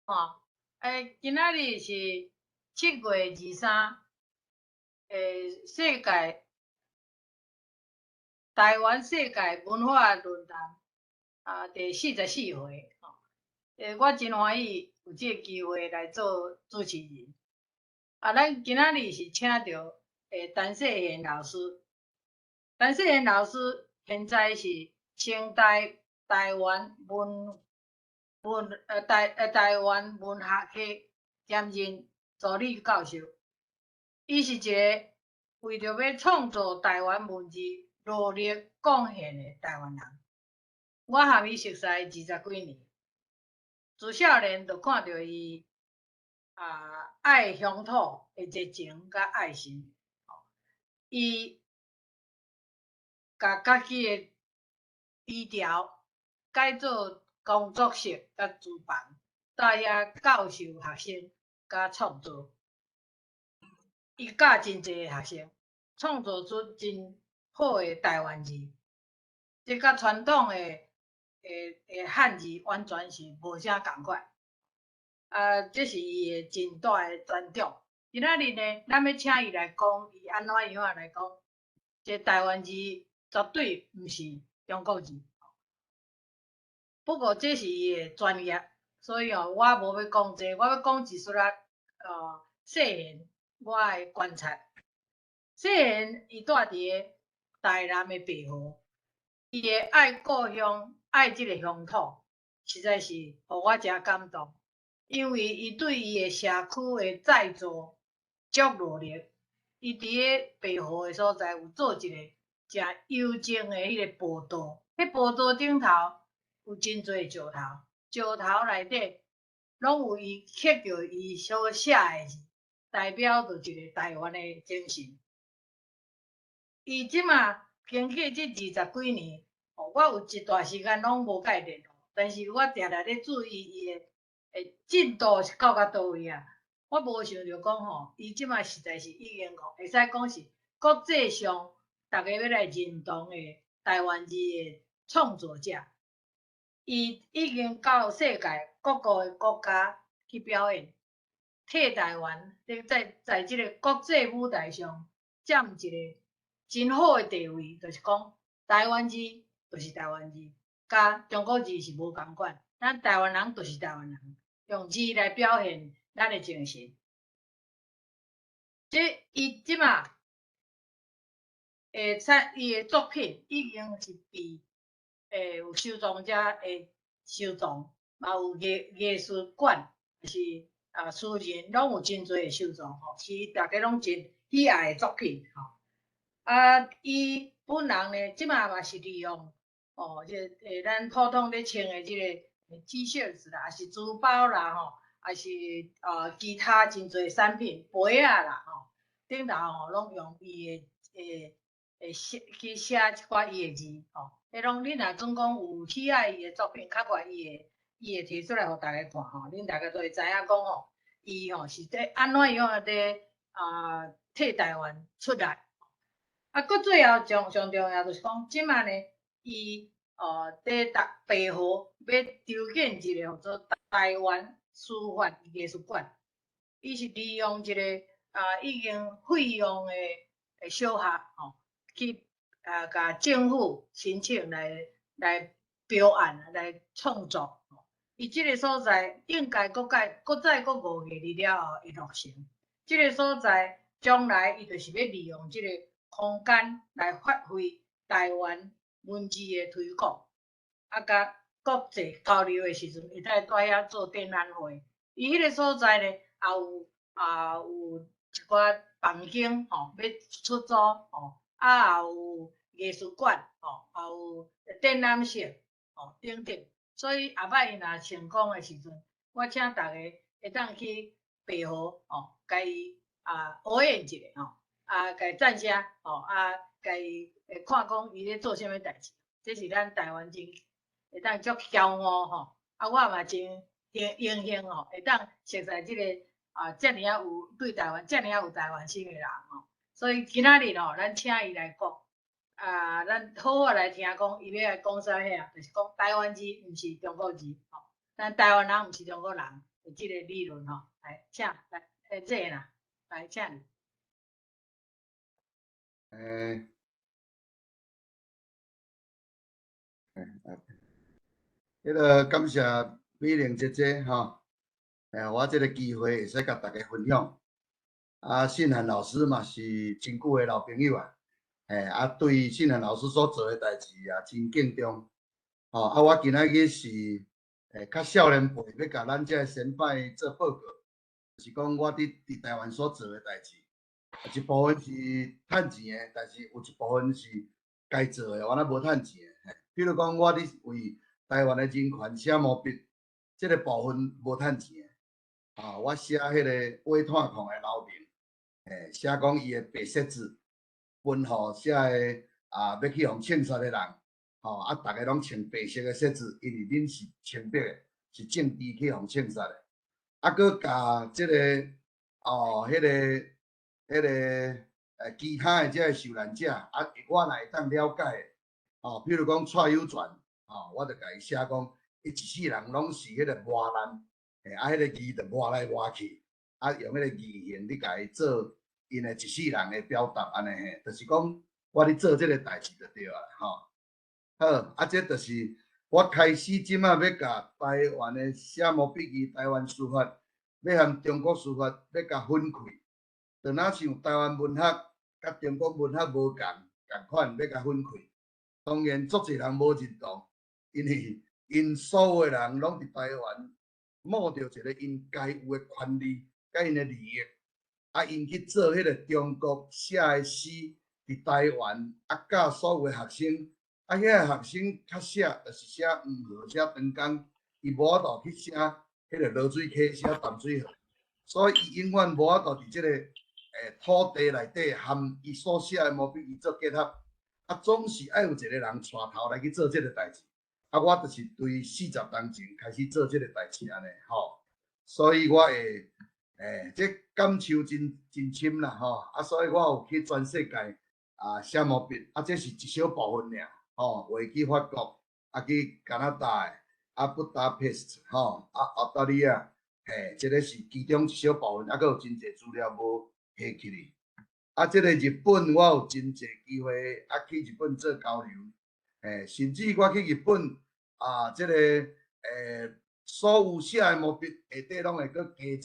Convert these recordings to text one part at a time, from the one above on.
吼，今仔日是7月23，世界台灣世界文化論壇第44回吼，我真歡喜有這个機會來做主持人。咱今仔日是請著陳世賢老師，陳世賢老師現在是成大台灣文文呃台呃台灣文學系兼任助理教授。伊是一个為著欲創造台灣文字努力貢獻的台灣人。我和伊熟似20幾年，自少年就看著伊愛鄉土的熱情佮愛心。伊共家己的低調改做工作室佮書房，在遐教授學生佮創作。伊教真濟學生，創造出真好的台灣字。這佮傳統的漢字完全是無啥仝款。這是伊的真大的專長。今仔日呢，咱欲請伊來講，伊按怎樣仔來講，這台灣字絕對毋是中國字。不過這是伊的專業，所以哦，我無欲講這，我欲講一撮仔世賢我的觀察。世賢伊蹛佇个台南的白河，伊的愛故鄉、愛這个鄉土，實在是予我誠感動。因為伊對伊的社區的再造足努力，伊佇个白河的所在有做一個誠幽靜的彼个步道，彼步道頂頭有真濟石頭，石頭內底攏有伊刻著伊所寫的字，代表著一個台灣的精神。伊這馬經過這20幾年，我有一段時間攏無共伊聯絡，但是我定定咧注意伊的進度是到佗位啊。我無想著講吼，伊這馬實在是已經吼，會使講是國際上逐家欲來認同的台灣字的創作者。伊已經到世界各國的國家去表演，替台灣咧在這个國際舞台上佔一個真好的地位，就是講台灣字就是台灣字，佮中國字是無仝款。咱台灣人就是台灣人，用字來表現咱的精神。這伊這馬會使伊的作品已經是被有收藏者會收藏，嘛有藝術館，是私人攏有真濟的收藏吼，是逐家攏真喜愛的作品吼。伊本人呢，這馬嘛是利用哦，這咱普通咧穿的這个 T 恤啦，抑是書包啦吼，抑是其他真濟產品杯仔啦吼，頂頭吼攏用伊的寫去寫一寡伊的字吼。彼攏恁若準講有喜愛伊的作品，較快伊會提出來予逐家看吼，恁大家都會知影講吼，伊吼是佇按怎樣仔佇替台灣出力。閣最後上上重要就是講，這馬呢，伊佇台白河欲籌建一個號做台灣書法藝術館，伊是利用一個已經廢用的小學吼，去共政府申請來標案來創作。伊這个所在應該閣蓋閣再閣5月了後會落成。這个所在將來伊就是欲利用這个空間來發揮台灣文字的推廣，佮國際交流的時陣，會當佇遐做展覽會。伊彼个所在呢，也有一寡房間吼，欲出租吼，也有藝術館吼，也有展覽室吼等等。所以後擺伊若成功的時陣，我請逐家會當去白河吼，共伊応援一下吼，共伊贊聲吼，共伊看講伊咧做啥物代誌。這是咱台灣人會當足驕傲吼，我嘛真榮幸吼，會當熟似這個遮爾仔有對台灣遮爾仔有台灣心的人吼。所以今仔日吼，咱請伊來講，咱好好來聽講，伊欲來講啥物啊？就是講台灣字毋是中國字吼。咱台灣人毋是中國人，有這個理論吼。來，請來，這啦，來請你。彼个感謝美玲姐姐吼，我這个機會會使共大家分享。啊，信涵老師嘛是真久的老朋友啊，啊，對信涵老師所做的代誌也真敬重。吼，啊，我今仔日是較少年輩，欲共咱這个先輩做報告，就是講我佇台灣所做的代誌，一部分是趁錢的，但是有一部分是該做的，我若無趁錢的。比如講，我佇為台灣的人權寫毛筆，這個部分無趁錢的。啊，我寫彼个尾炭礦的勞民，寫講伊的白色字，分予寫个啊，欲去予槍殺的人，吼，啊，逐个攏穿白色的靴子，因為恁是清白的，是政治去予槍殺的。啊，閣共這个哦，彼个其他的這个受難者，啊，我若會當了解的，哦，比如講蔡有全，哦，我就共伊寫講，伊一世人攏是彼個磨難，啊，彼個字就磨來磨去，啊，用彼個字形咧共伊做𪜶的一世人的表達，按呢嘿，就是講我咧做這个代誌就對啊，吼。好，啊，這就是我開始這馬欲共台灣的寫毛筆字、台灣書法，欲和中國書法欲共分開，就若像台灣文學佮中國文學無仝仝款，欲共分開。當然，足濟人無認同，因為𪜶所有的人攏佇台灣摸著一个𪜶該有的權利，佮𪜶的利益，啊，𪜶去做彼个中國寫的詩，佇台灣啊教所有的學生，啊，遐个學生較寫就是寫黃河、寫長江，伊無法度去寫彼个濁水溪、寫淡水河，所以伊永遠無法度佇這个土地內底和伊所寫的毛筆字做結合。啊，總是愛有一个人帶頭來去做這个代誌。啊，我就是對40冬前開始做這个代誌按呢吼，所以我會這感受真真深啦吼。啊，所以我有去全世界啊寫毛筆，啊，這是一小部分爾吼，有去法國，啊去加拿大，啊布達佩斯吼，啊澳大利亞，嘿，這个是其中一小部分，啊，閣有真濟資料無提起去。啊，這个日本我有真濟機會啊去日本做交流，甚至我去日本啊，這个所有寫的毛筆下底攏會閣加一个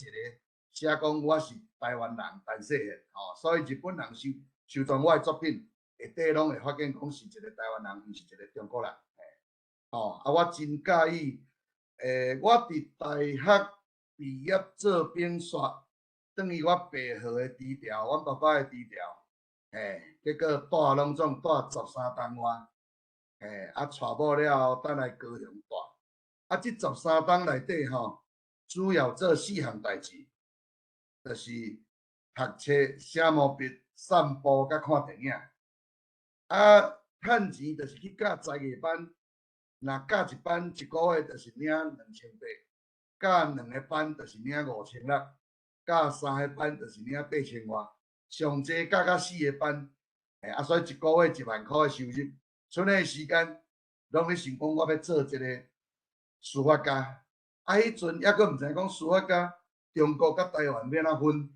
寫講我是台灣人，陳世賢吼，所以日本人收收藏我的作品，下底攏會發現講是一个台灣人，毋是一个中國人，吼，啊，我真佮意，我佇大學畢業做兵煞。轉去我爸號的豬寮，阮爸爸的豬寮，結果帶攏總帶13冬外，啊，娶某了後，轉來高雄蹛。啊，這13冬內底吼，主要做四項代誌，就是讀冊、寫毛筆、散步、佮看電影。啊，趁錢就是去教才藝班，若教一班一个月就是領2800，教兩个班就是領5600。教三个班就是領8000外，上濟教到四个班，啊，所以一个月1萬箍的收入。賰的時間，攏咧想講我欲做一个書法家。啊，彼陣猶閣毋知影講書法家，中國佮台灣欲按怎分。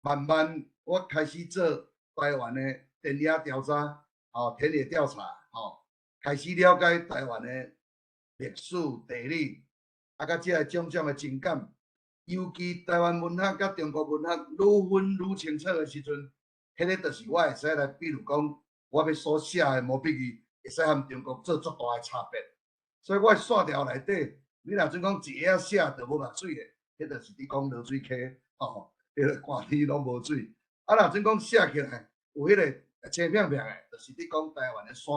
慢慢我開始做台灣的田野調查，吼，田野調查，吼，開始了解台灣的歷史、地理，啊，佮這个種種的情感。尤其台灣文學佮中國文學愈分愈清楚的時陣，彼个就是我會使來，比如講，我欲所寫的毛筆字，會使和中國做足大的差別。所以我的線條內底，你若準講一下寫就無目水的，彼就是佇講濁水溪，吼，彼个寒天攏無水。啊，若準講寫起來有彼个青片片的，就是佇講台灣的山，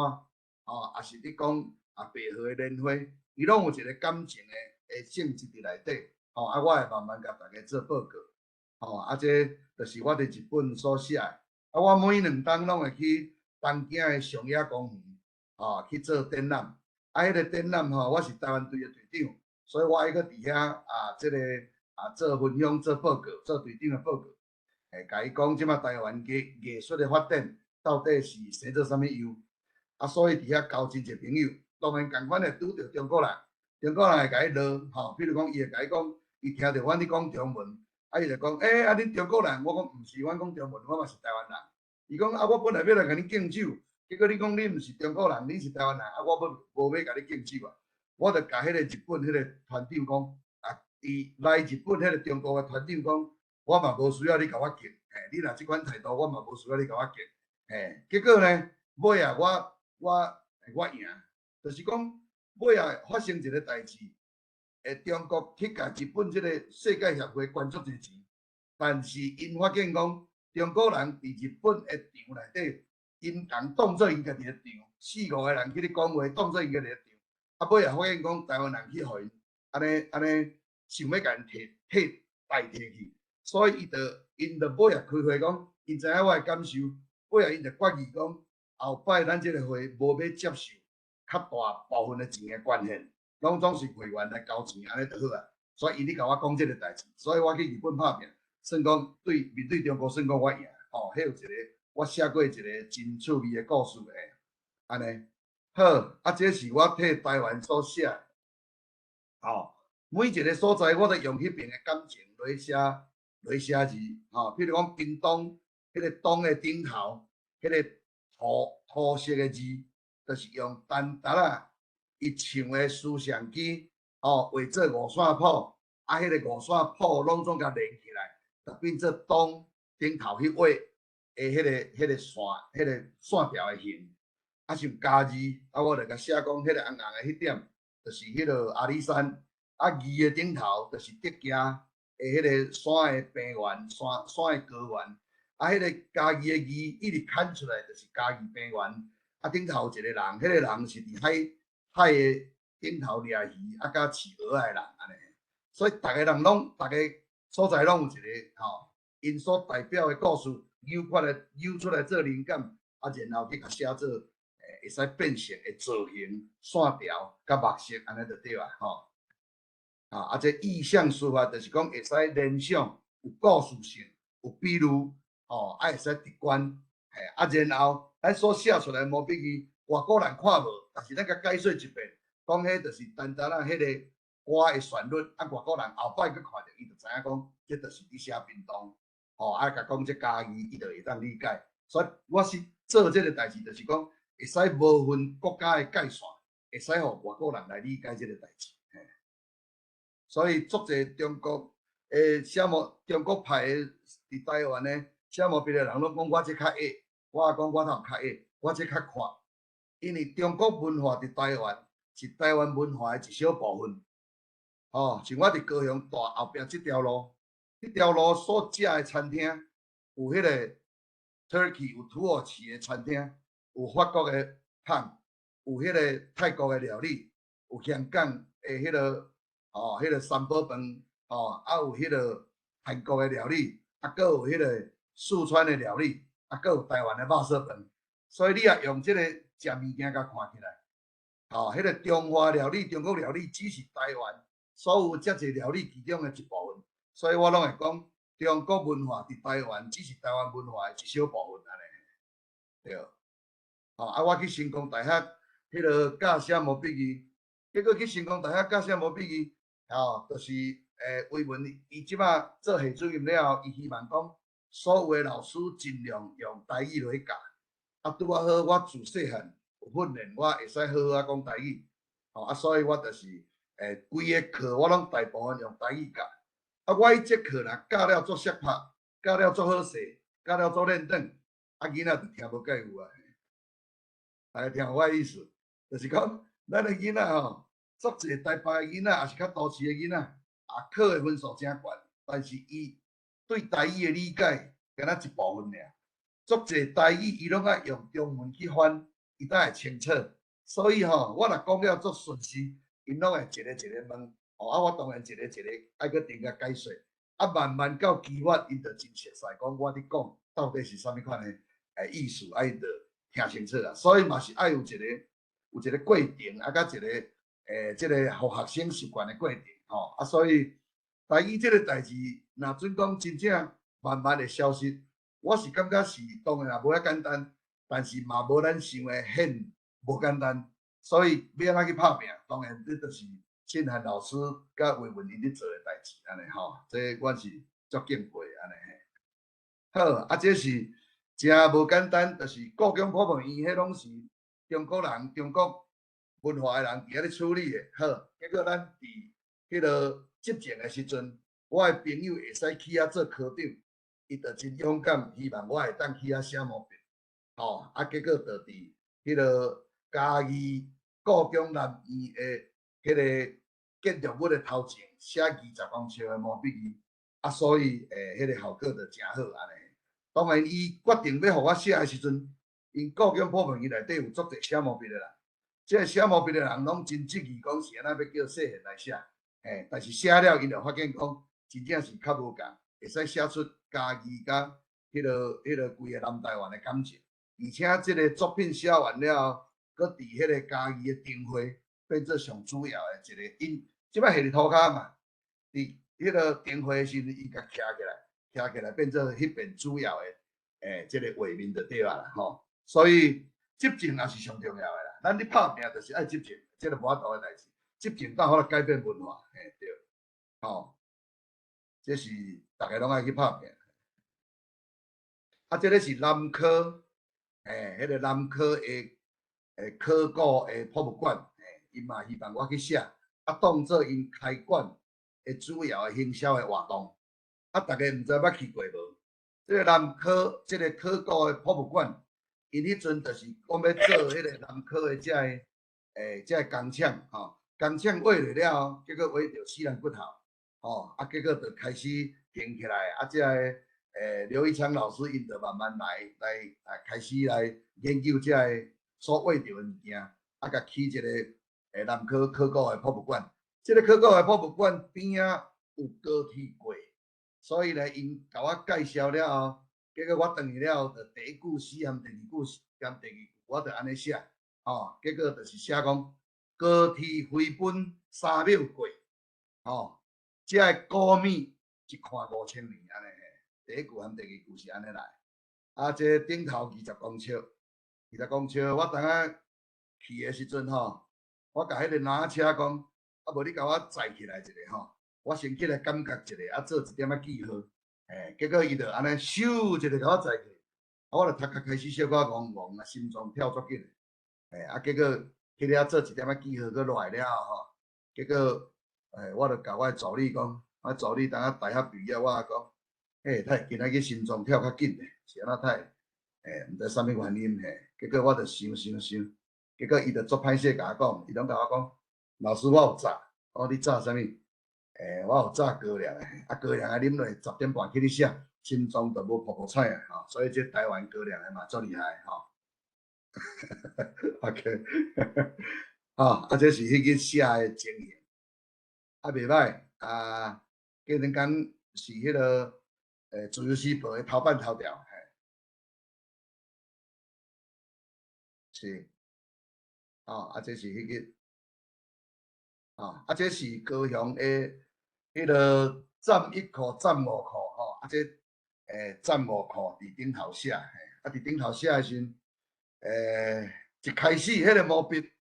吼，抑是佇講啊白河的蓮花，伊攏有一个感情的性質佇內底。吼，啊，我會慢慢共大家做報告。吼，啊，這就是我佇日本所寫的。啊，我每2冬攏會去東京的上野公園，吼，去做展覽。啊，彼个展覽吼，我是台灣隊的隊長，所以我愛閣佇遐啊，這个啊做分享、做報告、做隊長的報告。會共伊講這馬台灣藝藝術的發展到底是生做啥物樣。啊，所以佇遐交真濟朋友，當然仝款會拄著中國人。中國人會共伊鬧，吼，比如講，伊會共伊講，伊聽著阮咧講中文，啊，伊就講，欸，啊，恁中國人，我講毋是，阮講中文，我嘛是台灣人。伊講，啊，我本來欲來共你敬酒，結果你講你毋是中國人，你是台灣人，啊，我欲無欲共你敬酒啊。我就共彼個日本彼個團長講，啊，伊來日本彼個中國的團長講，我嘛無需要你共我敬，嘿，你若這款態度，我嘛無需要你共我敬，嘿，結果呢，尾仔我贏，就是講尾仔發生一個代誌，中國去共日本這個世界協會捐足濟錢，但是𪜶發現講中國人佇日本的場內底，𪜶共當做𪜶家己的場，四五個人去咧講話，當做𪜶家己的場，啊尾仔發現講台灣人去予𪜶按呢按呢想欲共𪜶提替代替去，所以伊就𪜶就尾仔開會講，𪜶知影我的感受，尾仔𪜶就決議講，後擺咱這個會無欲接受較大部分的錢的捐獻，攏總是會員來交錢，按呢就好啊。所以伊咧共我講這個代誌，所以我去日本拍拚，算講對面對中國算講我贏，吼，彼有一個我寫過一個真趣味的故事的，按呢好，啊，這是我替台灣所寫，吼，每一個所在我都用彼爿的感情來寫來寫字，吼，比如講屏東彼個東的頂頭，彼個土土色的字，就是用陳達仔伊唱的思想機，吼，畫做五線譜，啊，彼個五線譜攏總共連起來，就變做東頂頭彼畫的彼個線，彼個線條的形。啊，像嘉義，啊，我就共寫講，彼個紅紅的彼點，就是彼個阿里山，啊，義的頂頭就是竹崎的彼個山的平原，山山的高原，啊，彼個嘉義的義一直牽出來，就是嘉義平原，啊，頂頭有一個人，彼個人是佇海海的頂頭掠魚，啊，佮飼蚵仔的人按呢，所以逐个人攏，逐个所在攏有一個吼，𪜶所代表的故事，扭出來扭出來做靈感，啊，然後去共寫做會使變成的造型、線條佮墨色，按呢就對啊，吼。啊，這意象書法就是講會使聯想，有故事性，有比喻，吼，啊會使直觀，嘿，啊，然後咱所寫出來的毛筆字，外國人看無，但是咱共解說一遍，講彼就是陳達仔彼個歌的旋律，啊，外國人後擺閣看著，伊就知影講，這就是佇寫屏東，吼，啊，共講這嘉義，伊就會當理解。所以我是做這個代誌，就是講會使無分國家的界線，會使予外國人來理解這個代誌。所以足濟中國的寫毛中國派的佇台灣的寫毛筆的人攏講我這較矮，我講我頭較矮，我這較闊，因為中國文化佇台灣是台灣文化的一小部分。吼，像我佇高雄大後壁這條路，這條路所食的餐廳有彼個 Turkey 有土耳其的餐廳，有法國的烹，有彼個泰國的料理，有香港的彼個。吼，彼個三寶飯，吼，啊有彼個韓國的料理，啊，閣有彼個四川的料理，啊，閣有台灣的肉燥飯。所以你若用這個食物件共看起來，吼，彼個中華料理、中國料理只是台灣所有遮濟料理其中的一部分。所以我攏會講，中國文化佇台灣只是台灣文化的一小部分按呢。對。吼，啊，我去成功大學，彼個教寫毛筆字，結果去成功大學教寫毛筆字。吼，就是魏文伊這擺做系主任了後，伊希望講所有的老師盡量用台語來教。啊，拄仔好我自細漢有訓練，我會使好好仔講台語。吼，啊，所以我就是規个課我攏大部分用台語教。啊，我彼節課若教了足爍拍，教了足好勢，教了足輪轉，啊，囡仔就聽無蓋有啊。大家聽有我意思，就是講咱的囡仔吼。足濟台北的囡仔，抑是較都市的囡仔，啊，考的分數誠懸，但是伊對台語的理解，敢若一部分爾。足濟台語，伊攏愛用中文去翻，伊才會清楚。所以吼，我若講了足順勢，𪜶攏會一個一個問，吼啊，我當然一個一個愛閣定共解說。啊，慢慢到激發，𪜶就真熟似，講我佇講到底是啥物款的意思，啊，𪜶就聽清楚啊。所以嘛是愛有一個過程，啊，佮一個。這個予學生習慣的過程，吼啊，所以台語這個代誌，若準講真正慢慢會消失，我是感覺是當然也無遐簡單，但是嘛無咱想的遐無簡單，所以欲按怎去拍拚，當然這就是信漢老師佮魏文𪜶咧做的代誌按呢吼，這阮是足敬佩按呢嘿。好，啊，這是誠無簡單，就是故宮博物院，彼攏是中國人、中國文化的人佇遐咧處理的。好，結果咱佇彼个執政的時陣，我的朋友會使去遐做科長，伊就真勇敢，希望我會當去遐寫毛筆。吼，啊，結果就佇彼个嘉義故宮南院的彼个建築物的頭前寫20公尺的毛筆字，啊，所以彼个效果就誠好按呢。當然，伊決定欲予我寫的時陣，𪜶故宮博物院內底有足濟寫毛筆的人，這个寫毛筆的人攏真質疑講是按怎欲叫世賢來寫，欸，但是寫了，𪜶就發現講真正是較無仝，會使寫出嘉義佮彼个規个南台灣的感情。而且這个作品寫完了後，閣佇彼个嘉義的燈會變做上主要的一个，𪜶這擺下佇塗跤嘛，佇彼个燈會的時陣，伊共徛起來，徛起來變做彼邊主要的這个畫面就對啊啦吼。所以執政也是上重要的啦。咱咧拍拚就是愛執政，這个無法度的代誌。執政到好來改變文化，嘿對，吼，這是逐个攏愛去拍拚。啊，這个是南科，欸，彼个南科的考古的博物館，欸，𪜶嘛希望我去寫，啊，當做𪜶開館的主要的行銷的活動。啊，逐家毋知捌去過無？這个南科這个考古的博物館，𪜶彼陣就是講欲做彼个南科的這个工廠，吼，工廠畫落了後，結果畫著死人骨頭，吼，啊，結果就開始停起來，啊，這个劉一昌老師𪜶就慢慢來啊，開始來研究這个所畫著的物件，啊，共起一個南科考古的博物館。這个考古的博物館邊仔有高鐵過，所以呢，𪜶共我介紹了後，結果我轉去了後，就第一句詩含第二句詩含第二句，我就按呢寫，吼，結果就是寫講高鐵飛奔3秒過，吼，這个古物一看5000年按呢。第一句含第二句是按呢來，啊，這頂頭二十公尺，二十公尺，我當下去的時陣吼，我共彼个馬車講，啊，無你共我載起來一下吼，我先起來感覺一下，啊，做一點仔記號，欸，結果伊就按呢咻一下共我載起，啊，我就頭殼開始小可戇戇啊，心臟跳足緊，欸，啊，結果去了做一點仔記號，閣落來了後吼，結果，欸，我就共我的助理講，我助理當下大學畢業，我講，欸，他今仔日心臟跳較緊咧，是按怎會？欸，毋知啥物原因嘿。結果我就想想想，結果伊就足歹勢共我講，伊攏共我講，老師我有詐，我講你詐啥物？欸，我有詐高粱的，啊高粱的啉落10點半起咧寫，心臟就無噗噗彩啊，吼，所以這台灣高粱的嘛足厲害吼。OK，吼，啊這是彼個寫的情形，啊袂䆀啊，過兩工是彼个自由時報的頭版頭條，嘿，是，哦，啊，這是彼个，哦，啊，這是高雄的彼个站1箍站5箍，吼，啊，這站5箍佇頂頭寫，嘿，啊，佇頂頭寫的時陣，一開始彼个毛筆，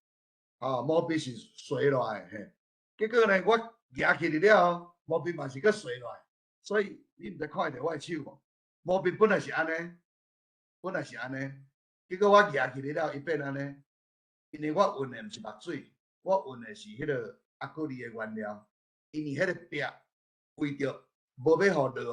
哦，毛筆是垂落來的，嘿，結果呢，我舉起來了後，毛筆嘛是閣垂落來，所以你毋知看會著我的手無？毛筆本來是按呢，本來是按呢，結果我舉起來了，伊變按呢，因為我混的毋是墨水，我混的是彼个阿克力的原料，因為彼个壁為著無欲予落雨，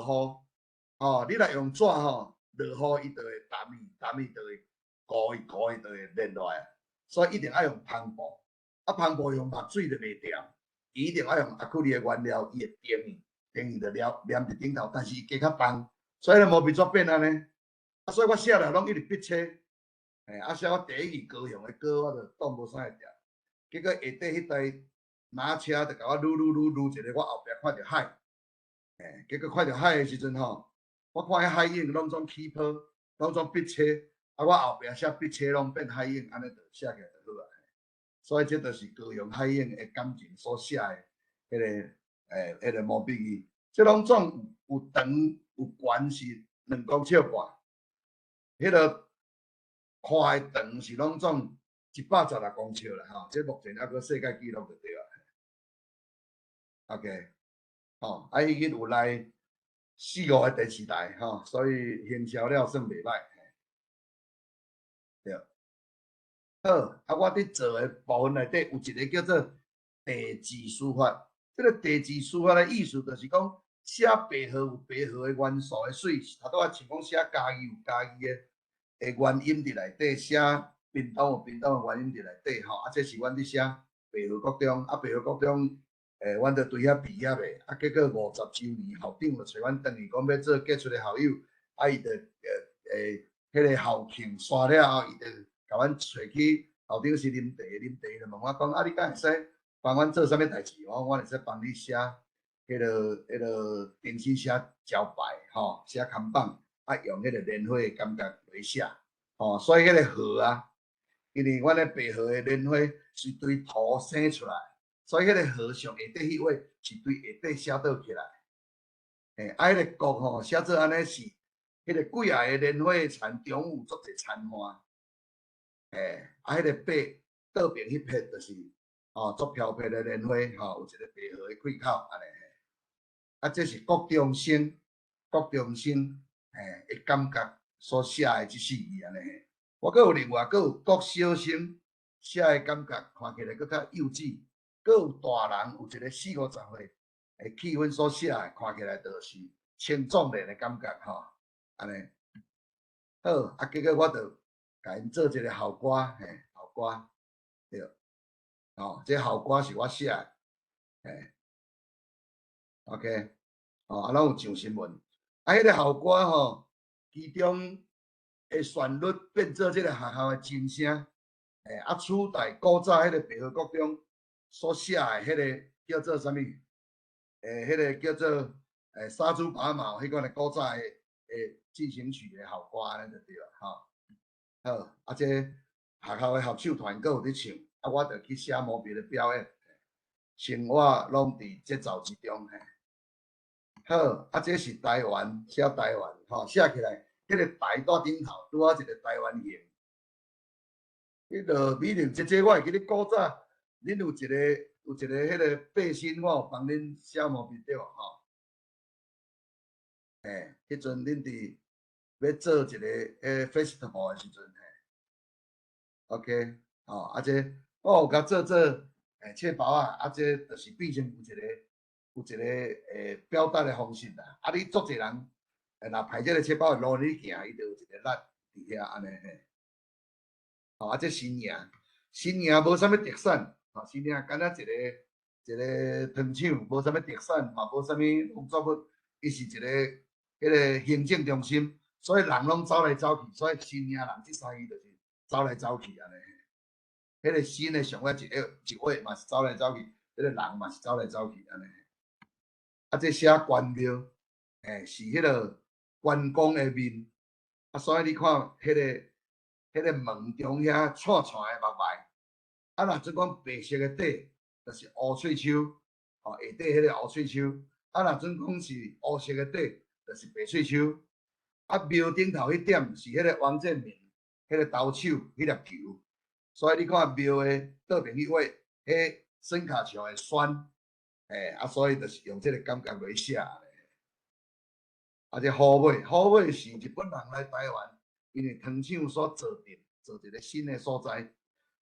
吼，你若用紙吼，落雨伊就會澹去，澹去就會糊去，糊去就會連落來，所以一定愛用帆布，啊帆布用墨水就袂掉，伊一定愛用阿克力的原料，伊會定去。定去就黏黏佇頂頭，但是伊加較重，所以毛筆怎變按呢？啊，所以我寫了攏一直筆車，欸，啊寫我第一句高雄的歌，我就擋無啥會掉。結果下底彼台馬車就共我擼擼擼擼一个，我後壁看著海，欸，結果看著海的時陣吼，我看彼海影攏總起泡，攏總筆車，啊，我後壁寫筆車攏變海影，按呢就寫起來就好啊。所以這就是高雄海影的感情所寫的彼个。欸，彼个毛筆字，這攏總有長有懸是2公尺半，彼个寬的長是攏總116公尺啦，吼，這目前猶閣世界紀錄就對啊。OK，吼，啊，彼日有來四五个電視台，吼，所以行銷了算袂䆀。對，好，啊，我佇做的部分內底有一個叫做地字書法。這個地字書法的意思就是講，寫白號有白號的元素的媠，頭拄仔像講寫嘉義有嘉義的原音佇內底，寫屏東有屏東的原音佇內底，吼，啊，這是阮佇寫白河國中，啊，白河國中，阮就對遐畢業的，啊，結果50週年校長就揣阮轉去講欲做傑出的校友，啊，伊就彼个校慶煞了後，伊就共阮揣去校長室啉茶，啉茶就問我講，啊，你敢會使幫阮做啥物代誌？我講我會使幫你寫彼个重新寫招牌，吼，寫看板，啊，用彼个蓮花的感覺來寫，吼，所以彼個荷啊，因為阮的白荷的蓮花是對土生出來，所以彼個荷上下底彼畫是對下底寫倒起來，嘿，啊，彼個國吼寫做按呢是，彼個幾仔个蓮花的田中有足濟田花，嘿，啊，彼個白倒爿彼撇就是，吼，足飄撇的蓮花，吼，有一個白荷的開口按呢。啊，這是國中生，國中生，嘿，的感覺所寫的這四字按呢。我閣有另外閣有國小生寫的感覺，看起來閣較幼稚。閣有大人有一個四五十歲的氣氛所寫的，看起來就是青壯年的感覺吼，按呢。好，啊，結果我就共𪜶做一個校歌，嘿，校歌，對，吼，這校歌是我寫的，嘿。OK，哦，啊，攏有上新聞。啊，彼個校歌吼，其中的旋律變做這個學校的鐘聲，欸，啊，取代古早彼個白河國中所寫的彼個叫做啥物？欸，彼個叫做殺豬拔毛彼款的古早的進行曲的校歌，按呢就對啦，吼。好，啊，這學校的合唱團閣有佇唱，啊，我就去寫毛筆的表演，生活攏佇節奏之中，嘿。好，啊，這是台灣，寫台灣，吼，寫起來，彼個台佇頂頭，拄好一個台灣形。彼个美玲姐姐，我會記得古早，恁有一個彼个背心，我有幫恁寫毛筆對無吼？嘿，彼陣恁佇欲做一个彼 festival 的時陣，嘿，OK，吼，啊這我有共做做，欸，冊包仔，啊，這就是變成有一個表達的方式啦。啊，你足濟人，若排這个冊包的路你行，伊就有一个力佇遐按呢嘿。吼，啊，這新營，新營無啥物特產，吼，新營敢若一個糖廠，無啥物特產，嘛無啥物農作物，伊是一個彼个行政中心，所以人攏走來走去，所以新營人這三字就是走來走去按呢。彼个新的上尾一個一畫嘛是走來走去，彼个人嘛是走來走去按呢。啊，這寫關廟，欸，是彼个關公的面，啊，所以你看彼个門中遐串串的目眉，啊，若準講白色的底，就是烏喙鬚，吼，下底彼個烏喙鬚，啊，若準講是烏色的底，就是白喙鬚。啊，廟頂頭彼點是彼個王建民，彼個投手彼粒球，所以你看廟的倒爿彼畫，彼耍跤球的旋，欸，啊，所以就是用這個感覺來寫的。啊，這虎尾，虎尾是日本人來台灣，因為糖廠所造的，造一個新的所在。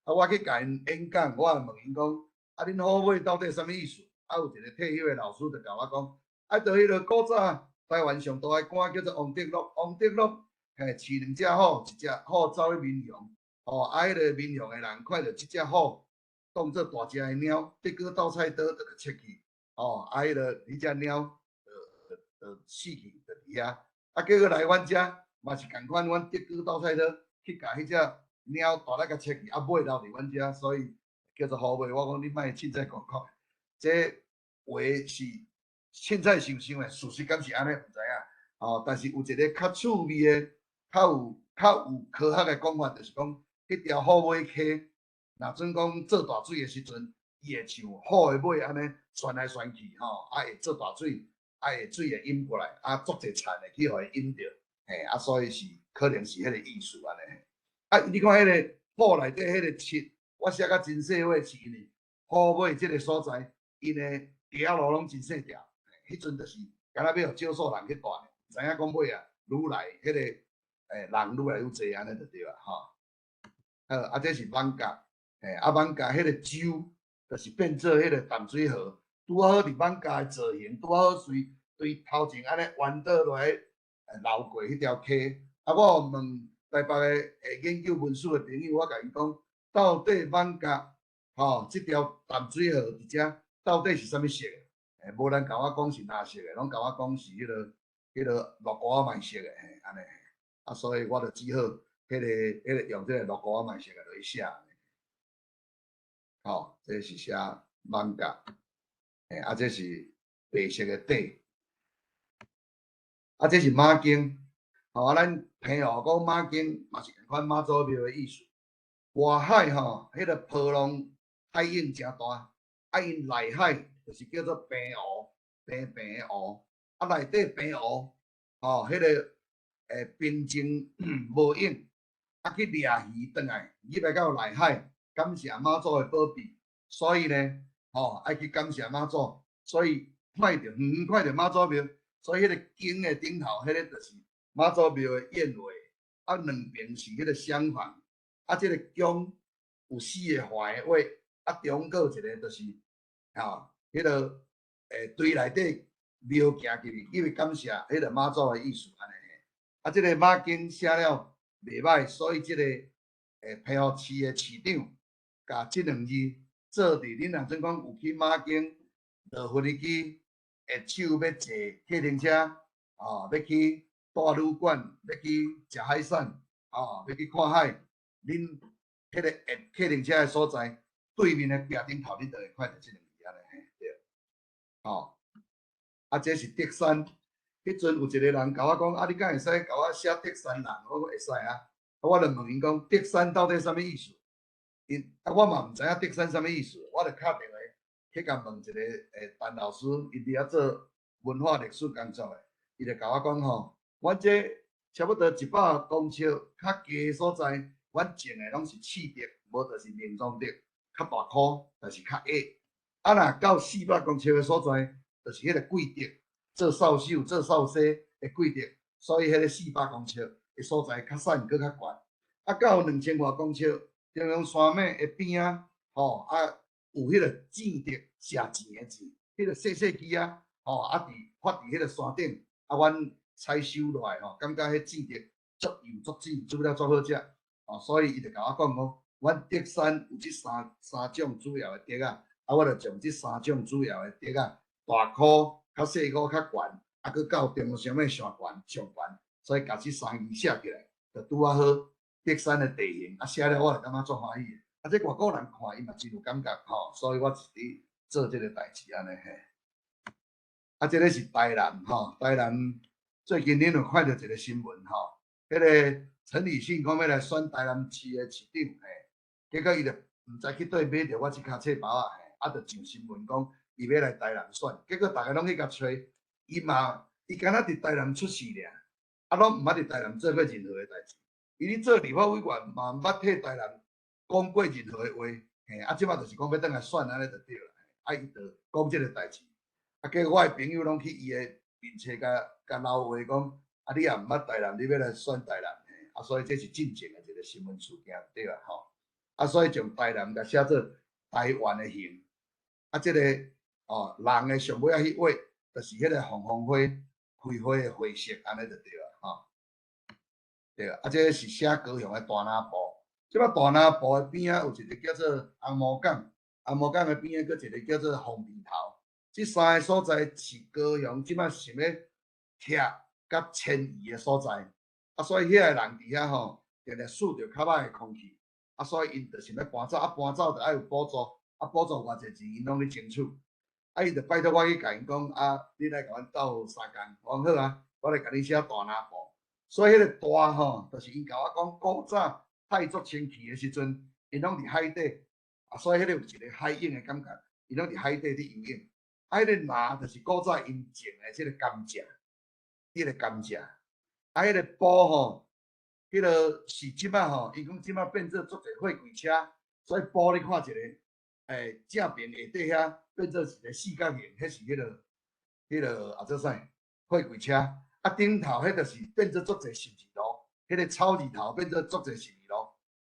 啊，我去共𪜶演講，我也問𪜶講，啊，恁虎尾到底啥物意思？啊，有一個退休的老師就共我講，啊，就彼个古早台灣上大的官叫做王得祿，王得祿嘿，飼兩隻虎，一隻虎走去民雄，吼，啊，彼个民雄的人看著這隻虎當做大隻的貓，結果鬥菜刀就共切去，吼，啊，彼隻貓就死去，就佇遐。啊，結果來阮遮嘛是仝款，阮德哥鬥菜刀去共彼隻貓大力共切去，啊，尾留佇阮遮，所以叫做虎尾。我講你莫凊彩講講，這話是凊彩想想的，事實敢是按呢？毋知影。吼，但是有一个較趣味的、較有科學的講法，就是講，彼條虎尾溪，若準講做大水的時陣，伊會像虎的尾按呢旋來旋去，吼，啊會做大水，啊會水會湧過來，啊足濟田會去予伊淹著，嘿，啊所以是可能是彼个意思按呢。啊，你看彼个虎內底彼个七，我寫甲真細話，是因為虎尾這个所在，𪜶的街仔路攏真細條。彼陣就是敢若欲予少數人去蹛，毋知影講尾啊，愈來彼個人愈來愈濟按呢就對啊吼。好，啊這是艋舺，啊艋舺彼個洲，就是變做彼個淡水河，拄仔好佇艋舺的造型，拄仔好隨對頭前按呢彎倒落來，流過彼條溪。啊，我有問台北的研究文史的朋友，我共𪜶講，到底艋舺吼這條淡水河佇遮到底是啥物色的？無人共我講是藍色的，攏共我講是彼個綠菇仔麥色的，嘿，按呢。啊，所以我就只好彼個用這個綠菇仔麥色的來寫。吼，這是寫艋舺，啊，這是白色的底。啊，這是媽經，吼，啊，咱澎湖講媽經嘛是仝款媽祖廟的意思。外海吼，彼個波浪海湧誠大，啊，𪜶內海就是叫做平湖，平平的湖，啊，內底平湖，吼，彼個平靜無湧，啊，去掠魚轉來，入來到內海，感謝媽祖的保庇，所以呢，吼，愛去感謝媽祖，所以看著遠遠看著媽祖廟，所以彼個經的頂頭，彼個就是媽祖廟的燕尾，啊，兩邊是彼個廂房，啊，這個宮有四個環的位，啊，中閣有一個就是，吼，彼個堆內底廟行入去，因為感謝彼個媽祖的意思按呢。啊，這個媽經寫了袂䆀，所以這個澎湖市的市長，共這兩字做佇恁若準講有去媽經落飛機，下手欲坐計程車，哦，欲去蹛旅館，欲去食海產，哦，欲去看海，恁彼個下計程車的所在對面的壁頂頭，恁就會看著這兩字按呢，嘿，對。吼，啊，這是竹山，彼陣有一個人共我講，啊，你敢會使共我寫竹山人？我講會使啊。啊，我就問𪜶講，竹山到底啥物意思？𪜶啊，我嘛毋知影竹山啥物意思，我就敲電話去共問一個陳老師，伊佇遐做文化歷史工作的，伊就共我講吼，阮這差不多100公尺較低的所在，阮種的攏是刺竹，無就是寧裝竹，較大箍，但是較矮。啊，若到400公尺的所在，就是彼個桂竹，做掃帚、做掃把的桂竹，所以彼個四百公尺的所在較瘦，閣較懸。啊，到2000外公尺，中央山脈的邊仔，吼啊，有彼個箭竹，射箭的箭，彼個細細枝仔，吼啊，佇發佇彼個山頂，啊，阮採收落來吼，感覺彼箭竹足幼足水，煮了足好食，哦，所以伊就共我講講，阮竹山有這三種主要的竹仔，啊，我就將這三種主要的竹仔，大箍、較細箍、較懸，啊，閣到中央山脈上懸上懸，所以共這三字寫起來，就拄仔好竹山的地形，啊，寫了我就感覺足歡喜的。啊，這外國人看伊嘛真有感覺吼，所以我是佇做這個代誌按呢嘿。啊，這個是台南吼，台南最近恁有看著一個新聞吼，彼個陳以信講欲來選台南市的市長嘿，結果伊就毋知去佗買著我這跤冊包仔嘿，啊，就上新聞講伊欲來台南選，結果逐家攏去共揣，伊嘛伊敢若佇台南出世爾，啊，攏毋捌佇台南做過任何的代誌，伊咧做立法委員嘛毋捌替台南講過任何的話，嘿，啊，這擺就是講欲轉來選按呢就對啦，啊，伊就講這個代誌，啊，結果我的朋友攏去伊的面冊共共鬧話講，啊，你也毋捌台南，你欲來選台南，嘿，啊，所以這是進前的一個新聞事件，對啦，吼，啊，所以將台南共寫做台灣的形，啊，這個哦，人的上尾仔彼畫，就是彼個鳳凰花開花的花色，按呢就對啦，吼，對啊，啊，這個是寫高雄的大林埔，這擺大林埔的邊仔有一個叫做紅毛港，紅毛港的邊仔閣一個叫做鳳鼻頭，這三个所在是高雄這擺想欲拆佮遷移的所在，啊，所以遐个人佇遐吼，定定嗅著較歹的空氣，啊，所以𪜶就想欲搬走，啊，搬走就愛有補助，啊，補助偌濟錢，𪜶攏咧爭取，啊，伊就拜託我去共𪜶講，啊，你來共阮鬥相共，我講好啊，我來共你寫大林埔，所以彼個大吼，就是𪜶共我講古早太祖清去的時陣，𪜶攏佇海底，啊，所以彼個有一個海湧的感覺，𪜶攏佇海底佇游泳，啊，彼個林就是古早𪜶種的這個甘蔗，彼個甘蔗，啊，彼個埔吼，彼個是這擺吼，伊講這擺變做足濟貨櫃車，所以埔你看一個。正爿下底遐變做一個四角形，彼是彼個啊做啥貨櫃車。啊頂頭彼就是變做足濟十字路，彼個草字頭變做足濟十字路。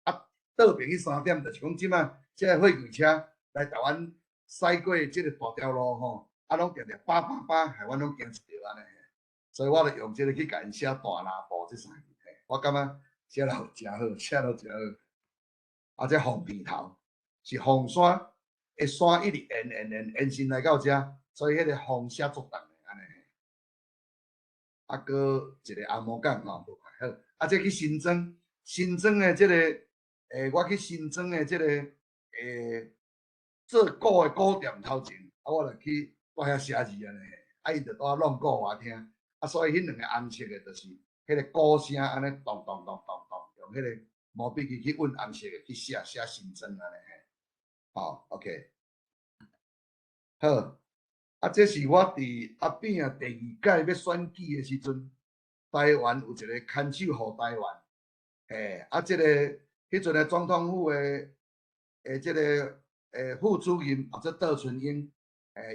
啊，倒爿彼三點就是講，這擺這个貨櫃車來台灣駛過這个大條路吼，啊攏定定叭叭叭，害阮攏驚一著按呢。所以我就用這个去共𪜶寫大拿步這三字，我感覺寫了誠好，寫了誠好。啊，這鳳鼻頭是鳳山的山一直延延延延伸來到遮，所以彼个風寫足重的按呢。啊，閣一个紅毛港吼，無快好。啊，這去新莊，新莊的這个，我去新莊的這个，做鼓的鼓店頭前，啊，我就去蹛遐寫字按呢。啊，伊就拄仔弄鼓予我聽。啊，所以彼兩个紅色的，就是彼个鼓聲按呢咚咚咚咚咚，用彼个毛筆字去揾紅色的去寫寫新莊按呢嘿。好，OK，好。啊，這是我佇阿扁啊第二屆欲選舉的時陣，台灣有一個牽手予台灣，嘿，啊，這个彼陣的總統府的這个副主任或者杜春英，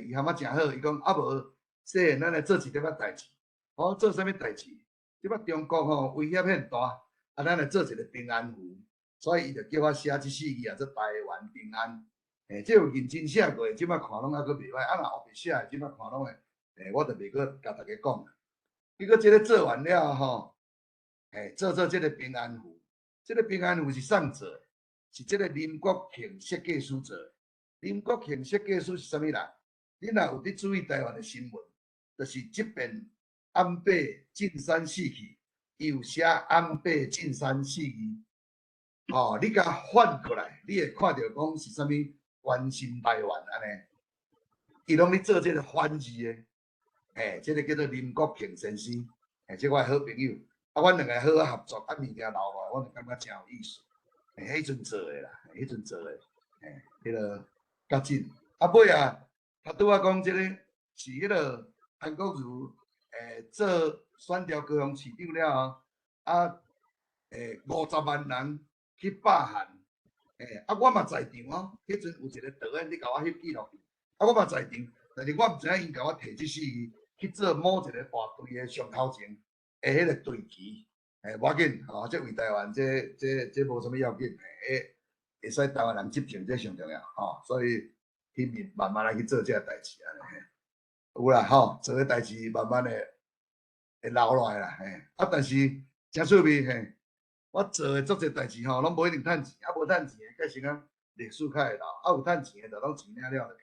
伊含仔誠好，伊講啊無，說咱來做一點仔代誌，哦，做啥物代誌？這擺中國吼威脅變大，啊，咱來做一個平安符，所以伊就叫我寫這四字啊，做台灣平安。這有認真寫過，這擺看攏猶閣袂歹。啊，若烏白寫的，這擺看攏會，我就袂閣共大家講。結果這个做完了吼，做這个平安符，這个平安符是啥做的？是這个林國慶設計師做的。林國慶設計師是啥物人？恁若有佇注意台灣的新聞，就是這遍安倍晉三死去，伊有寫安倍晉三死字。哦，你共反過來，你會看著講是啥物？關心台灣按呢，伊攏咧做這个翻字的，這个叫做林國慶先生，這我的好朋友，啊，阮兩个好好合作，啊，物件留落來，我就感覺誠有意思。彼陣做的啦，彼陣做的，彼个較緊。啊，尾啊，他拄仔講這个是彼个韓國瑜，做選調高雄市長了後，啊，50萬人去罷韓。啊，我嘛在場哦。彼陣有一个導演咧共我翕紀錄片，啊，我嘛在場，但是我毋知影𪜶共我提這四字去做某一个大隊的上頭前的彼個隊旗。無要緊，吼，這為台灣，這無啥物要緊，會使台灣人執政，這上重要，吼。所以彼面慢慢來去做這个代誌按呢，嘿。有啦，吼，做个代誌慢慢的會留落來啦，嘿。啊，但是誠趣味，嘿。我做的足濟代誌吼，攏無一定趁錢，啊無趁錢的，改成講歷史較會留，啊有趁錢的就攏錢領了就開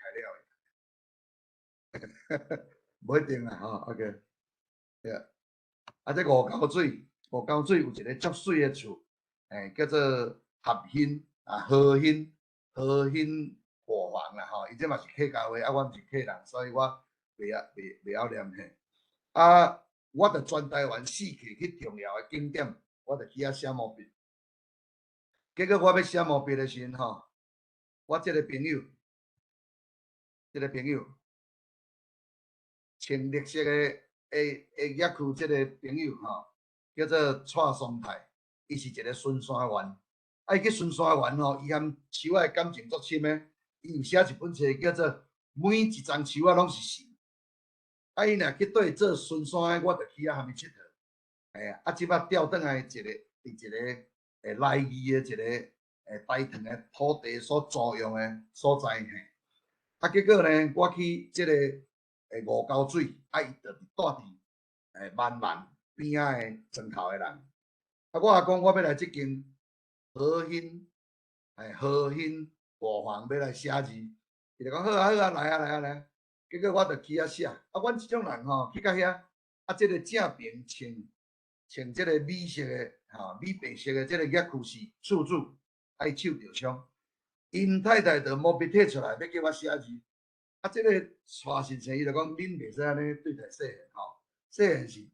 了。無一定啦，吼，OK，對。啊，這吳溝水，吳溝水有一个足媠的厝，叫做合興啊，和興和興伙房啦，吼，伊這嘛是客家話，啊，我毋是客人，所以我袂曉念嘿。啊，我就全台灣四處去重要的景點。我就去遐寫毛筆，結果我欲寫毛筆的時陣吼，我這个朋友，這个朋友穿綠色的野褲，這个朋友吼，叫做蔡松泰，伊是一个巡山員。啊，伊去巡山員吼，伊含樹仔的感情足深的，伊有寫一本冊叫做《每一叢樹仔攏是神》。啊，伊若去對做巡山的，我就去遐含伊𨑨迌。啊，這擺調轉來一个，佇一个來義的一个大塘的土地所租用的所在嘿。啊，結果呢，我去這个吳溝水，啊，伊就佇蹛佇萬萬邊仔的庄頭的人。啊，我也講我欲來這間和興伙房欲來寫字，伊就講好啊好啊，來啊來啊來啊。結果我就去遐寫。啊，阮這種人吼，去到遐，啊，這个正爿穿這个米色的，吼，米白色的這个野褲是厝主，啊，伊手著槍，𪜶太太就毛筆提出來，欲叫我寫字。啊，這个蔡先生伊就講，恁袂使按呢對待細漢吼，細漢是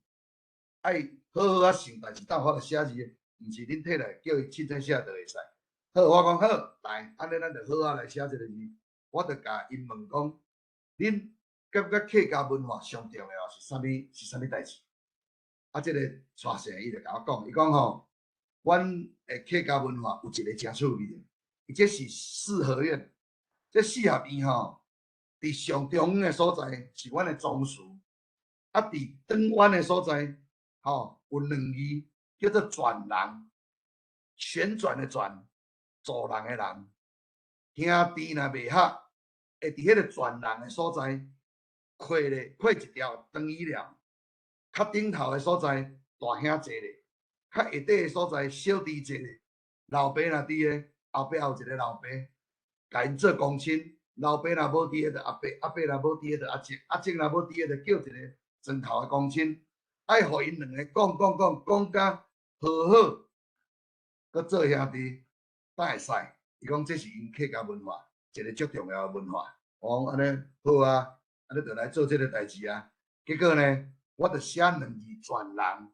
愛好好仔想代誌，才有法度寫字，毋是恁提來叫伊凊彩寫就會使。好，我講好，來，按呢咱就好好來寫這个字。我就共𪜶問講，恁感覺客家文化上重要是啥物？是啥物代誌？啊，這个蔡先生伊就共我講，伊講吼，阮的客家文化有一个誠趣味的，伊這是四合院，這四合院吼，佇上中央的所在是阮的宗祠，啊，佇轉彎的所在，吼，有兩字叫做轉人，旋轉的轉，做人的人。兄弟若袂合，會佇彼个轉人的所在，開咧開一條長椅了，較頂頭的所在大兄坐咧，較下底的所在小弟坐咧。老爸若佇咧，後壁有一個老爸，共𪜶做公親。老爸若無佇咧，就阿伯；阿伯若無佇咧，就阿叔；阿叔若無佇咧，就叫一個庄頭的公親，愛予𪜶兩个講講講講甲和好，閣做兄弟，才會使。伊講這是𪜶客家文化一个足重要的文化。我講按呢好啊，按呢就來做這个代誌啊。結果呢，我就寫兩字轉人，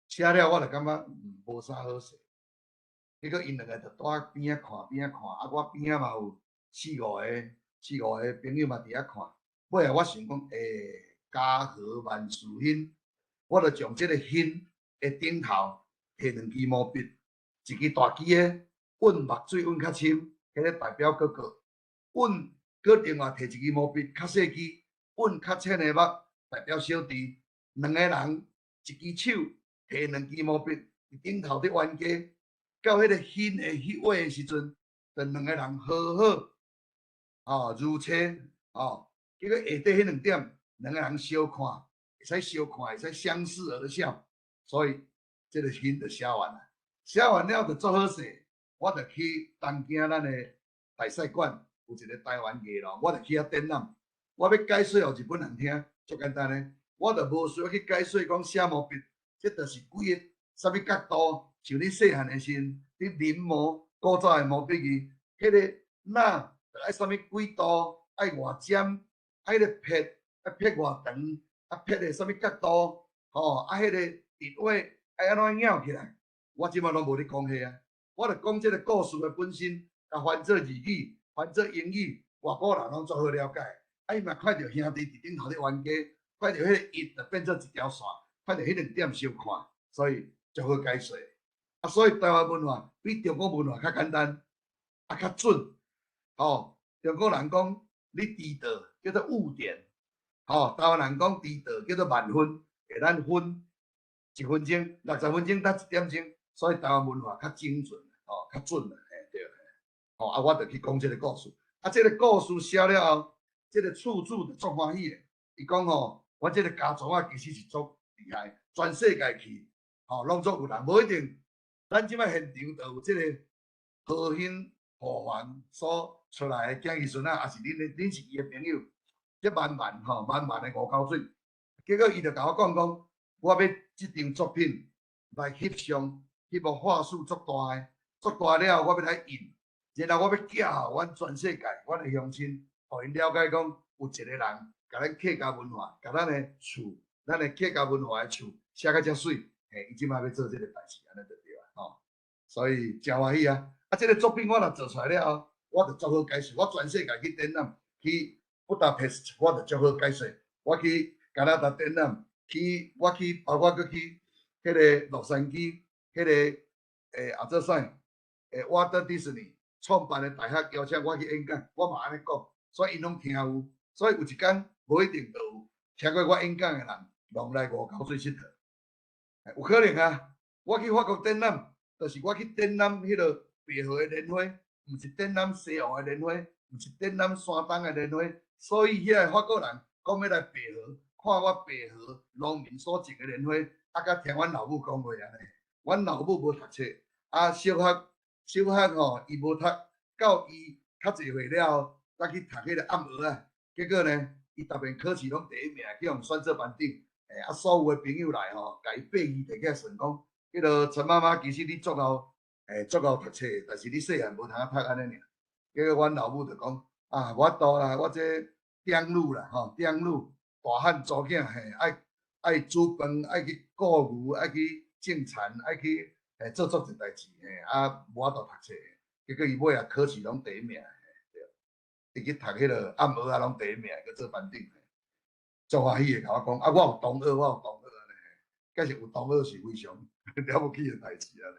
寫了我就感覺無啥好勢。結果𪜶兩个就蹛邊仔看邊仔看，啊，我邊仔嘛有四五个朋友嘛佇遐看。尾仔我想講，欸，家和萬事興，我就將這个興的頂頭提兩支毛筆，一支大支的，韻墨水韻較深，彼个代表哥哥；韻閣另外提一支毛筆較細支，韻較淺的墨代表小弟。兩个人一支手提兩支毛筆，佇頂頭佇冤家，到彼个興的彼尾的時陣，就兩个人和好，哦，如初，哦，結果下底彼兩點，兩个人相看，會使相看，會使相視而笑，所以這个興就寫完啦。寫完了就足好勢，我就去東京咱的大使館有一个台灣藝廊，我就去遐展覽。我欲解說予日本人聽，足簡單的，我就無需要去解說講寫毛筆，這就是幾个啥物角度，像你細漢的時陣，你臨摹古早的毛筆字，彼个捺愛啥物幾度，愛偌尖，啊，彼个撇愛撇偌長，啊撇的啥物角度，吼，啊，彼个筆畫愛按怎拗起來，我這擺攏無咧講彼啊，我就講這个故事的本身，共翻做日語，翻做英語，外國人攏足好了解。啊，伊嘛看著兄弟佇頂頭咧冤家，看著彼个一就變做一條線，看著彼兩點相看，所以足好解說。啊，所以台灣文化比中國文化較簡單，啊較準。吼，中國人講你遲到叫做誤點，吼，台灣人講遲到叫做慢分，會咱分一分鐘、60分鐘等一點鐘，所以台灣文化較精準，吼，較準啦，嘿對。吼，啊，我就去講這个故事。啊，這个故事寫了後，這个厝主就足歡喜的。伊講吼，我這个家族啊，其實是足厲害，全世界去，吼，攏總有人，無一定。咱這擺現場就有這个和興護環所出來的囝兒孫仔，也是恁的，恁是伊的朋友，這慢慢吼，慢慢的吳溝水。結果伊就共我講講，我欲這張作品來翕相，翕予畫素足大的，足大了後，我欲來印，然後我欲寄予阮全世界，阮的鄉親，予𪜶了解講，有一个人共咱客家文化，共咱的厝，咱的客家文化的厝寫甲遮媠，嘿，伊這擺欲做這个代誌，按呢就對啊，吼。所以誠歡喜啊！啊，這个作品我若做出來了後，我就足好解說。我全世界去展覽，去布達佩斯，我就足好解說。我去加拿大展覽，去我去，包括閣去彼个洛杉磯，彼个阿做啥？沃特迪士尼創辦的大學邀請我去演講，我嘛按呢講，所以𪜶攏聽有。所以有一工無一定就有聽過我演講的人，攏來吳溝水𨑨迌。有可能啊！我去法國展覽，就是我去展覽彼个白河的蓮花，毋是展覽西湖的蓮花，毋是展覽山東的蓮花。所以遐个法國人講欲來白河看我白河農民所種的蓮花，啊，佮聽阮老母講話按呢。阮老母無讀冊，啊，小學小學吼伊無讀，到伊較濟歲了後，才去讀彼个暗學仔。結果呢，伊逐遍考試攏第一名，去予選做班長。欸，啊，所有的朋友來吼，共伊八字提起來算講，彼个陳媽媽其實你足𠢕，欸，足𠢕讀冊，但是你細漢無通讀按呢爾。結果阮老母就講，啊，無法度啦，我這長女啦，吼，長女大漢查某囝，嘿，愛愛煮飯，愛去顧牛，愛去種田，愛去欸做足濟代誌，嘿，啊，無法度讀冊。結果伊尾仔考試攏第一名，對，伊去讀彼个暗學仔攏第一名，去做班長。足歡喜的共我講，啊，我有同學，我有同學按呢，假使有同學是非常了不起的代誌按呢。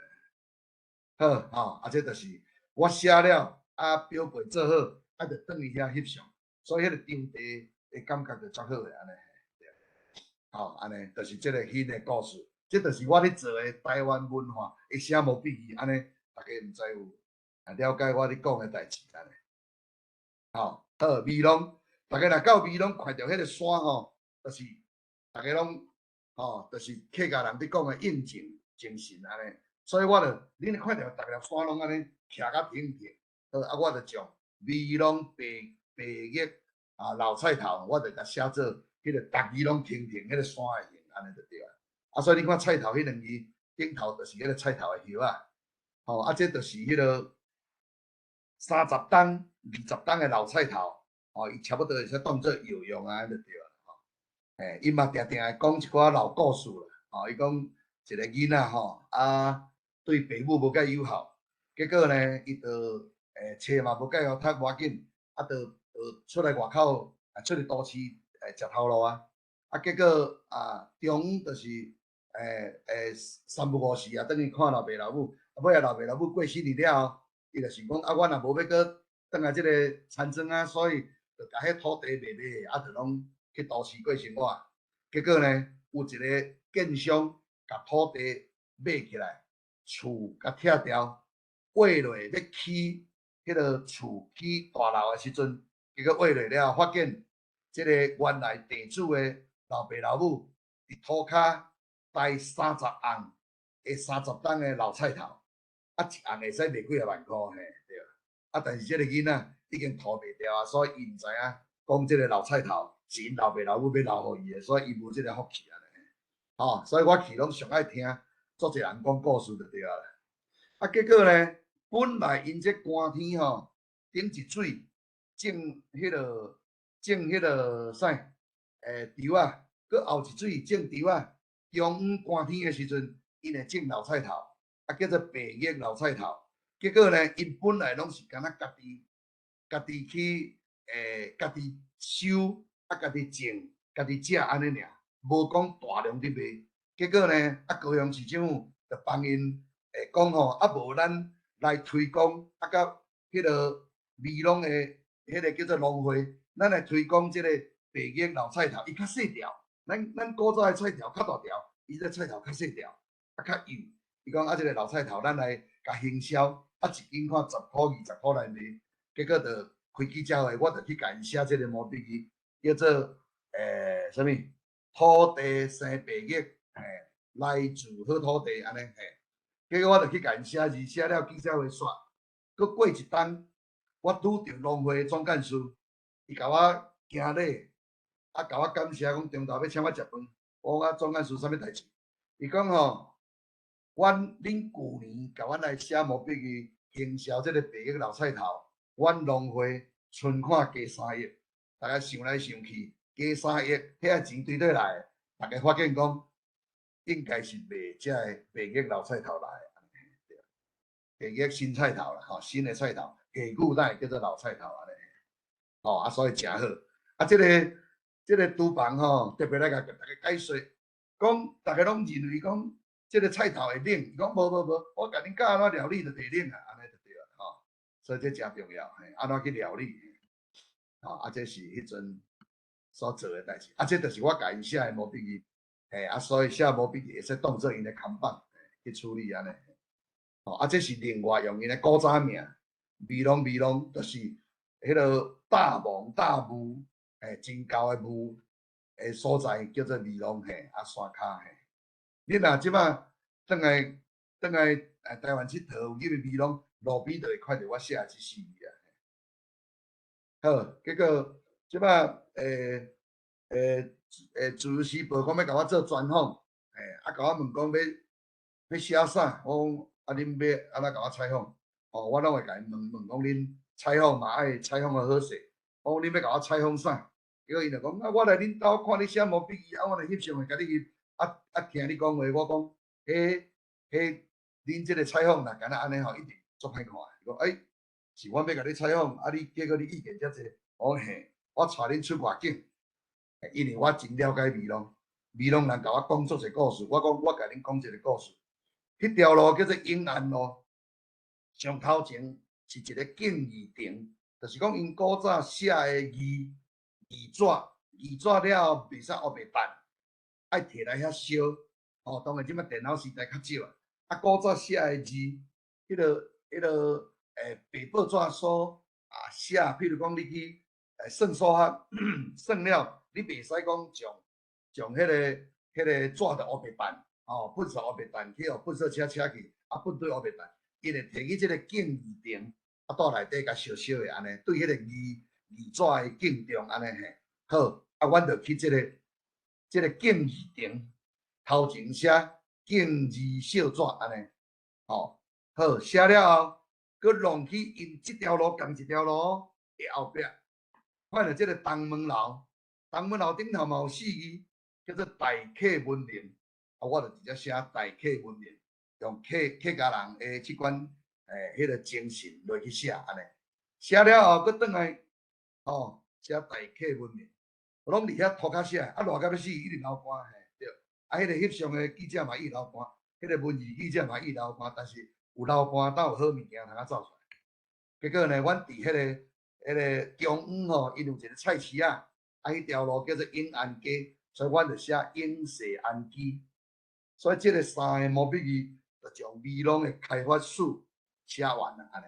好，吼，啊，這就是我寫了，啊，表背做好。啊，就轉去遐翕相，所以彼個場地的感覺就足好的按呢。吼，按呢，就是這个彼的故事，這就是我咧做的台灣文化的寫毛筆字，按呢，大家毋知有啊了解我咧講的代誌按呢。吼，好，美濃，大家若到美濃看著彼個山吼，就是大家攏吼，就是客家人佇講的應景精神按呢。所以我就，恁看著逐粒山攏按呢徛甲挺挺，好，啊，我就將美濃白白玉啊老菜頭，我就共寫做彼個逐字攏挺挺，彼個山的形，按呢就對啊。啊，所以你看菜頭彼兩字頂頭就是彼個菜頭的葉仔，吼，啊，這就是彼個30冬、20冬的老菜頭，吼，伊差不多會使當做藥用啊，就對啊。吼，嘿，伊嘛定定會講一寡老故事啦，吼，伊講一個囡仔吼，啊，對爸母無介友好，結果呢，伊就冊嘛無介曉讀，無要緊，啊，就出來外口，啊，出去都市食頭路啊，啊，結果啊，中午就是三不五時啊，轉去看老爸老母，啊，尾仔老爸老母過身去了後，伊就想講啊，我若無欲閣轉來這個田莊啊，所以就共彼土地賣賣，啊，就攏去都市過生活。結果呢，有一個建商共土地買起來，厝共拆掉，挖落欲起彼个厝起大樓的時陣，結果挖落了後，發現這个原來地主的老爸老母佇塗跤栽30甕的30冬的老菜頭，啊，一甕會使賣幾仔萬箍嘿，對。啊，但是這个囡仔已經土賣掉啊，所以伊毋知影講這个老菜頭是𪜶老爸老母欲留予伊的，所以伊無這个福氣按呢。吼，所以我去攏上愛聽足濟人講故事就對啊啦。啊，結果呢，本來𪜶這寒天吼，頂一水種彼个種彼个啥，稻仔，閣後一水種稻仔。中午寒天的時陣，𪜶會種老菜頭，啊叫做白玉老菜頭。結果呢，𪜶本來攏是敢若家己家己去家己收，啊家己種，家己食按呢爾，無講大量佇賣。結果呢，啊高雄市政府就幫𪜶講吼，啊無咱來推廣，啊佮彼个美濃的彼个叫做農會，咱來推廣這个白玉老菜頭，伊較細條。咱古早的菜頭較大條，伊這菜頭較細條，啊較幼。伊講啊，這个老菜頭，咱來共行銷，啊一斤看10箍20箍來賣。結果就開記者會，我就去共𪜶寫這个毛筆字，叫做啥物？土地生白玉，嘿，來自好土地按呢嘿。結果我就去共𪜶寫字，寫了記者會煞，閣過一冬，我拄著農會總幹事，伊共我行禮。啊，共我感謝講中晝欲請我食飯，我講啊總幹事啥物代誌？伊講吼，阮恁舊年共阮來寫毛筆字行銷這个白玉老菜頭，阮農會存款加3億，大家想來想去，加三億，遐錢對佗來？大家發現講，應該是賣這个白玉老菜頭來的，白玉新菜頭啦，吼，新的菜頭，下久咱會叫做老菜頭按呢，吼啊，所以誠好，啊，這个廚房吼，特別來共大家解說，講大家攏認為講這个菜頭會冷，伊講無無無，我共恁教按怎料理就袂冷啊，按呢就對啊，吼，所以這誠重要，嘿，按怎去料理，吼，啊，這是彼陣所做的代誌，啊，這就是我共𪜶寫的毛筆字，嘿，啊，所以寫毛筆字會使當做𪜶的看板去處理按呢，吼，啊，這是另外用𪜶的古早名，美濃美濃，就是彼个大濛大霧。嘿，真厚的霧的所在叫做美濃嘿，啊山跤嘿。你若這擺轉來轉來台灣𨑨迌，入去美濃路邊就會看著我寫的這四字啊。好，結果這擺自由時報講欲共我做專訪，嘿，啊共我問講欲寫啥？我講啊，恁欲按怎共我採訪？哦，我攏會共𪜶問問講恁採訪嘛愛採訪予好勢。我講恁欲共我採訪啥？結果𪜶就講啊，我來恁兜看你寫毛筆字，啊，我來翕相會共你翕，啊啊聽你講話，我講，彼彼恁這个採訪若敢若按呢吼，一定足歹看。伊講欸，是阮欲共你採訪，啊你結果你意見遮濟，我講嘿，我帶恁出外景，因為我真了解美濃，美濃人共我講足濟故事，我講我共恁講一個故事，彼條路叫做永安路，上頭前是一個敬義亭。就是講𪜶古早寫的字字紙，字紙了後袂使烏白版，愛提來遐燒。哦，當然這擺電腦時代較少啊。啊，古早寫的字，彼個白報紙所啊寫，譬如講你去算數學，算了，你袂使講將彼個紙就烏白版，哦，糞埽烏白彈去予糞埽車車去，啊，糞堆烏白彈，伊會提去這個敬字亭，啊，蹛內底共燒燒的按呢，對彼個字字紙的敬重按呢嘿。好，啊，阮就去這個敬字亭頭前寫敬字燒紙按呢，吼，好，寫了後，閣弄去𪜶這條路仝一條路的後壁，看著這個東門樓，東門樓頂頭嘛有四字，叫做待客文明，啊，我就直接寫待客文明，用客家人的這款彼個精神落去寫按呢，寫了後，閣轉來，吼，寫待客文明，攏佇遐塗跤寫，啊，熱甲欲死，一直流汗，嘿，對，啊，彼個翕相的記者嘛一直流汗，彼個文字記者嘛一直流汗，但是有流汗，才有好物件通啊走出來。結果呢，阮佇彼個中央吼，𪜶有一個菜市仔，啊，彼條路叫做永安街，所以阮就寫永世安居。所以這個三個毛筆字，就將美濃的開發史寫完啦，按呢。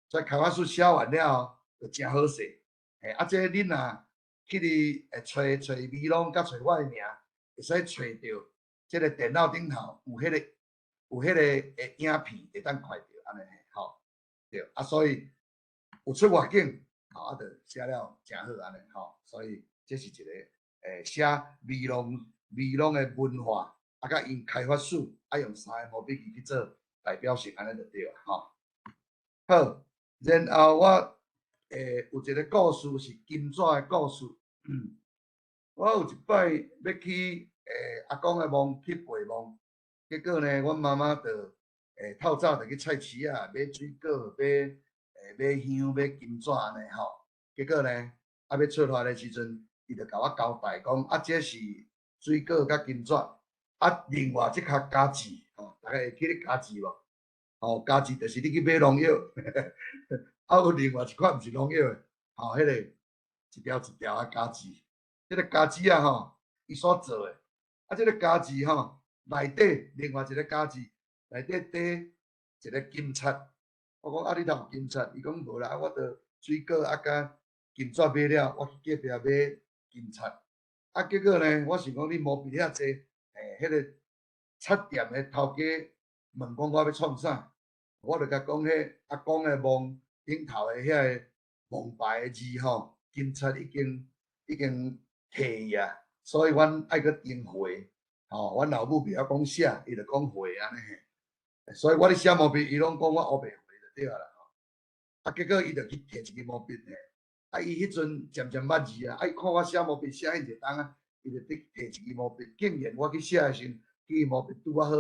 所以開發史寫完了後，就誠好勢。嘿，啊，這恁若去佇會揣揣美濃佮揣我的名，會使揣著這個電腦頂頭有彼個的影片，會當看著按呢吼。對，啊，所以有出外景，吼，啊，就寫了誠好按呢吼。所以這是一個寫美濃的文化，啊，佮𪜶開發史，啊，用三個毛筆字去做代表性，按呢就對啊，吼。好，然後我有一個故事是金紙的故事。我有一擺欲去阿公的墓去陪墓，結果呢，阮媽媽就透早就去菜市仔買水果、買香、買金紙按呢吼。結果呢，啊欲出發的時陣，伊就共我交代講，啊，這是水果佮金紙，啊，另外這跤家子吼，大家會記得家子無？吼，家子就是你去買農藥，啊，有另外一款毋是農藥的，吼，彼個一條一條的家子，這個家子啊吼，伊所做的，啊，這個家子吼，內底另外一個家子，內底缀一個金漆。我講啊，你哪有金漆？伊講無啦，我著水果啊佮金紙買了，我去隔壁買金漆。啊，結果呢，我想講你毛筆遐濟，彼個漆店的頭家問講我欲創啥，我就共講彼阿公的墓頂頭的遐个墓牌的字吼，金漆已經褪去啊，所以阮愛閣重畫。吼，阮老母袂曉講寫，伊就講畫按呢嘿。所以我咧寫毛筆，伊攏講我烏白畫就對啊啦。啊，結果伊就去提一支毛筆嘿。啊，伊彼陣漸漸捌字啊，啊，伊看我寫毛筆寫遐濟冬啊，伊就去提一支毛筆。竟然我去寫的時陣，彼支毛筆拄仔好，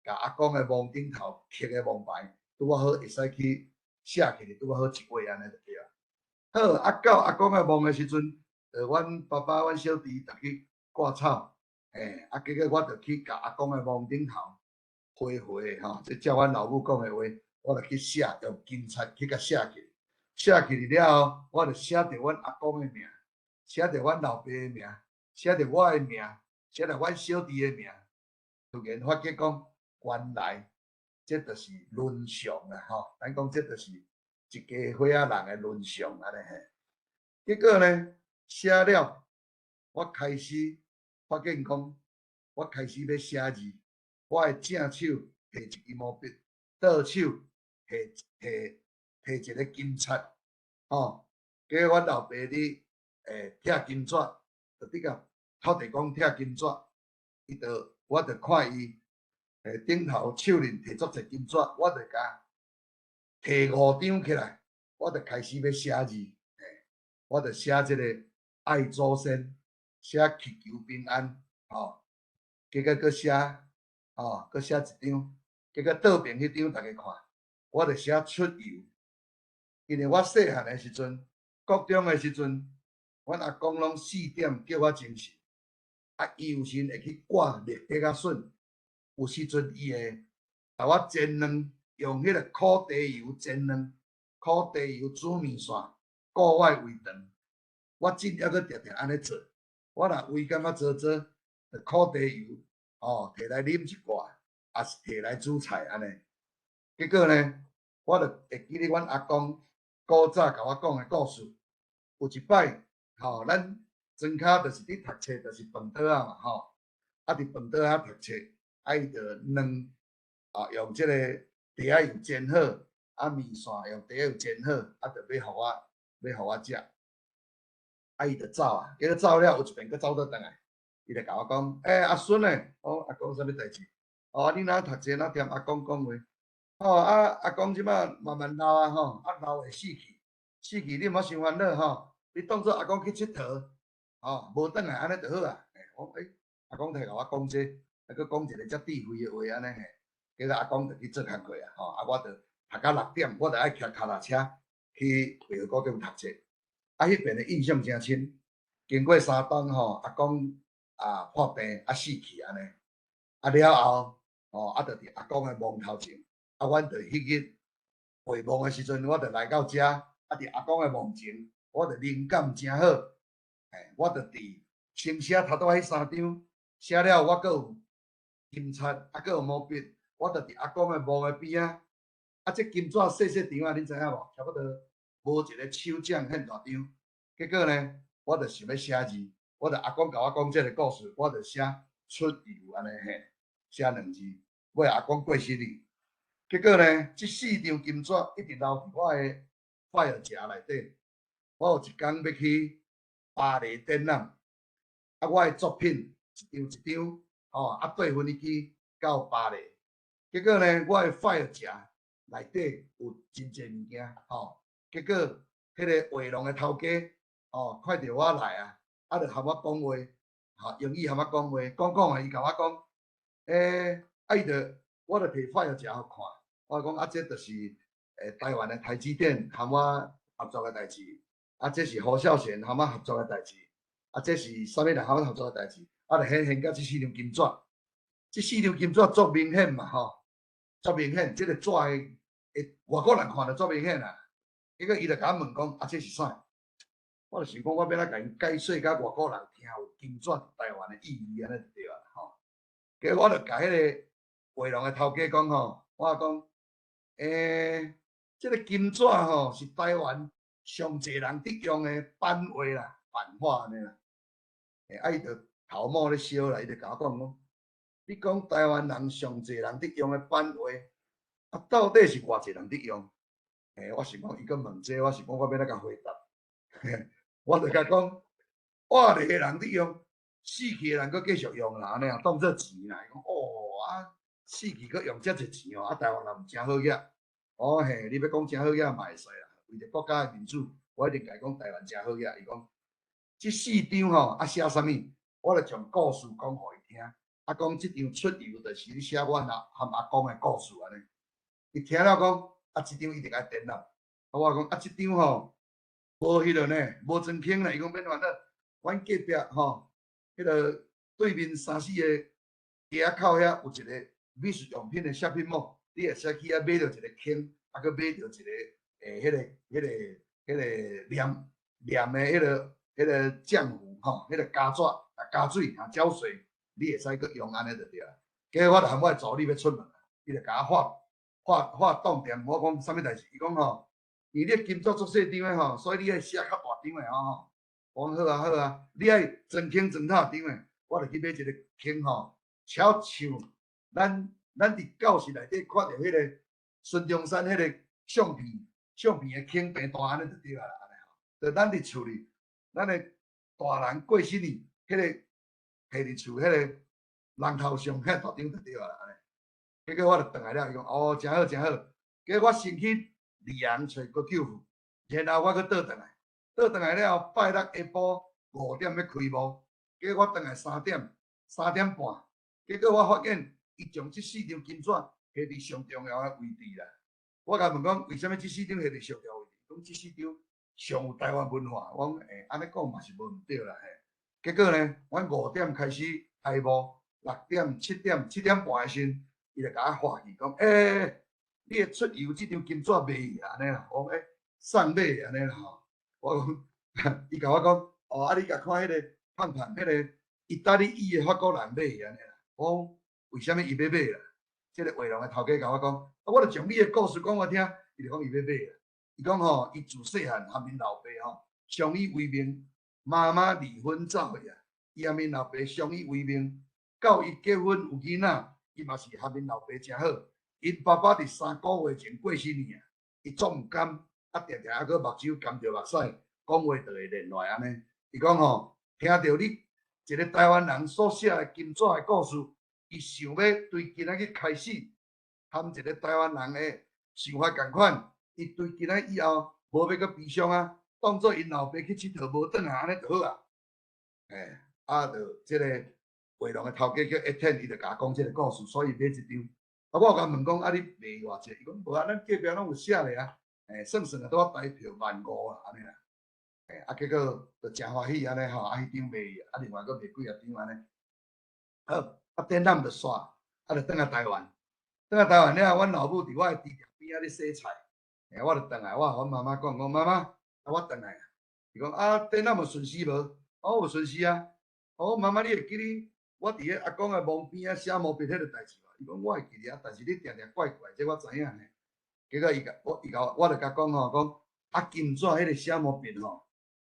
共阿公的墓頂頭刻的墓牌，拄仔好會使去寫起來，拄仔好一畫按呢就對啊。好，啊到阿公的墓的時陣，就阮爸爸、阮小弟逐去割草，嘿，啊，結果我就去共阿公的墓頂頭花花吼，這照阮老母講的話，我就去寫，用金漆去共寫起。寫起來了後，我就寫著阮阿公的名，寫著阮老爸的名，寫著我的名，寫著阮小弟的名。突然發覺講，原來這就是倫常啊！吼，咱講這就是一家伙仔人的倫常按呢嘿。結果呢，寫了，我開始發現講，我開始欲寫字，我的正手提一支毛筆，倒手提提提一個金漆，吼。結果阮老爸佇拆金紙，就佇共土地公拆金紙，伊就我就看伊頂頭手裡提足濟金紙，我就共提五張起來，我就開始欲寫字，我就寫這個愛祖先，寫祈求平安，吼，結果閣寫，吼，閣寫一張，結果倒邊彼張逐家看，我就寫出遊，因為我細漢的時陣，國中的時陣，阮阿公攏4點叫我精神，啊，伊有時會去割綠竹仔筍，有時陣伊會共我煎卵，用彼個苦茶油煎卵，苦茶油煮麵線，顧我的胃腸。我真猶閣定定按呢做。我若胃感覺糟糟，就苦茶油，哦，提來啉一罐，抑是提來煮菜按呢。結果呢，我就會記得阮阿公古早共我講的故事。有一擺，吼，咱莊跤就是佇讀冊，就是飯桌仔嘛，吼。啊，佇飯桌仔讀冊，啊，伊就卵啊，用這個茶仔油煎好，啊，麵線用茶仔油煎好，啊，就欲予我，欲予我食。啊，伊就走啊，結果走了，有一遍閣走倒轉來，伊就共我講：欸，阿孫欸，哦，阿公啥物代誌？哦，你若讀冊若踮阿公講話，吼，啊，阿公這擺慢慢老啊，吼，啊老會死去，死去你莫傷煩惱吼，你當做阿公去𨑨迌，吼，無轉來按呢就好啊。我講欸，阿公提共我講這個，啊，閣講一個遮智慧的話按呢嘿，結果阿公就去做工課啊，吼，啊，我就讀到6點，我就愛騎跤踏車去惠和高中讀冊。啊，彼遍的印象誠深。經過3冬吼，阿公啊破病啊死去按呢。啊了後，吼啊就佇阿公的墓頭前，啊，阮就彼日回墓的時陣，我就來到遮，啊，佇阿公的墓前，我就靈感誠好，欸，我就佇先寫頭拄仔彼三張，寫了我閣有金漆，啊，閣有毛筆，我就佇阿公的墓的邊仔，啊，這金紙細細張啊，恁知影無？差不多無一个手掌遐大張。結果呢，我就想欲寫字，我就阿公共我講這个故事，我就寫出遊按呢嘿，寫兩字，尾阿公過身去。結果呢，這四張金紙一直留佇我的 file 夾內底。我有一工欲去巴黎展覽，啊，我的作品一張一張，吼，啊，綴飛機到巴黎。結果呢，我的 file 夾內底有真濟物件，吼。結果，彼个畫廊的頭家，哦，看著我來啊，啊，就含我講話，吼，英語含我講話，講講啊，伊共我講，欸，啊，伊就，我就提 file 夾予看，我講啊，這就是台灣的台積電含我合作的代誌，啊，這是侯孝賢含我合作的代誌，啊，這是啥物人含我合作的代誌，啊，就顯現到這四張金紙，這四張金紙足明顯嘛，吼，足明顯，這個紙的，欸，外國人看著足明顯啊。結果伊就共我問講，啊，這是啥？我就想講，我欲按怎共𪜶解說共外國人聽有金紙佇台灣的意義按呢就對啊，吼。結果我就共彼个畫廊的頭家講吼，我講，欸，這个金紙吼是台灣上濟人佇用的版畫啦，版畫按呢啦。欸，啊，伊就頭毛咧燒啦，伊就共我講講，你講台灣人上濟人佇用的版畫，啊，到底是偌濟人佇用？欸，我想講，伊閣問這個，我想講我欲按怎共回答？我就共講，活著的人佇用，死去的人閣繼續用啦，按呢啊，當做錢啦。伊講哦啊，死去閣用遮濟錢哦，啊，台灣人誠好額。哦嘿，你欲講誠好額嘛會使啦，為著國家的民主，我一定共伊講台灣誠好額。伊講，這四張吼啊寫啥物？我就將故事講予伊聽。啊，講這張出遊就是咧寫阮阿含阿公的故事按呢。伊聽了講，啊，這張一定愛展覽。啊，我講啊，這張吼無彼落呢，無裝坑啦。伊講免煩惱，阮隔壁吼，彼个對面三四个街仔口遐有一个美術用品的 shopping mall，你會使去遐買著一個坑，啊，閣買著一個欸，彼个、彼个、彼个黏黏的彼个、彼个漿糊吼，彼个膠紙啊，膠水啊，膠水，你會使閣用按呢就對啊。結果我就含我的助理欲出門，伊就共我畫畫畫重點。我講啥物代誌？伊講吼，因為你金紙足細張的吼，所以你愛寫較大張的吼。我講好啊好啊，你愛裝坑裝大張的，我就去買一個坑吼，超像咱咱佇教室內底看著彼個孫中山彼個相片相片的坑平大按呢就對啊啦，按呢吼。就咱佇厝裡，咱的大人過身去，彼個提佇厝彼個人頭像遐大張就對啊啦，按呢。結果我就轉來了，伊講哦，誠好誠好。結果我先去里昂揣高舅父，然後我閣倒轉來，倒轉來了後，拜六下晡5點欲開幕，結果我轉來3點，3點半，結果我發現伊將這四張金紙放佇上重要的位置啦。我共問講，為啥物這四張放佇上重要位置？講這四張上有台灣文化。我講欸，按呢講嘛是無毋對啦嘿。結果呢，阮五點開始開幕，6點、7點、7點半的時陣，伊就共我發去講，欸，你的出遊這張金紙賣去按呢啦。我講欸，送買按呢啦吼。我講，伊共我講，哦，啊你共看彼个胖胖彼个意大利裔的法國人買按呢啦。我講為啥物伊欲買啦？這个畫廊的頭家共我講，啊，我就將你的故事講我聽，伊就講伊欲買啦。伊講吼，伊自細漢和𪜶老爸吼相依為命，媽媽離婚走去啊，伊和𪜶老爸相依為命，到伊結婚有囡仔，伊嘛是和𪜶老爸誠好。𪜶爸爸佇3個月前過身去啊，伊足毋甘，啊，定定猶閣目睭含著目屎，講話就會連來按呢。伊講吼，聽著你一個台灣人所寫的金紙的故事，伊想欲對今仔日開始，和一個台灣人的想法仝款。伊對今仔以後無欲閣悲傷啊，當做𪜶老爸去𨑨迌無轉來按呢就好啊。欸，啊，就這個畫廊的頭家叫一天，伊就共我講這個故事，所以買這張。啊，我有共問講，啊，你賣偌濟？伊講無啊，咱隔壁攏有寫咧啊。欸，算算啊，拄仔台票1萬5啊，按呢啦。欸，啊，結果就誠歡喜按呢吼，啊，彼張賣，啊，另外閣賣幾仔張按呢。好，啊，展覽就煞，啊，就轉來台灣。轉來台灣了後，阮老母佇我的豬店邊仔咧洗菜。欸，我就轉來，我予阮媽媽講，講媽媽，啊，我轉來啊。伊講啊，展覽有順時無？哦，有順時啊。哦，媽媽，你會記得我佇彼阿公的墓邊仔寫毛筆彼个代誌無？伊講我會記得啊，但是你定定怪怪，這我知影呢。結果伊共我，伊共我，我就共講吼，講啊金紙彼个寫毛筆吼，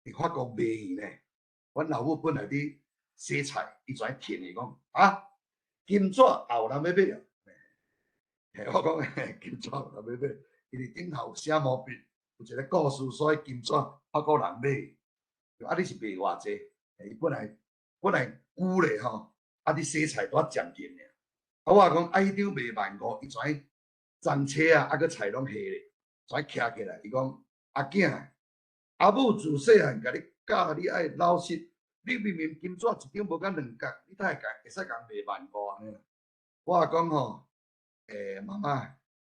佇法國賣去呢。阮老母本來佇洗菜，伊就愛停伊講啊，金紙也有人欲買哦。嘿，我講金紙有人欲買，因為頂頭有寫毛筆，有一個故事，所以金紙法國人買。啊，你是賣偌濟？伊本來久咧吼，啊，佇洗菜拄仔暫停爾。啊，我講啊，彼張賣萬五，伊怎髒車啊，啊，閣菜攏下咧，怎徛起來？伊講阿囝，阿母自細漢共你教你愛老實，你明明金紙一張無甲2角，你哪會共會使共賣萬五按呢？我講吼，欸，媽媽，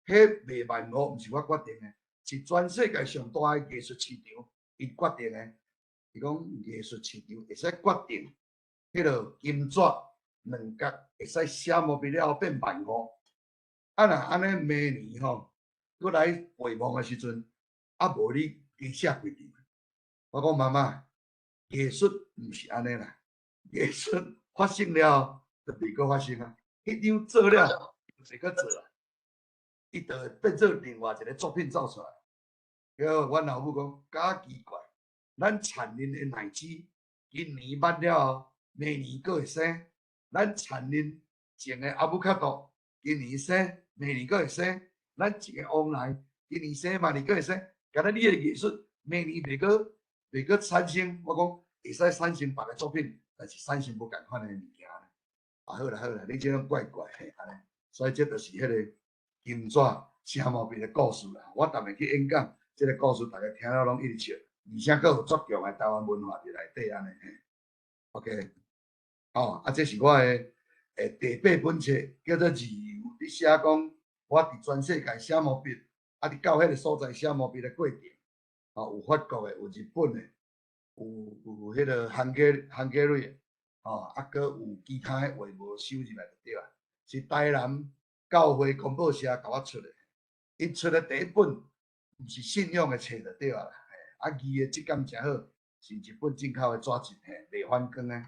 彼賣萬五毋是我決定的，是全世界上大的藝術市場𪜶決定的。伊講藝術市場會使決定，彼个金紙2角會使寫毛筆了後變萬五。啊，若按呢明年吼，閣來回望的時陣，啊無你加寫幾張。我講媽媽，藝術毋是按呢啦，藝術發生了就袂閣發生啊。彼張做了，袂閣做啊，伊就會變做另外一個作品走出來。結果阮老母講，假奇怪，咱田恁的奶子今年捌了後，明年閣會生；咱田恁種的阿布卡多，今年生，明年閣會生；咱種的黃梨，今年生，明年閣會生。敢若你的藝術，明年袂閣產生，我講會使產生別个作品，但是產生無仝款的物件。啊，好啦好啦，你這種怪怪嘿，按呢，所以這就是彼个金紙寫毛筆的故事啦。我逐暝去演講，這个故事逐家聽了攏一直笑，而且閣有足強的台灣文化佇內底按呢嘿。OK，哦，啊，這是我的第八本冊，叫做《自由》，佇寫講我佇全世界寫毛筆，啊，佇到彼个所在寫毛筆的過程。哦，有法國的，有日本的，有彼个漢格瑞的，哦，啊，閣有其他的話無收入來就對啊。是台南教會公報社共我出的，𪜶出的第一本毋是信仰的冊就對啊啦。啊，字的質感誠好，是一本進口的紙質，嘿，袂反光的。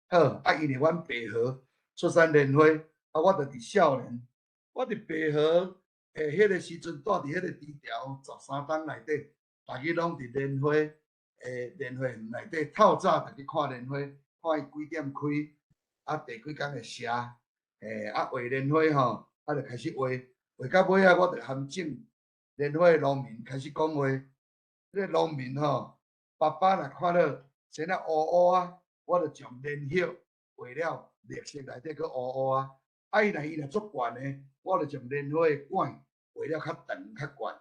好，啊，因為阮白河出產蓮花，啊，我就佇少年，我佇白河的彼个時陣，蹛佇彼個低潮13冬內底，逐日攏佇蓮花的蓮花園內底，透早就去看蓮花，看伊幾點開，啊，第幾工會謝，欸，啊，畫蓮花吼，啊，就開始畫，畫到尾仔，我就含種蓮花的農民開始講話，這个農民吼，爸爸若看到生啊烏烏啊，我就將蓮葉畫了綠色內底閣烏烏啊，啊，伊若足懸的，我就將蓮花的管畫了較長較懸。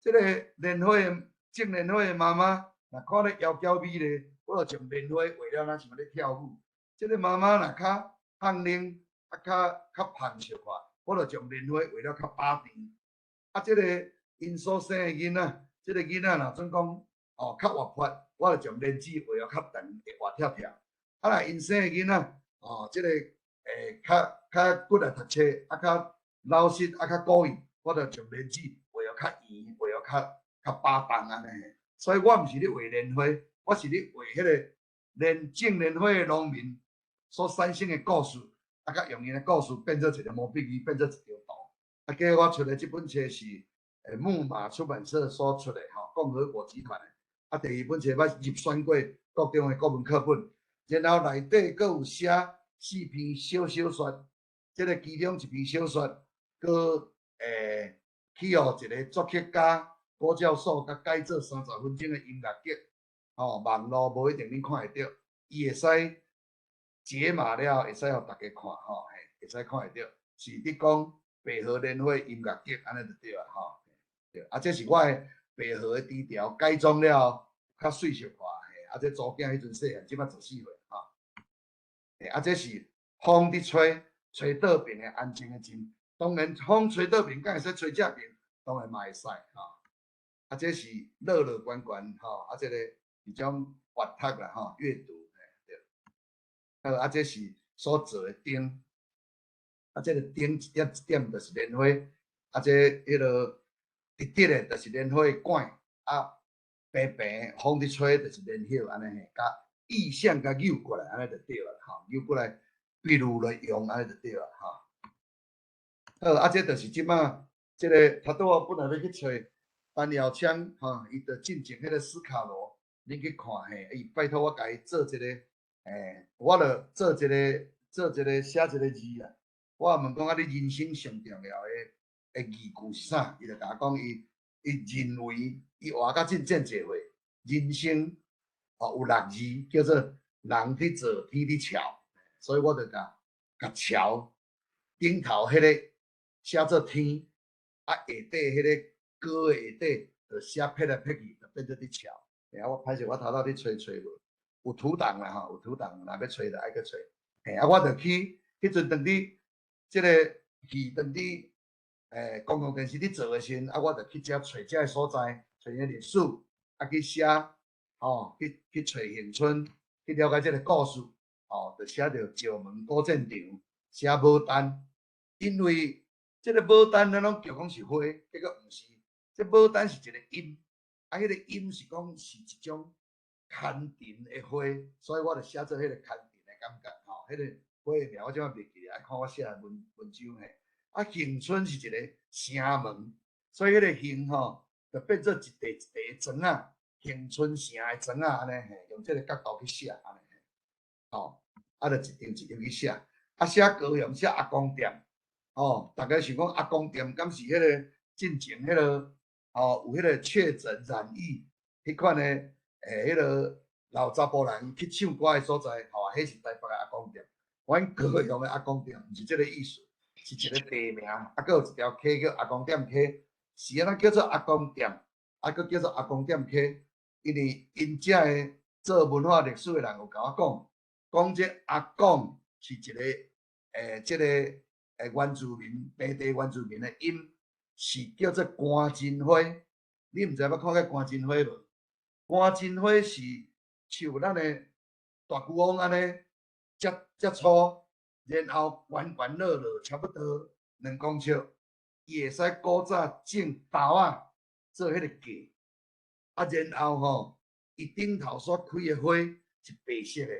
這个蓮花的種蓮花的媽媽，若看咧窈窕美麗，我就將蓮花畫了若像咧跳舞。這个媽媽若較胖嫩，啊較較胖小可，我就將蓮花畫了較飽甜。啊，這个𪜶所生的囡仔，這个囡仔若準講哦較活潑，我就將蓮子畫了較長，會活跳跳。啊，若𪜶生的囡仔，哦，這个欸較較骨力讀冊，啊較老實，啊較古意，我就將蓮子畫了較圓，畫了較較霸動按呢。所以我毋是咧畫蓮花，我是咧畫彼个蓮種蓮花的農民所產生的故事，啊，佮用𪜶的故事變做一個毛筆字，變做一張圖。啊，結果我出的這本冊是木馬出版社所出的吼，共和國集團的。啊，第二本冊捌入選過國中的國文課本，然後內底閣有寫四篇小小說，這个其中一篇小說，閣去予一个作曲家郭教授共改做30分鐘的音樂劇，吼，網路無一定恁看會著，伊會使解碼了，會使予大家看，吼，嘿，會使看會著，是佇講白河蓮花音樂劇，按呢就對啊，吼，對，啊，這是我的白河的低調改裝了，較媠小看，嘿，啊，這查某囝彼陣細漢，這擺14歲，吼，嘿，啊，這是風佇吹，吹倒爿的安靜的靜，當然風吹倒爿，敢會使吹正爿？當然嘛會使，吼，啊，這是樂樂關關，吼，啊，這个一種閱讀啦，吼，閱讀，嘿，對，好，啊，這是所做的燈，啊，這个燈一點一點就是蓮花，啊，這彼个直直的就是蓮花的管，啊，平平風佇吹就是蓮葉，按呢嘿，共意象共扭過來，按呢就對啦，吼，扭過來比喻來用，按呢就對啦，吼。好，啊，這就是這擺這个頭拄仔本來欲去揣陳耀昌，吼，伊就進前彼个斯卡羅，恁去看嘿，伊拜託我共伊做一个，我就做一个做一个寫一个字啦。我問講啊，你人生上重要的的字句是啥？伊就共我講，伊伊認為伊活到這遮濟歲，人生哦有六字叫做人佇做，天佇俏，所以我就共共橋頂頭彼个寫做天，啊下底彼个歌的下底就寫撇來撇去，就變做佇俏。啊，我歹勢，我頭拄佇揣揣無，有圖檔啦吼，有圖檔，若欲揣就愛閣揣。嘿，啊，我就去彼陣當佇這个戲當佇公共電視佇做的時陣，啊，我就去遮揣遮个所在，揣彼歷史，啊，去寫，吼，去去揣恆春，去了解這个故事，吼，就寫著石門古戰場，寫牡丹，因為這个牡丹咱攏叫講是花，結果毋是，這牡丹是一个音，啊，彼个音是講是一種牽藤的花，所以我就寫做彼个牽藤的感覺，吼，彼个花的名我這擺袂記得，愛看我寫的文文章嘿。啊，恆春是一個城門，所以彼個恆吼就變做一塊一塊的磚仔，恆春城的磚仔按呢嘿，用這个角度去寫按呢嘿，吼，啊，就一張一張去寫，啊，寫高雄寫阿公店，吼，逐家想講阿公店敢是彼个進前彼个，吼，有彼个確診染疫彼款的，彼个老查埔人去唱歌的所在，吼，彼是台北的阿公店。阮高雄的阿公店毋是這个意思，是一个地名，啊，閣有一條溪叫阿公店溪，是按怎叫做阿公店，啊，閣叫做阿公店溪，因為𪜶遮的做文化歷史的人有共我講，講這阿公是一个這个原住民，平地原住民的音是叫做官真花。你毋知捌看過官真花無？官真花是像咱的大龜翁按呢，遮遮粗，然後懸懸落落差不多2公尺，伊會使古早種豆仔做彼个粿，啊，然後吼，伊頂頭所開的花是白色的。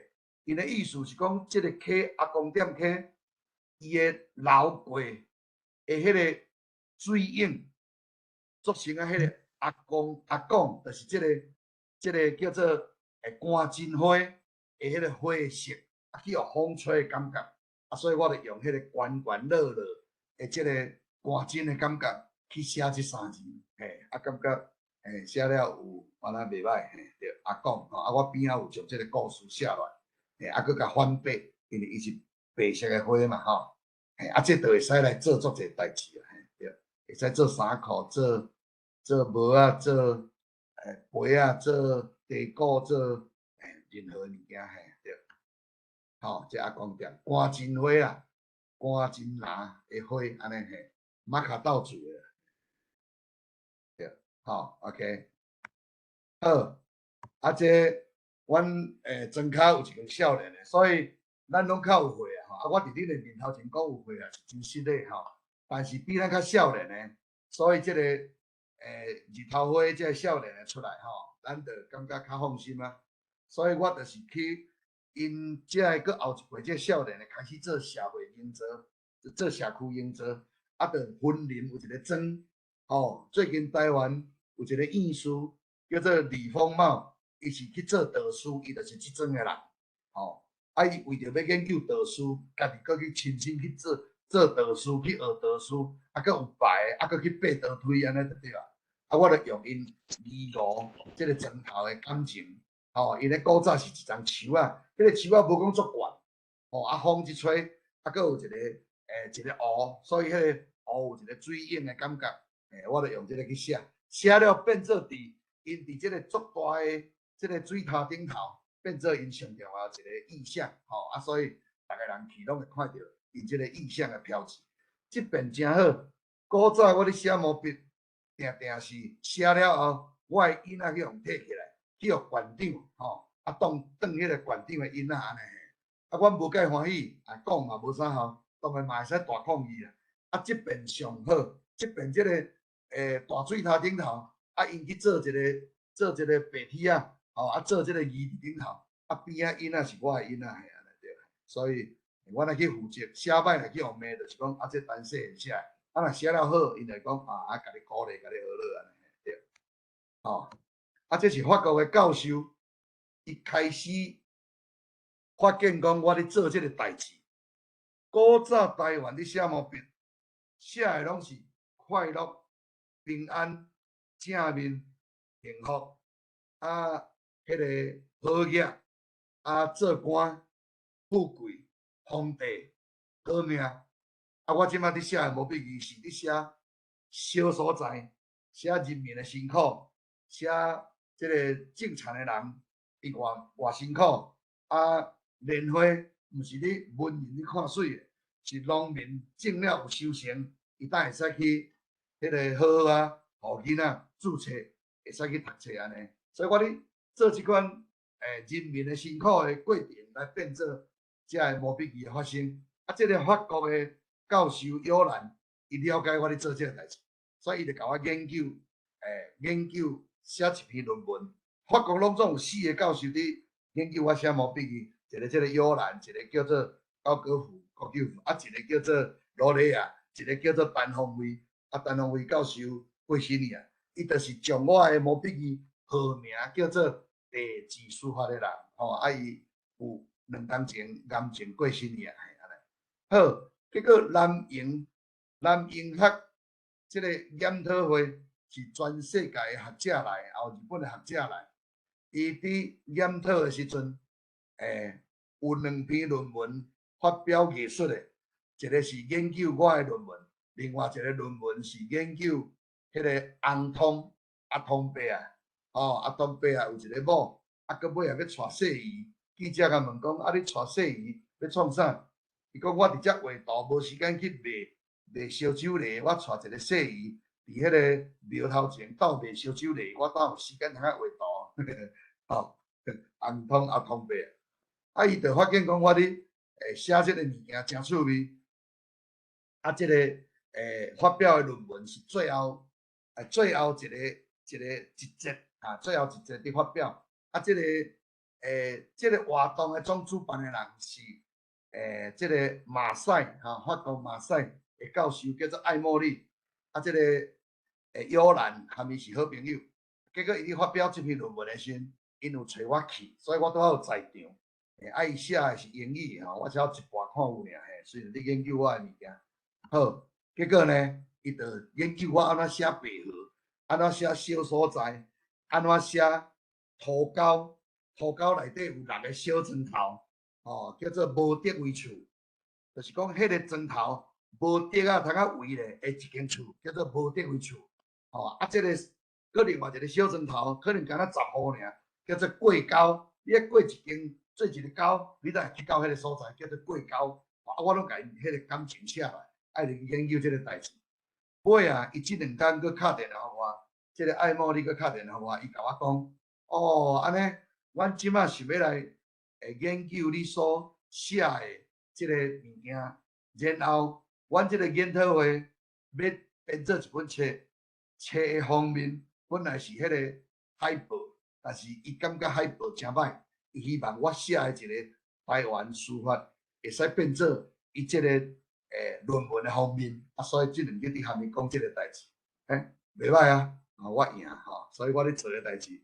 𪜶的意思是講，這个溪阿公店溪，伊的流過的彼个水影，做成啊，彼个阿公阿公，就是這个這个叫做官真花的彼个花色，啊，去予風吹的感覺，啊，所以我就用彼个懸懸落落的這个官真的感覺去寫這三字，嘿，啊，感覺寫了有敢若袂䆀，嘿，對，阿公吼，啊，我邊仔有將這个故事寫落來，嘿，啊，閣共反白，因為伊是白色的花嘛，吼，嘿，啊，這就會使來做足濟代誌啊，嘿，對，會使做衫褲，做做帽仔，做被仔，做地鼓，做任何物件，嘿，對，吼，這阿公店官真花啦，官真拿的花，按呢嘿，瑪卡豆做的，對，好，OK，好，啊，這阮莊跤有一個少年的，所以咱攏較有歲啊，吼，啊，我佇恁的面頭前講有歲啊，是真實的吼，但是比咱較少年的，所以這个日頭花這个少年的出來吼，咱就感覺較放心啊。所以我就是去𪜶這个閣後一輩這少年的開始做社會營造，做社區營造，啊，就雲林有一個莊，吼，最近台灣有一個院士叫做李豐茂，伊是去做導師，伊就是這莊的人，吼，啊，伊為著欲研究導師，家己閣去親身去做做導師，去學導師，啊，閣有排，啊，閣去爬倒梯按呢就對啊。啊，我就用𪜶二五這个磚頭的感情，吼，𪜶咧古早是一叢樹仔，彼个樹仔無講足懸，吼，啊，風一吹，啊，閣有一個湖，所以彼个湖有一個水影的感覺，我就用這个去寫，寫了變做佇𪜶佇這个足大的這个水塔頂頭，變做𪜶上重要一個意象，吼，啊，所以逐个人去攏會看著𪜶這个意象的標誌。這遍誠好，古早我咧寫毛筆，定定是寫了後，我的囡仔去予提起來，去予館長，吼，啊，當當彼個館長的囡仔按呢，啊，阮無介歡喜，啊，講嘛無啥效，當然嘛會使大抗議啦。啊，這遍上好，這遍這個大水塔頂頭，啊，𪜶去做一個白鐵仔，吼，啊，做這個字佇頂頭，啊，邊仔囡仔是我的囡仔，嘿按呢對。所以，我若去負責寫歹，若去予罵，就是講啊，這陳世賢寫的，啊，若寫了好，𪜶就講啊，啊，共你鼓勵，共你學落按呢對。吼，啊，這是法國的教授，伊開始發現講我咧做這个代誌。古早台灣咧寫毛筆，寫的攏是快樂、平安、正面、幸福，啊，彼个好額，啊，做官、富貴、皇帝、好命。啊，我這擺佇寫的毛筆字是佇寫小所在，寫人民的辛苦，寫這个種田的人伊偌偌辛苦，啊，蓮花毋是你文人咧看媠的，是農民種了有收成，伊才會使去彼个好好啊，予囡仔注冊，會使去讀冊按呢。所以我咧做這款人民的辛苦的過程，來變做這个毛筆字的發生。啊，這个法國的教授約蘭，伊了解我咧做這个代誌，所以伊就共我研究寫一篇論文。法國攏總有四个教授佇研究我寫毛筆字，一個這个約蘭，一個叫做高國富、郭久富，啊，一個叫做羅雷亞，一個叫做陳鴻威。啊，陳鴻威教授過身去啊，伊就是將我的毛筆字號名叫做地址書法的人，吼，啊，伊有2冬前癌症過身去啊，嘿按呢。好，結果南瑩學這个研討會是全世界的學者來，也有日本的學者來。伊佇研討的時陣，有兩篇論文發表藝術的，一個是研究我的論文，另外一個論文是研究彼个紅通阿通伯啊，吼，阿通伯啊有一个某，啊，閣尾仔欲娶細姨，記者共問講，啊，你娶細姨欲創啥？伊講我佇遮畫圖，無時間去賣燒酒螺，我娶一个細姨，佇彼个廟頭前鬥賣燒酒螺，我倒有時間通啊畫圖。吼，紅通阿通伯，啊，伊就發現講我咧寫這个物件誠趣味，啊，這个發表的論文是最後一個一節啊，最後一節佇發表，啊，這个活動的總主辦的人是這个馬賽哈，法國馬賽的教授叫做艾莫里，啊，這个約蘭和伊是好朋友。結果伊咧發表這篇論文的時陣，𪜶有揣我去，所以我拄好有在場。啊，伊寫的是英語吼，我只有一半看有爾嘿，雖然咧研究我的物件。好，結果呢，伊就研究我按怎寫白河，按怎寫小所在，按怎寫塗溝，塗溝內底有六个小磚頭，吼，叫做無竹圍厝，就是講彼个磚頭無竹仔通啊圍咧，的一間厝叫做無竹圍厝。吼，啊，這个閣另外一个小磚頭，可能敢若10戶爾，叫做過溝。你愛過一間做一个溝，你才會去到彼个所在，叫做過溝。啊，我攏共𪜶彼个感情寫來，愛來研究這个代誌。尾啊，伊這兩工閣敲電話予我，這个艾莫里閣敲電話予我，伊共我講，哦，按呢，阮這馬想欲來研究你所寫的這个物件，然後阮這个研討會欲編做一本冊。冊的封面本來是彼个海報，但是伊感覺海報誠歹，伊希望我寫的一个台灣書法會使變做伊這个論文的封面，啊，所以這兩日佇下面講這个代誌，欸，袂歹啊，啊，我贏吼，所以我咧做的代誌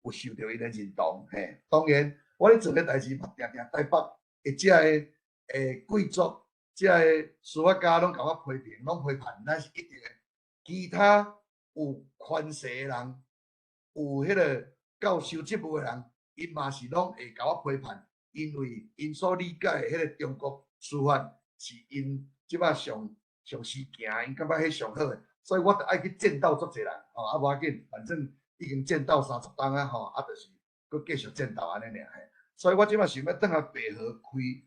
有受著𪜶的認同，嘿，當然我咧做的代誌嘛，定定台北的遮个貴族、遮个書法家攏共我批評，攏批判，咱是一定的。其他有權勢的人，有彼个教授職務的人，𪜶嘛是攏會共我批判，因為𪜶所理解的彼个中國書法是𪜶這擺上上時行，𪜶感覺彼上好的，所以我著愛去戰鬥足濟人，吼，啊無要緊，反正已經戰鬥30冬啊，吼，啊，就是閣繼續戰鬥按呢爾嘿。所以我這擺想欲轉來白河開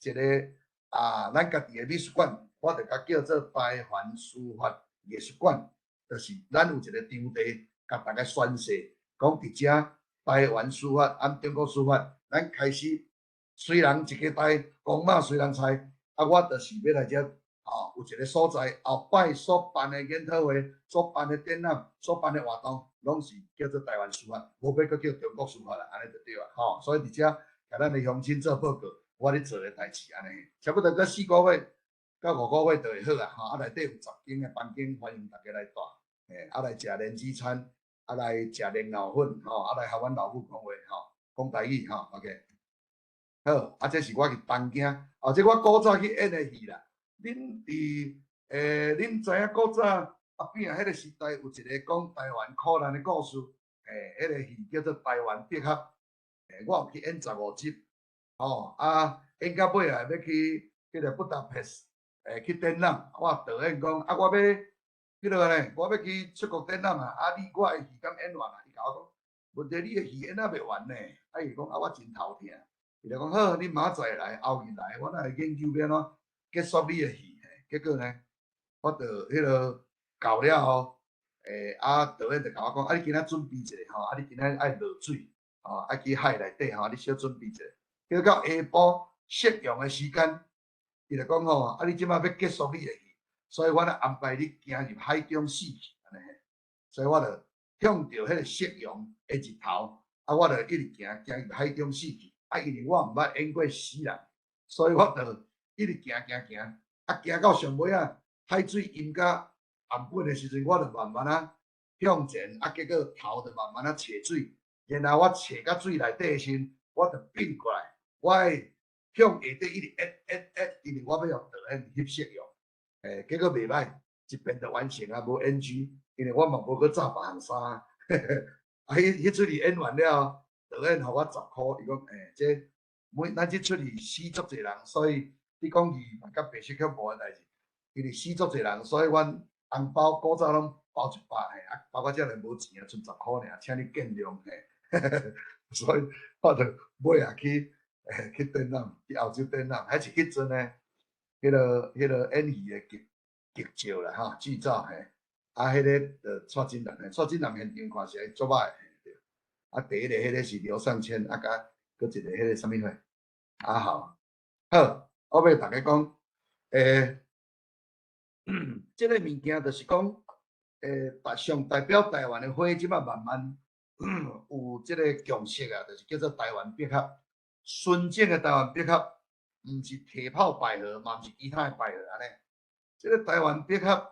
一个啊，咱家己的美術館，我著共叫做台灣書法藝術館，就是咱有一个場地，共大家宣示，講佇遮台灣書法、按中國書法，咱開始隨人一家代，公媽隨人猜，啊，我就是欲來遮，吼，有一个所在，後擺所辦的研討會、所辦的展覽、所辦的活動，攏是叫做台灣書法，無欲閣叫中國書法啦，按呢就對啊，吼。所以佇遮共咱的鄉親做報告，我咧做的代誌按呢，差不多閣4個月到5個月就會好啊，吼，啊內底有10間的房間，歡迎大家來蹛，欸，啊來食蓮子餐，啊來食蓮藕粉，吼，啊來予阮老母講話，吼，講台語，吼，OK。好，啊這是我去東京，啊這我古早去演的戲啦。恁佇恁知影古早阿扁彼个時代有一個講台灣苦難的故事，欸，彼个戲叫做《台灣百合》，欸，我有去演15集，吼，啊演到尾啊欲去彼个布達佩斯，欸，去展覽，我導演講，啊我欲彼落呢，我欲去出國展覽啊，啊你我的戲敢演完啊？伊共我講，問題你的戲演猶未完呢，啊伊講啊我真頭疼，伊就講好，你明仔載來，後日來，我來研究欲按怎結束你的戲，結果呢，我就彼落到了後，欸，啊導演就共我講，啊你今仔準備一下吼，啊你今仔愛落水，吼，愛去海內底吼，你小準備一下。結果到下晡夕陽的時間，伊就講吼，啊你這擺欲結束你的戲，所以我咧安排你行入海中死去，按呢嘿。所以我就向著彼个夕陽的日頭，啊我就一直行行入海中死去。啊因為我毋捌演過死人，所以我就一直行行行，啊行到上尾仔，海水淹甲頷頸的時陣，我就慢慢仔向前，啊結果頭就慢慢仔揣水，然後我揣到水內底的時陣，我就變過來，我會向下底一直壓壓壓，因為我欲予導演翕攝用，欸，結果袂歹，一遍就完成啊，無 NG，因為我嘛無閣紮別項衫，啊，彼齣戲演完了，導演予我10箍，伊講，欸，這每咱這齣戲死足濟人，所以你講戲嘛佮白色恐怖的代誌，因為死足濟人，所以阮紅包古早攏包100嘿，啊包到遮爾無錢啊，賰10箍爾，請你見諒嘿。所以我就尾仔去，欸，去展覽，去歐洲展覽，彼是彼陣呢，彼个演戲的劇劇照啦，吼，劇照嘿。啊，彼个就蔡振南，蔡振南現場看起來足歹，對。啊，第一个彼个是劉尚謙，啊，佮閣一個彼個啥物貨，啊好，好，我欲逐家講，欸，這个物件就是講，欸，上代表台灣的花，這擺慢慢有這个共識啊，就是叫做台灣百合，純正的台灣百合，毋是鐵炮百合，嘛毋是其他的百合按呢。這个台灣百合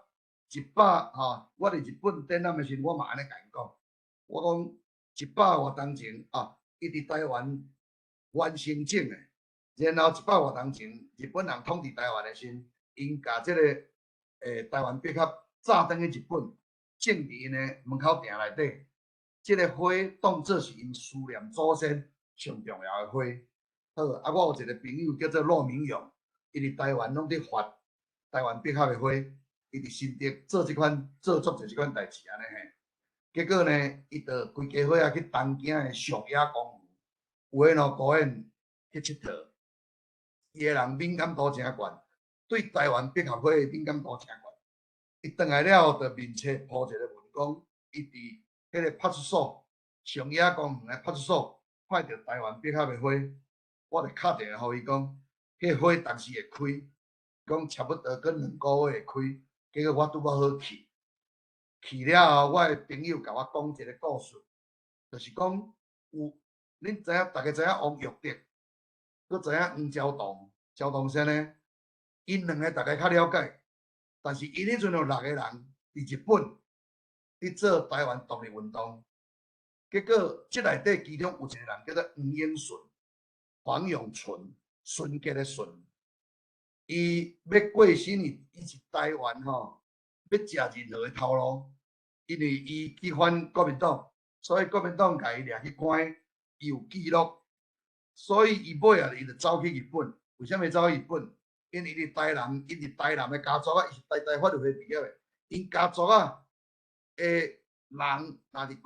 一百吼，我佇日本展覽的時陣，我嘛按呢共𪜶講，我講100外冬前啊，伊佇台灣完成種的，然後100外冬前，日本人統治台灣的時陣，𪜶共這个台灣百合炸轉去日本，種佇𪜶的門口埕內底，這个花當做是𪜶思念祖先上重要的花。好，啊，我有一個朋友叫做駱明勇，伊佇台灣攏佇發台灣百合的花，伊佇新竹做這款做足濟這款代誌按呢嘿。結果呢，伊就規家伙仔去東京的上野公園，有的公園去𨑨迌，伊的人敏感度誠懸，對台灣百合花的敏感度誠懸。伊轉來了後，就面冊 po 一個文講，伊佇彼个派出所上野公園的派出所看著台灣百合的花，我就敲電話予伊講，彼个花當時會開，講差不多閣2個月會開，結果我拄仔好去。去了後，我的朋友共我講一個故事，就是講有恁知影，逐家知影王育德，閣知影黃焦桐，焦桐先生，𪜶兩个逐家較了解，但是𪜶彼陣有六個人佇日本佇做台灣獨立運動，結果這內底其中有一個人叫做黃永順，黃永純，純潔的純，伊欲過身，伊是台灣吼，欲食任何的頭路，因為伊去反國民黨，所以國民黨共伊掠去關，伊有記錄，所以伊尾仔伊就走去日本。為啥物走去日本？因為伊佇台南，伊佇台南的家族啊，伊是台大法律系畢業的，𪜶家族啊的人，若佇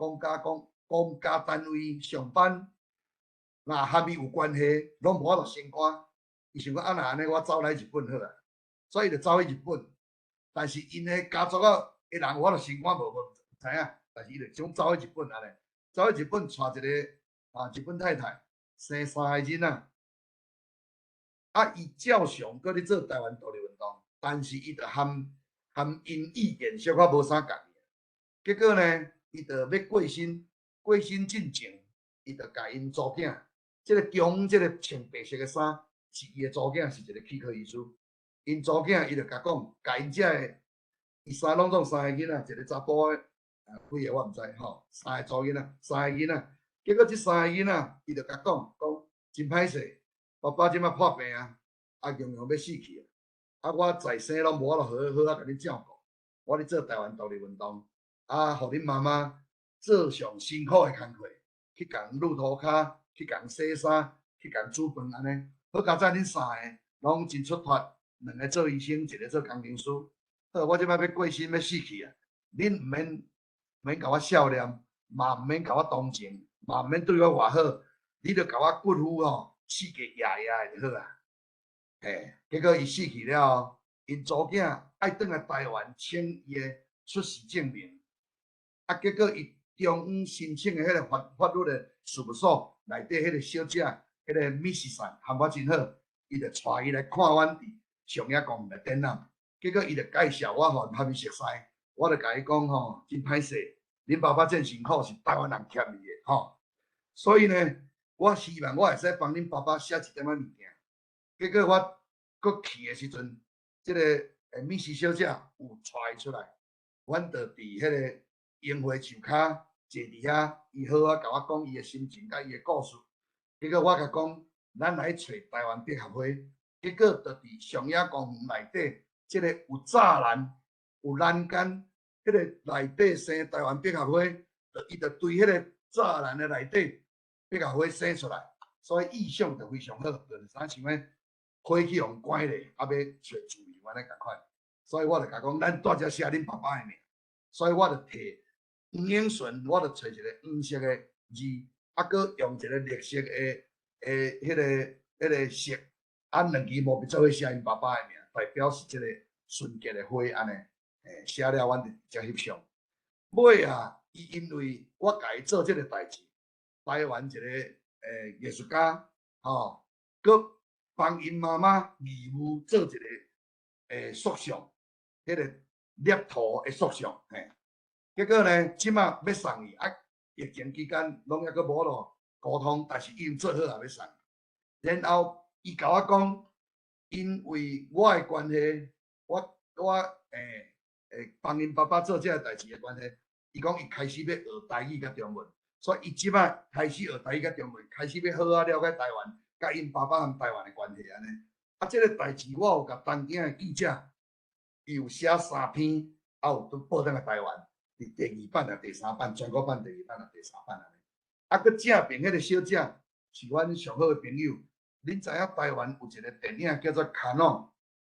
公家單位上班，若和伊有關係，攏無法度升官。伊想講啊，若按呢，我走來日本好啊，所以就走去日本。但是𪜶的家族啊，的人有法度升官無？無知影。但是伊就想走去日本按呢，走去日本娶一個啊日本太太，生三个囡仔。啊，伊照常閣咧做台灣獨立運動，但是伊就含𪜶意見小可無啥仝。結果呢，伊就欲過身，過身進前，伊就共𪜶查某囝，這个中這个穿白色的衫是伊的查某囝，是一个齒科醫師。𪜶查某囝伊就共講，共𪜶遮个，伊三攏總三個囡仔，一個查埔的，啊，幾个我毋知吼，三個查某囡仔，三個囡仔。結果這三個囡仔，伊就共講，講真歹勢，爸爸這擺破病啊，啊，強強欲死去啊，啊，我在生攏無法度好好仔共恁照顧，我咧做台灣獨立運動，啊，予恁媽媽做上辛苦的工課，去共挼塗跤，去共洗衫，去共煮飯按呢。好佳哉恁三个攏真出脫，兩个做醫生，一个做工程師。好，我這擺欲過身欲死去啊！恁毋免免共我孝念，嘛毋免共我同情，嘛毋免對我偌好，你著共我骨灰吼，四界壓壓的就好啊。嘿，結果伊死去了後，𪜶查某囝愛轉來台灣請伊的出世證明，啊，結果伊中央申請的彼个法律的事務所內底彼個小姐，彼个米西桑含我真好，伊就帶伊來看阮佇上野公園的展覽，結果伊就介紹我予他們熟似，我就共伊講吼，真歹勢，恁爸爸真辛苦，是台灣人欠伊的吼，所以呢，我希望我會使幫恁爸爸寫一點仔物件，結果我閣去的時陣，這个米西小姐有帶伊出來，阮就佇彼个櫻花樹跤坐佇遐，伊好好共我講伊的心情佮伊的故事。結果我共講，咱來揣台灣百合花，結果就佇上野公園內底，這个有柵欄、有欄杆，彼个內底生台灣百合花，就伊就對彼個柵欄的內底百合花生出來，所以意象就非常好，就是啥像講花去予關咧，啊欲揣自由按呢仝款。所以我就共講，咱蹛遮寫恁爸爸的名，所以我就提黃永順，我就揣一個黃色的字，啊，閣用一個綠色的彼個色，啊，兩支毛筆做伙寫𪜶爸爸的名，代表是這个純潔的花按呢，欸，寫了阮就才翕相。尾啊，伊因為我共伊做這个代誌，台灣一個藝術家，吼，閣幫𪜶媽媽義務做一个塑像，彼个捏土的塑像，嘿。結果呢，這馬欲送伊，啊，疫情期間攏猶閣無法度溝通，但是已經做好啊，欲送。然後伊共我講，因為我的關係，我幫𪜶爸爸做這个代誌的關係，伊講伊開始欲學台語佮中文，所以伊這馬開始學台語佮中文，開始欲好好了解台灣，佮𪜶爸爸和台灣的關係按呢。啊，這个代誌我有共東京的記者，伊有寫三篇，啊有都報轉來台灣，佇第二版啊、第三版，全國版第二版啊、第三版按呢。啊，閣正爿彼个小姐是阮上好的朋友。恁知影台灣有一个電影叫做《卡諾》，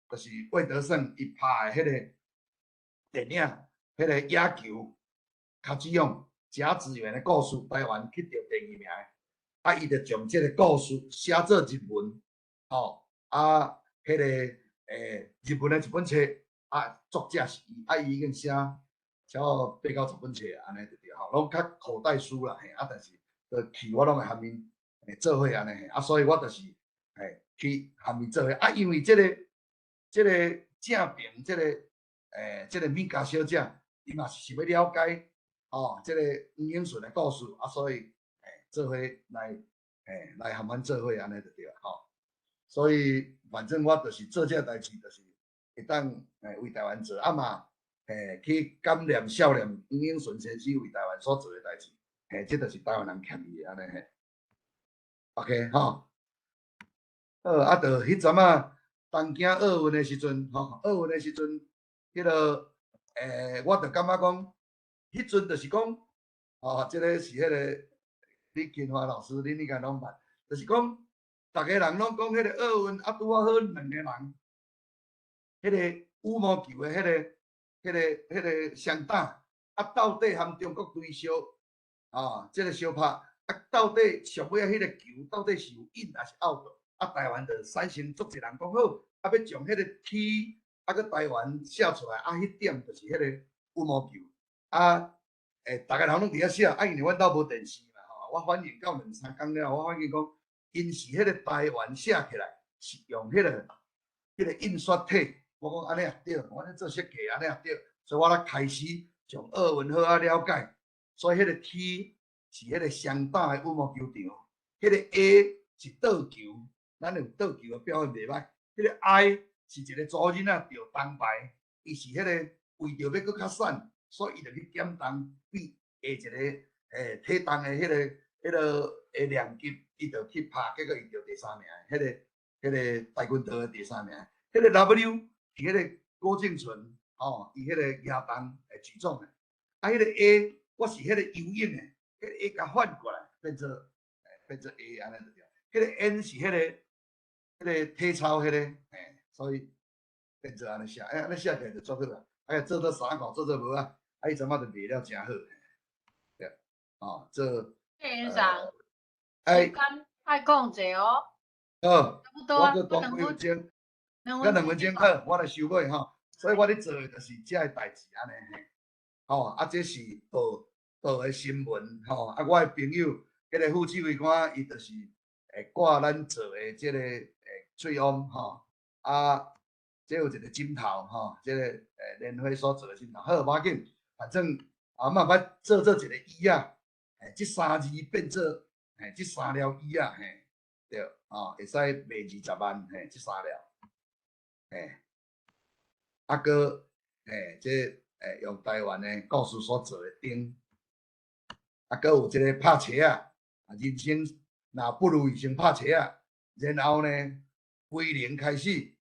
就是魏德聖伊拍的彼个電影，彼个野球卡子勇甲子園的故事，台灣去著第二名的。啊，伊就將這个故事寫做日文，吼，啊，彼个日文的一本冊，啊，作者是伊，啊，伊已經寫超過八九十本冊按呢就對吼，攏較口袋書啦，嘿，啊，但是就去我攏會含𪜶做伙按呢，啊，所以我就是嘿去含𪜶做伙，啊，因為這个正爿這个米家小姐，伊嘛是想欲了解，吼，這個黃永順的故事，啊，所以，做伙來，來和阮做伙按呢就對啊，吼。所以反正我就是做這個代誌，就是會當為台灣做，啊嘛，去感念孝念黃永順先生為台灣所做的代誌，這就是台灣人欠伊的按呢嘿。OK 吼，好，啊，就彼陣仔東京奧運的時陣，吼，奧運的時陣，彼個，我就感覺講，彼陣就是講，吼，這個是彼個李金華老師，恁應該攏捌，就是講，逐個人攏講彼個奧運啊，拄仔好兩個人，彼個羽毛球的彼個雙打，啊，到底和中國隊相，啊，這個相拍，啊，到底上尾仔彼個球到底是有 in 抑是 out？啊，台灣就產生足濟人講好，啊，欲將彼個 T 啊，閣台灣寫出來，啊，彼點就是彼個羽毛球，啊，逐个人攏佇遐寫，啊，因為阮兜無電視嘛，吼，我反應到兩三工了，我發現講，𪜶是彼個台灣寫起來是用彼個印刷體，我講按呢也對，我咧做設計按呢也對，所以我才開始從奧運好仔了解，所以彼個 T 是彼個雙打的羽毛球場，彼個 A 是桌球，咱有桌球的表現袂䆀，彼個 I 是一個查某囡仔著銅牌，伊是彼個為著欲閣較瘦，所以伊就去減重，變下一個體重的彼個量級，伊就去拍，結果伊著第三名，彼個跆拳道的第三名。彼個 W 是彼個郭婞淳，吼，伊彼個舉重的舉重的。啊，彼個 A 我是彼個游泳的，彼個 A 共反過來變做 A 按呢就對。彼個 N 是彼個體操彼個，所以變做按呢寫，按呢寫起來就足好啦。啊，做做衫褲，做做帽仔，啊，伊陣仔就賣了誠好。對，哦，做。先生，時間愛控制哦。好，差不多啊，我閣講幾分鐘，閣2分鐘好，我來收尾吼。所以我咧做的就是這个代誌按呢嘿。吼，啊，這是報報的新聞吼，啊，我的朋友，彼個副指揮官，伊就是會掛咱做的這個喙甕吼，啊，這有一個枕頭吼，這個蓮花所做的枕頭，好，無要緊，反正啊，嘛捌做做一個椅仔，這三字變做，這三粒椅仔，嘿，對，吼，會使賣20萬，嘿，這三粒，嘿，啊，閣，嘿，這用台灣的故事所做的燈，啊，閣有這個拍鞋仔，啊，人生若不如意先拍鞋仔，然後呢，歸零開始，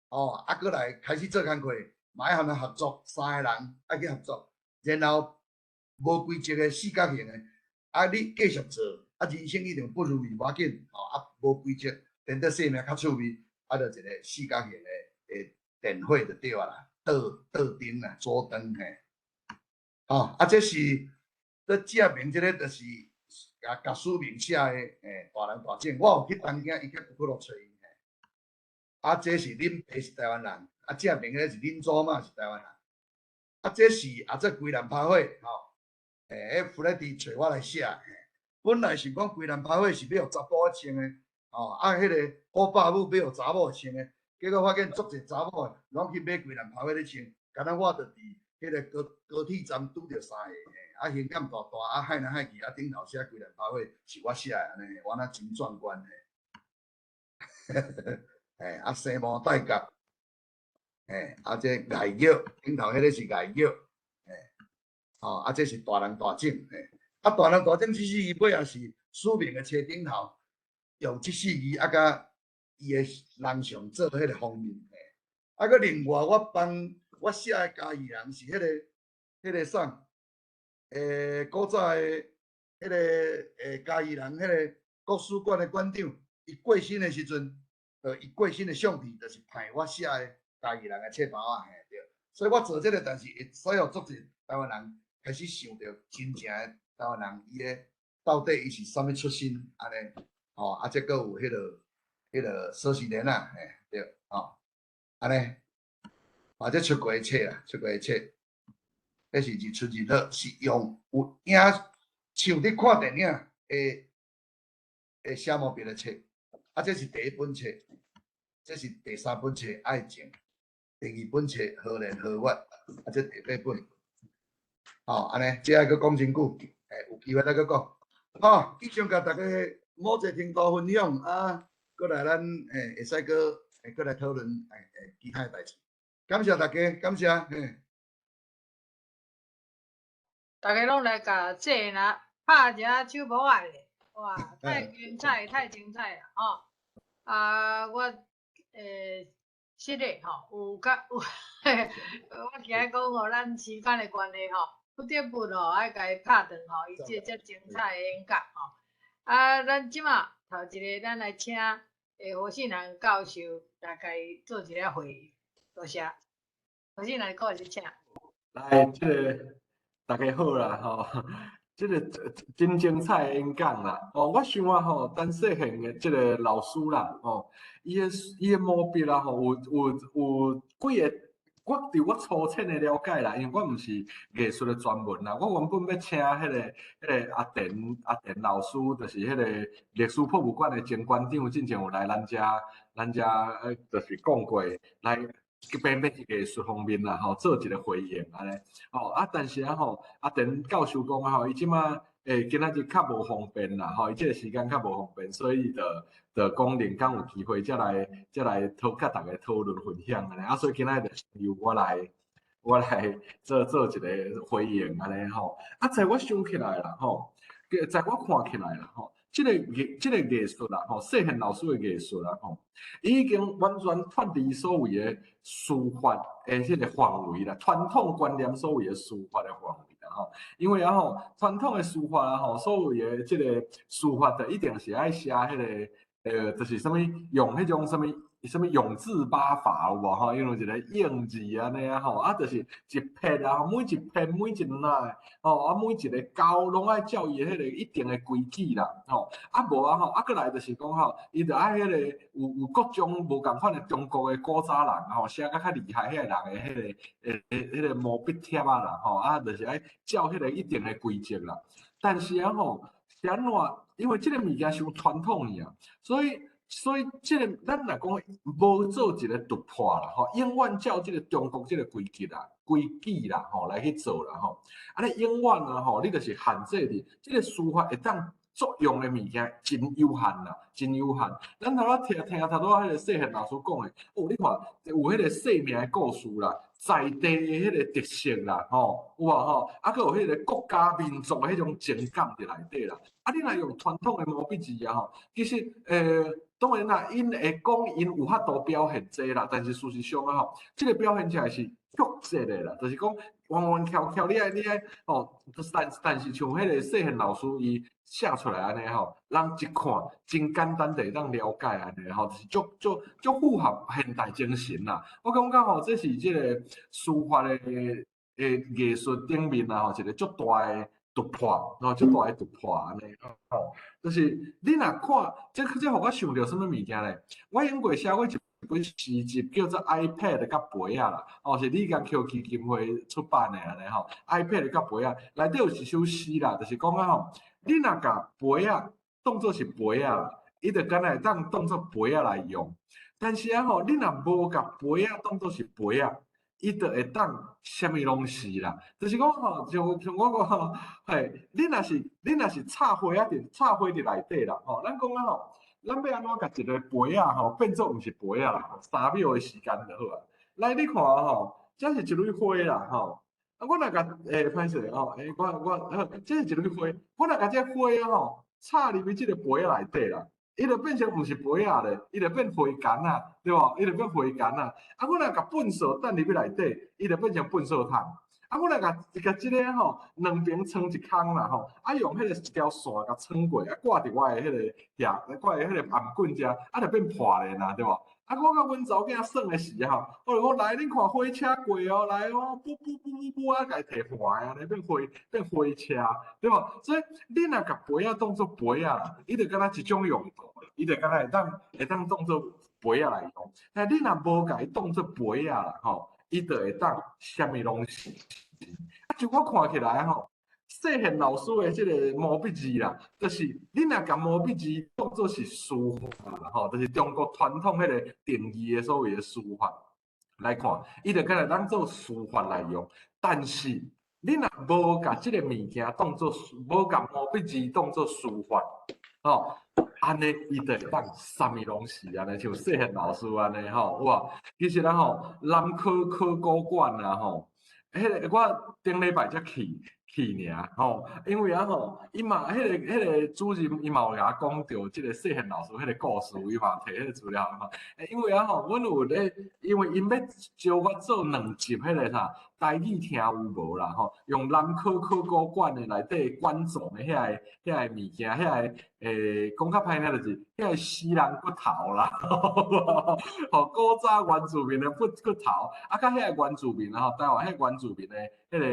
哦，啊，閣來開始做工課，嘛愛和人合作，三個人愛去合作，然後無規則的四角形的，啊，你繼續做，啊，人生一定不如意，無要緊，吼，啊，無規則，變做生命較趣味，啊，就一個四角形的電火就對啊啦，桌桌燈啦，桌燈嘿，吼，啊，這是咧證明這個就是共共書明寫的，大人大種，我有去東京，伊去骨落揣伊，嘿，啊，這是恁爸是台灣人，啊，證明彼是恁祖媽是台灣人，啊，這是啊，這歸南拍火，吼，彼弗雷迪揣我來寫，嘿，本來想講歸南拍火是欲予查埔穿的，吼，啊，彼個虎爸母欲予查某穿的，結果發現足濟查某的攏去買歸南拍火咧穿，敢若我就佇彼個高鐵站拄著三個，啊，胸膽大大，啊，海來海去，啊，頂頭寫歸南拍火是我寫的按呢，我若真壯觀嘿，嘿，啊，生毛戴角，嘿，啊，這外玉頂頭彼個是外玉，嘿，吼，啊，這是大人大種，嘿，啊，大人大種其實伊尾也是署名的冊頂頭，用這四字啊，佮伊的人像做彼個封面，嘿，啊，閣另外我幫我寫的嘉義人是彼個啥？古早的彼個嘉義人，彼個國史館的館長，伊過身的時陣，伊過身的相片就是派我寫的嘉義人的冊包仔，嘿，對。所以我做這個代誌會使予足濟台灣人開始想著真正的台灣人，伊的到底伊是啥物出身，按呢，吼，啊，這閣有彼個鎖匙鏈啊，嘿，對，吼，按呢，啊，這出國的冊啦，出國的冊，彼是日出日落，是用有影像佇看電影的寫毛筆的冊，啊，這是第一本冊，這是第三本冊愛情，第二本冊何年何月，啊，這第八本。吼，按呢，這愛閣講真久，欸，有機會再閣講。吼，以上共大家某一個程度分享啊，閣來咱欸會使閣會閣來討論欸欸其他的代誌。感謝大家，感謝嘿。大家攏來共這啦，拍一下手拇仔咧，哇，太精彩，太精彩啦，吼！啊，我是的吼，有較有，我今日講吼，咱時間的關係吼，不得不吼愛共伊拍斷吼，伊這遮精彩的演講吼。啊，咱這馬頭一個，咱來請何信南教授來共伊做一個回應，多謝。何信南教授，請。來，這個大家好啦吼，這個真精彩的演講啦。哦，我想啊吼，陳世賢的這個老師啦，吼，伊的毛筆啦吼，有幾個，我佇我粗淺的了解啦，因為我毋是藝術的專門啦，我原本欲請彼個阿田老師，就是彼個歷史博物館的前館長，進前有來咱遮，就是講過來。偏偏是藝術方面啦，吼，做一個回應按呢，吼啊，但是啊吼，阿田教授講啊吼，伊這馬今仔日較無方便啦，吼，伊這個時間較無方便，所以就講另工有機會才來討佮大家討論分享按呢，啊，所以今仔日就由我來做一個回應按呢吼，啊，在我想起來啦吼，在我看起來啦吼。這個藝術啦，吼，世賢老師的藝術啦，吼，已經完全脫離所謂的書法的彼個範圍啦，傳統觀念所謂的書法的範圍啦，吼，因為啊吼，傳統的書法啊吼，所謂的這個書法就一定是愛寫彼個，就是啥物用彼種啥物啥物永字八法有無吼？用一個硬字按呢啊吼，啊，就是一撇啊，每一撇每一捺吼，啊，每一個勾攏愛照伊彼個一定的規矩啦，吼，啊無啊吼，啊閣來就是講吼，伊著愛彼個有各種無仝款的中國的古早人吼，寫甲較厲害彼個人的彼個毛筆帖仔啦，吼，啊，就是愛照彼個一定的規則啦。但是啊吼，是按怎？因為這個物件傷傳統去啊，所以這個咱若講無做一個突破啦，吼，永遠照這個中國這個規矩啦，吼來去做啦，吼。啊，你永遠啊，吼，你就是限制佇這個書法會當作用的物件真有限啦，真有限。咱頭仔聽聽頭拄仔彼個世賢老師講的，哦，你看有彼個姓名的故事啦，在地的彼個特色啦，吼，有無吼？啊，閣有彼個國家民族的彼種情感佇內底啦。啊，你若用傳統的毛筆字啊，吼，其實當然啦，𪜶會講𪜶有法度表現這啦，但是事實上啊吼，這個表現起來是曲折的啦，就是講彎彎翹翹，你愛吼，但是像彼個世賢老師伊寫出來按呢吼，人一看真簡單就會當了解按呢吼，就是足足足符合現代精神啦。我感覺吼，這是這個書法的藝術頂面啊吼，一個足大的突破，吼，足大的突破按呢吼，就是你若看，這予我想著啥物物件咧？我用過寫過一本詩集叫做《iPad 佮杯仔》啦，哦，是李江橋基金會出版的按呢吼，《iPad 佮杯仔》內底有一首詩啦，就是講啊吼，你若共杯仔當做是杯仔啦，伊就敢若會當當做杯仔來用。但是啊吼，你若無共杯仔當做是杯仔，伊就會當啥物攏是啦。就是講吼，像我講吼，嘿，你若是插花佇內底啦，吼，咱講啊吼，咱欲按怎共一個杯仔吼變做毋是杯仔啦？3秒的時間就好啊。來，你看吼，這是一蕊花啦，吼。啊，我若共歹勢吼，我，這是一蕊花，我若共這花啊吼插入去這個杯仔內底啦，伊就變成毋是杯仔咧，伊就變花矸啊，對無？伊就變花矸啊。啊，我若共糞掃擲入去內底，伊就變成糞掃桶。啊，我若共這個吼兩邊穿一空啦吼，啊用彼個一條線共穿過，啊掛佇我的彼個遐，掛佇彼個頷頸遮，啊就變破鏈啦，對無？啊，我佮阮查某囝耍的時吼，我就講來，恁看火車過哦，來哦，噗噗噗噗噗啊，共伊提盤按呢變火車，對無？所以你若共杯仔當做杯仔，伊就敢若一種用途，伊就敢若會當當做杯仔來用。但你若無共伊當做杯仔啦，吼，伊就會當啥物攏是。啊，就我看起來吼，世賢老師的這個毛筆字啦，就是你若共毛筆字當做是書法啦，吼，就是中國傳統彼個定義的所謂的書法來看，伊就敢若當做書法來用。但是你若無共伊當做書法，伊就會當啥物攏是。你若無共這个物件當做，無共毛筆字當做書法，吼，按呢伊就會當啥物攏是按呢，像世賢老師按呢吼，哇，其實啊吼，南科考古館啊吼，彼个我頂禮拜才去去爾吼，因為啊吼，伊嘛彼个主任伊嘛有共我講著這个世賢老師彼個故事，伊嘛提彼個資料吼。因為啊吼，阮有咧，因為𪜶欲招我做兩集彼個啥台語聽有無啦吼，用南科考古館的內底館藏的遐個物件，遐個講較歹聽就是遐個死人骨頭啦，吼，古早原住民的骨頭，啊，佮遐個原住民吼，台灣彼個原住民的彼個彼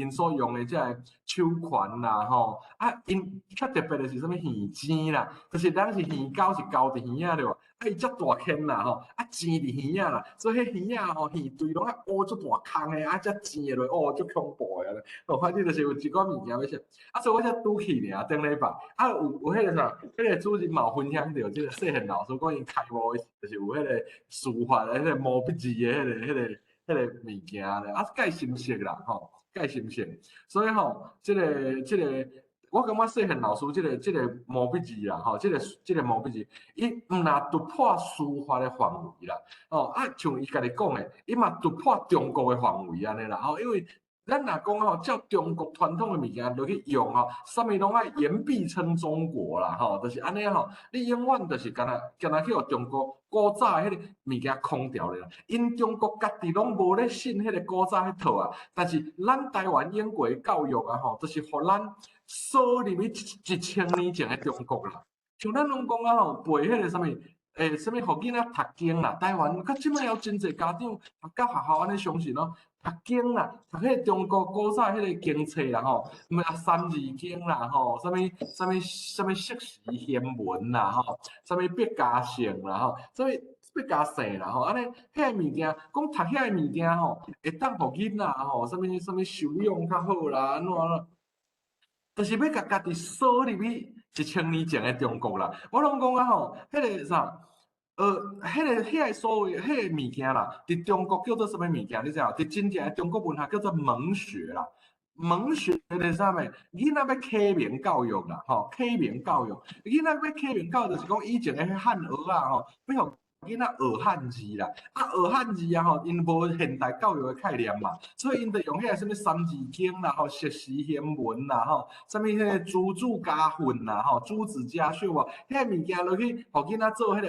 𪜶所用的這個手環啦吼，啊，𪜶較特別的是啥物耳尖啦，就是咱是耳溝是溝佇耳仔對無？啊，伊遮大坑啦吼，啊，尖佇耳仔啦，所以彼耳仔吼，耳對攏愛挖足大空的，啊，才尖會落，哦，足恐怖的按呢。哦，反正就是有一寡物件欲寫，啊，所以我才拄去爾，頂禮拜，啊，有彼個啥，彼個主任嘛有分享著，這個世賢老師講𪜶開幕的時，就是有彼個書法的彼個毛筆字的彼個物件咧，啊，蓋心色啦吼，蓋心色，所以吼，這個我感覺世賢老師這個毛筆字啦，吼，這個毛筆字，伊毋若突破書法的範圍啦，哦，啊，像伊家己講的，伊嘛突破中國的範圍按呢啦，吼，因為咱若講吼，照中國傳統的物件落去用吼，啥物攏愛言必稱中國啦，吼，就是按呢吼，你永遠就是敢若去予中國古早的彼个物件框牢咧啦。𪜶中國家己攏無咧信彼個古早彼套啊，但是咱台灣永過教育啊吼，就是予咱鎖入去一千年前的中國啦。像咱攏講啊吼，背彼个啥物，啥物予囡仔讀經啦，台灣到這擺猶真濟家長讀到學校按呢相信咯。讀經啦，讀彼个中國古早彼个經冊啦吼，毋啊三字經啦吼，啥物啥物啥物釋時賢文啦吼，啥物百家姓啦吼，啥物百家姓啦吼，按呢彼个物件，講讀遐个物件吼，會當予囡仔吼，啥物啥物修養較好啦，按怎按怎，就是欲共家己鎖入去一千年前的中國啦。我攏講啊吼，彼个啥？彼个所謂彼个物件啦，佇中國叫做啥物物件？你知無？佇真正的中國文化叫做蒙學啦。蒙學是啥物？囡仔欲啟蒙教育啦，吼，啟蒙教育。囡仔欲啟蒙教育，就是講以前的彼漢學仔吼，欲予囡仔學漢字啦。啊，學漢字啊吼，𪜶無現代教育的概念嘛，所以𪜶就用彼個啥物三字經啦，吼，釋時賢文啦，吼，啥物彼個朱子家訓啦，吼，朱子家訓啊，彼个物件落去，予囡仔做彼個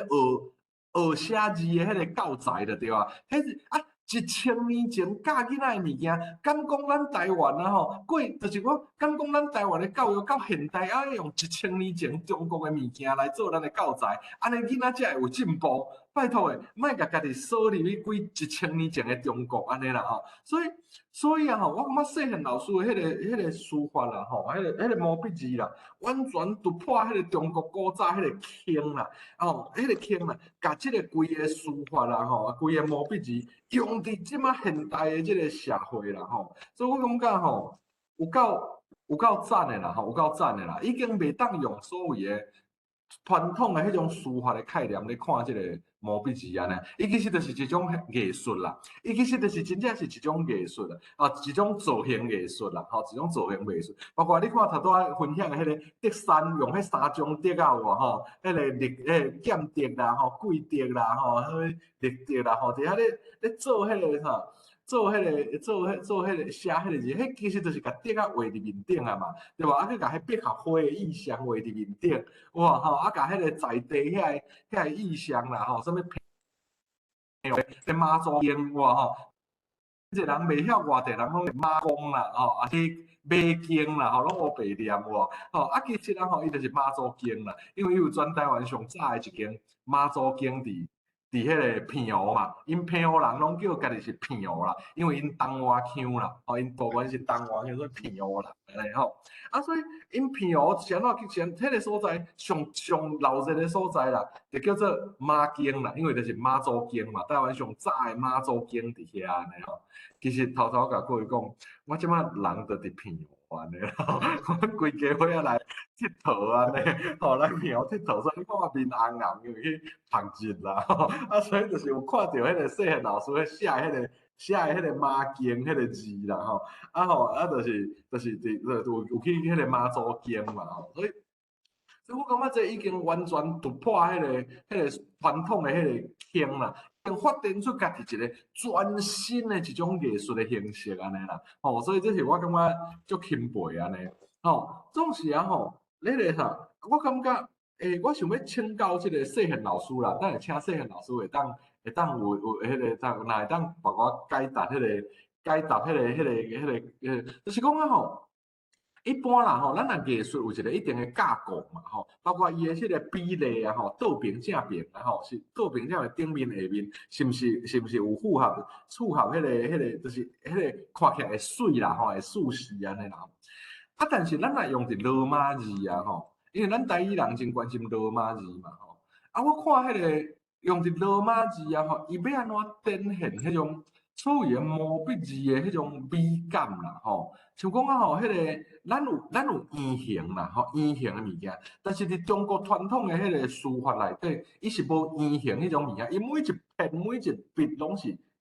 學寫字的彼個教材就對啊。彼是啊，一千年前教囡仔的物件，敢講咱台灣啊吼，過就是講，敢講咱台灣的教育到現代愛用一千年前中國的物件來做咱的教材，按呢囡仔才會有進步。拜託的，莫共家己鎖入去幾一千年前的中國按呢啦吼。所以啊吼，我感覺世賢老師的彼個書法啦吼，彼個毛筆字啦，完全突破彼個中國古早彼個坑啦，吼，彼個坑啦，共這個規个書法啦吼，規个毛筆字用佇這馬現代的這個社會啦吼，所以我感覺吼，有夠讚的啦吼，有夠讚的啦，已經袂當用所謂的傳統的彼種書法的概念咧看這個毛筆字按呢，伊其實就是一種藝術啦，伊其實就是真正是一種藝術啦，啊，一種造型藝術啦，吼，一種造型藝術。包括你看頭拄仔分享的彼個竹山用彼三種竹仔有無吼？彼個綠彼個劍竹啦，吼，桂竹啦，吼，啥物綠竹啦，吼，佇遐咧做彼個啥？做彼個做彼做彼個寫彼個字，彼其實就是共竹仔畫佇面頂啊嘛，對無？啊，閣共彼百合花的意象畫佇面頂，哇吼！啊，共彼個在地遐個意象啦吼，啥物佇媽祖經哇吼，這人袂曉外地人講媽公啦吼，啊是馬經啦吼，攏烏白念哇吼，啊其實啊吼，伊就是媽祖經啦，因為伊有全台灣上早的一間媽祖經佇彼個澎湖嘛，𪜶澎湖人攏叫家己是澎湖啦，因為𪜶東外腔啦，吼，𪜶大部分是東外腔，所以澎湖人按呢吼。啊，所以𪜶澎湖是按怎去？彼個所在上上鬧熱的所在啦，就叫做媽宮啦，因為就是媽祖宮嘛，台灣上早的媽祖宮佇遐按呢吼。其實偷偷共各位講，我這擺人就佇澎湖按呢，我規家伙仔來𨑨迌按呢，吼，來澎湖𨑨迌，所以你看我面紅紅，因為去曝日啦，啊，所以就是有看著彼個世賢老師咧寫彼個。寫的彼個媽經彼個字啦吼，啊吼，啊就是佇有去彼個媽祖經嘛吼，所以我感覺這已經完全突破彼個傳統的彼個框啦，已經發展出家己一個全新的一種藝術的形式按呢啦，吼，所以這是我感覺足欽佩按呢，吼，總是啊吼，彼個啥，我感覺，我想欲請教這個世賢老師啦，等下請世賢老師會當有彼個當，若會當幫我解答彼個解答彼個彼個彼個，就是講啊吼。一般啦吼，咱若藝術有一個一定的架構嘛吼，包括伊的這個比例啊吼，倒平正平啊吼，是倒平正的頂面下面，是毋是有符合彼個，就是彼個看起來會媠啦吼，會舒適按呢啦。啊，但是咱若用佇羅馬字啊吼，因為咱台語人真關心羅馬字嘛吼。啊，我看彼個用佇羅馬字啊吼，伊欲按怎展現彼種所謂的毛筆字的彼種美感啦吼。像講啊吼，彼個咱有圓形啦吼，圓形的物件，但是佇中國傳統的彼個書法內底，伊是無圓形彼種物件，伊每一撇每一筆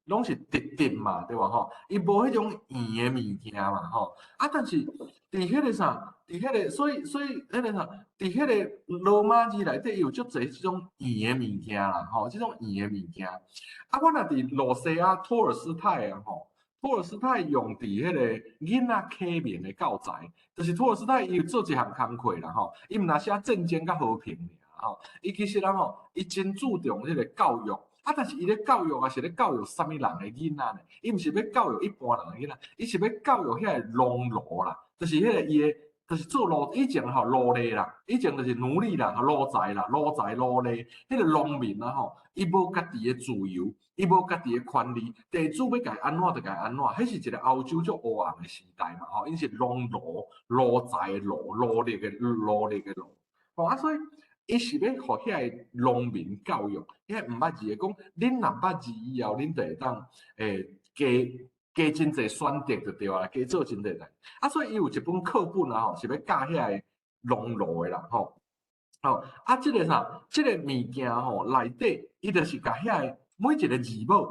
攏是直直嘛，對無吼？伊無彼種圓的物件嘛吼。啊，但是佇彼個啥，佇彼個，所以彼個啥，佇彼個羅馬字內底，伊有足濟這種圓的物件啦吼，這種圓的物件。啊，我若佇羅西亞托爾斯泰啊吼。托爾斯泰用佇彼個囡仔啟蒙的教材，就是托爾斯泰伊有做一項工課啦吼，伊毋若寫戰爭佮和平爾吼，伊其實啊吼，伊真注重彼個教育，啊，但是伊咧教育啊是咧教育啥物人的囡仔呢？伊毋是欲教育一般人的囡仔，伊是欲教育遐个農奴啦，就是彼個伊的，就是做奴以前吼奴隸啦，以前就是奴隸啦、奴才啦、奴才奴隸，彼個農民啊吼，伊無家己的自由。伊無家己的權利，地主欲共伊按怎就共伊按怎，彼是一個歐洲足黑暗的時代嘛吼，𪜶是農奴、奴才的奴、奴隸的奴，吼啊，所以伊是欲予遐个農民教育，遐毋捌字的講，恁若捌字以後，恁就會當加真濟選擇就對啊，加做真濟代。啊，所以伊有一本課本啊吼，是欲教遐个農奴的啦吼。吼啊，這個啥，這個物件吼內底，伊就是共遐個每一個字母，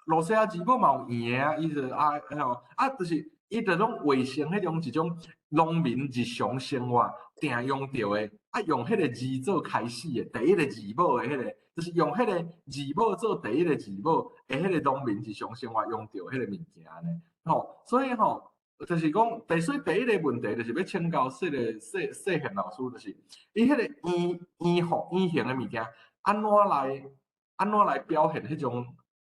羅西亞字母嘛有圓的啊，伊就啊吼啊，就是伊就攏畫成彼種一種農民日常生活定用著的，啊用彼個字做開始的，第一個字母的彼個，就是用彼個字母做第一個字母的彼個農民日常生活用著彼個物件呢，吼，所以吼，就是講，所以第一個問題就是欲請教這個世賢老師，就是伊彼個圓圓方圓形的物件，按怎來表現彼種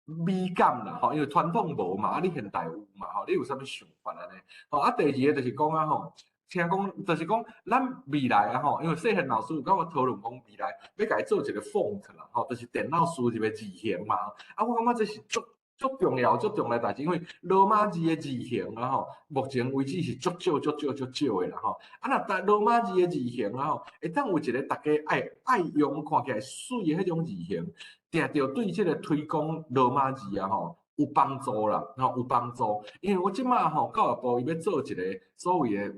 美感啦？吼，因為傳統無嘛，啊，你現代有嘛？吼，你有啥物想法按呢？吼，啊，第二個就是講啊吼，聽講就是講，咱未來啊吼，因為世賢老師有佮我討論講，未來欲共伊做一個 font 啦，吼，就是電腦輸入的字型嘛。啊，我感覺這是足足重要、足重要代誌，因為羅馬字的字形啊吼，目前為止是足少、足少、足少的啦吼。啊，若逐羅馬字的字形啊吼，會當有一個大家愛用、看起來媠的彼種字型，定著對這個推廣羅馬字啊吼有幫助啦，吼有幫助。因為我這馬吼教育部伊欲做一個所謂的。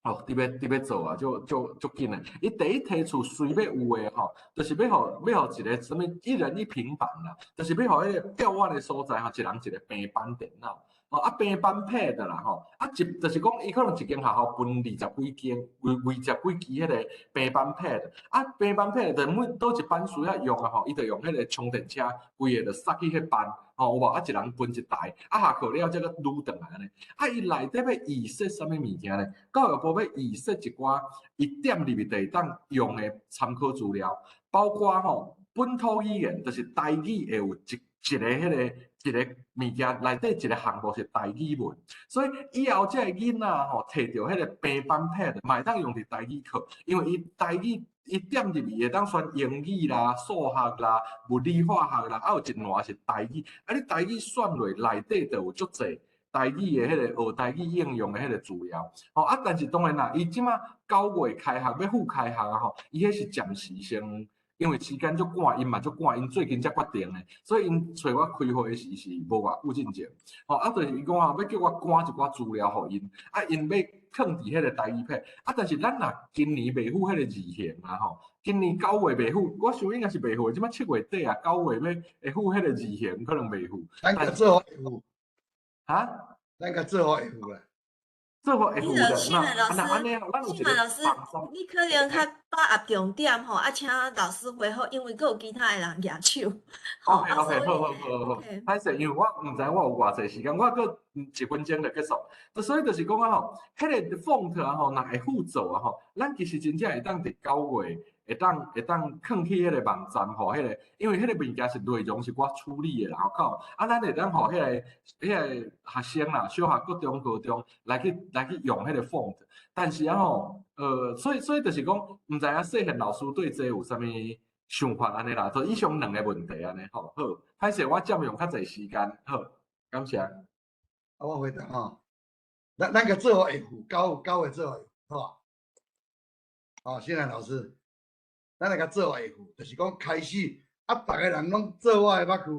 哦，佇欲做啊，足足足緊的。伊第一提出隨欲有的吼，就是欲予一個啥物一人一平板啦，就是欲予彼個釣碗的所在吼，一人一個平板電腦。哦，啊平板 pad 啦吼，啊一就是講伊可能一間學校分二十幾間，二十幾支彼個平板 pad，啊平板 pad 就每佗一班需要用啊吼，伊就用彼個充電車，規个就送去彼班，吼有無？啊一人分一台，啊下課了才閣擄轉來按呢。啊伊內底欲預設啥物物件呢？教育部欲預設一寡伊點入去就會當用的參考資料，包括吼本土語言，就是台語會有一個彼個一個物件內底一個項目是台語文，所以以後這个囡仔吼提著彼個平板 pad 嘛會當用佇台語課，因為伊台語伊點入去會當選英語啦、數學啦、物理化學啦，啊有一欄是台語，啊你台語選落內底就有足濟台語的彼個學台語應用的彼個資料，吼啊！但是當然啦，伊這馬9月開學欲復開學啊吼，伊彼是暫時性。因為時間足趕，𪜶嘛足趕，𪜶最近才決定的，所以𪜶揣我開會時是無偌久進前，吼啊，就是伊講啊，欲叫我趕一寡資料予𪜶，啊，𪜶欲囥佇彼個台語片，啊，但是咱若今年袂赴彼個字型啊吼，今年9月袂赴，我想應該是袂赴，這馬7月底啊，9月欲會赴彼個字型可能袂赴。咱做會赴。哈？咱共做予會赴啦。做予會赴的，新蘭老師，新蘭老師，你可能較把握重點吼，啊，請老師回覆，因為閣有其他的人舉手。 OK OK，好好好好，歹勢，因為我毋知我有偌濟時間，我閣一分鐘就結束。就所以就是講啊吼，彼個 font 啊吼，若會赴做啊吼，咱其實真正會當佇9月會當囥去彼個網站吼，彼個因為彼個物件是內容是我處理的啦吼，靠，啊，咱會當予彼個學生啦，小學、國中、高中來去用彼個 font，但是啊吼，所以就是講，毋知影世賢老師對這有啥物想法按呢啦，就以上兩個問題按呢吼，好，歹勢我佔用較濟時間，好，感謝。啊，我回答吼，咱共做予會赴，九月做予會赴，好無？哦，新蘭老師。咱來共做予會赴，就是講開始啊，逐个人攏做我的捌去，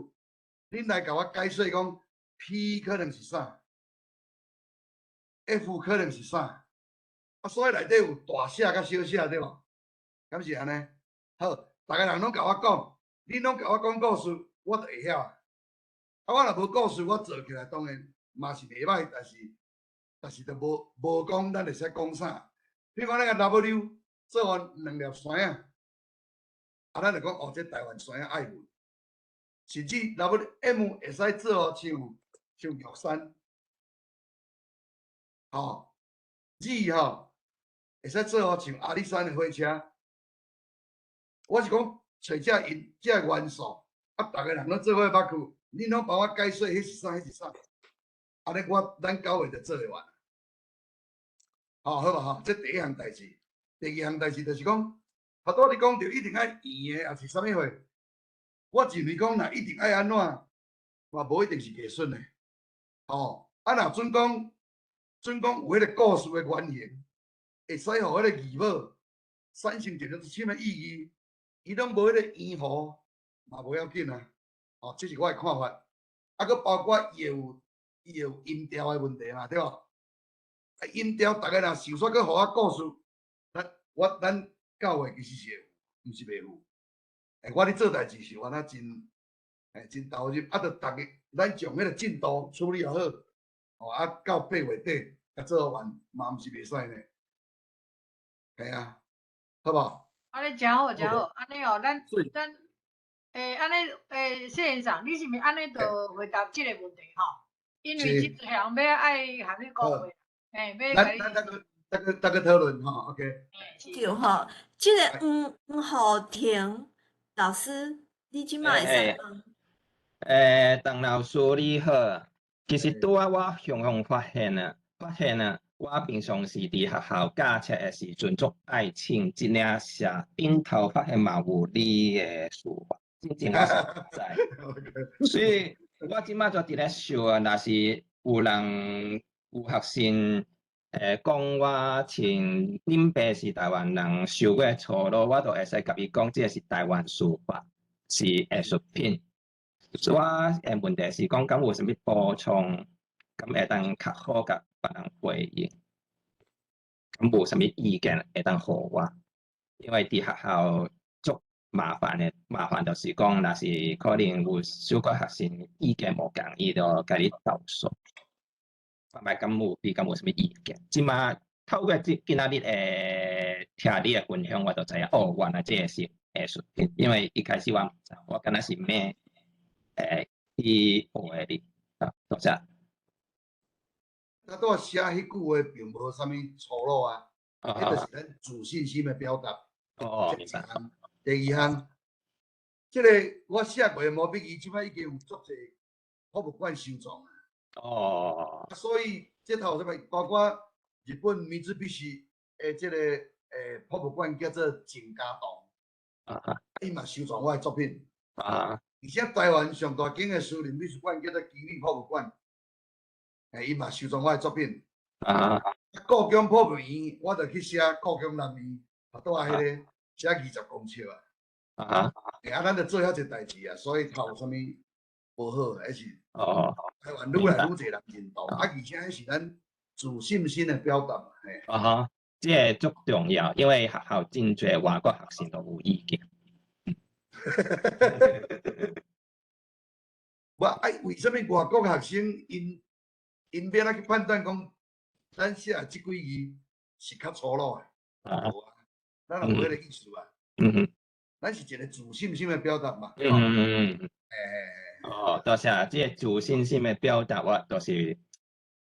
恁來共我解說講 P 可能是啥，F 可能是啥，啊，所以內底有大寫佮小寫對無？敢是按呢？好，逐个人攏共我講，恁攏共我講故事，我就會曉。啊，我若無故事，我做起來當然嘛是袂歹，但是就無講咱會使講啥。比如講咱個 W 做予兩粒星仔。啊，咱就講哦，這台灣山仔愛文，甚至 W M 會使做像玉山，吼，Z 吼會使做予像阿里山的火車。我是講揣這因這元素，啊，逐个人攏做伙捌去，恁攏幫我解說，彼是啥？彼是啥？按呢我咱9月就做會完。吼，好無吼？這第一項代誌，第二項代誌就是講。頭拄仔你講著一定愛圓的，抑是啥物貨？我認為講若一定愛按怎，嘛無一定是藝術的。吼，啊若準講有彼個故事的原型，會使予彼個字母產生一個什麼意義，伊攏無彼個圓弧，嘛無要緊啊。吼，這是我的看法。啊，閣包括伊會有音調的問題嘛，對無？啊，音調逐个若想煞閣予我故事，咱9月其實是會赴，毋是袂赴。欸，我咧做代誌時，我若真投入，啊，著逐个咱將彼個進度處理好，哦，啊，到8月底才做完，嘛毋是袂使呢。係啊，好無？按呢誠好，誠好，按呢哦，咱按呢謝先生，你是毋是按呢就回答這個問題吼？因為這項欲愛含你講話，欲共你。咱閣討論吼，OK。對吼，這個黃黃浩庭老師，你這擺會使講？鄧老師你好，其實拄仔我雄雄發現啊，我平常時佇學校教冊的時陣，足愛穿這領寫頂頭發現嘛有你的書法，真正我是毋知。所以我這擺就佇咧想啊，若是有人有學生講我穿恁爸是台灣人，受過粗魯，我就會使共伊講，這個是台灣書法，是藝術品。我的問題是講，敢有啥物補充，敢會當較好共別人回應？敢無啥物意見會當予我？因為佇學校足麻煩的，麻煩就是講，若是可能有小可學生意見無仝，伊就共你投訴。別敢有，你敢有啥物意見？這馬透過這今仔日的聽你的分享，我就知影哦，原來這個是藝術品。因為一開始我毋知，我敢若是咩去學的哩。啊，多謝。我拄仔寫彼句話並無啥物粗魯啊，彼就是咱自信心的表達。哦，明白。第二項，這個我寫過的毛筆字，這擺已經有足濟博物館收藏。哦。所以這頭啥物，包括日本明治維新的這個博物館叫做靜嘉堂，伊嘛收藏我的作品。而且台灣上大間的私人美術館叫做旗立博物館，伊嘛收藏我的作品。故宮博物院，我就去寫故宮南院，啊，拄仔彼个寫20公尺啊。啊，咱就做遐濟代誌啊，所以頭有啥物無好，還是台灣愈來愈濟人認同，啊，而且彼是咱自信心的表達嘛，嘿。啊哈，這個足重要，因為學校真濟外國學生都有意見。我愛為啥物外國學生𪜶 𪜶欲按怎去判断讲，咱写的這幾字是較粗魯的？無啊，咱也無彼个意思啊。咱是一個自信心的表達嘛。哦，多謝，這個自信心的表達，我就是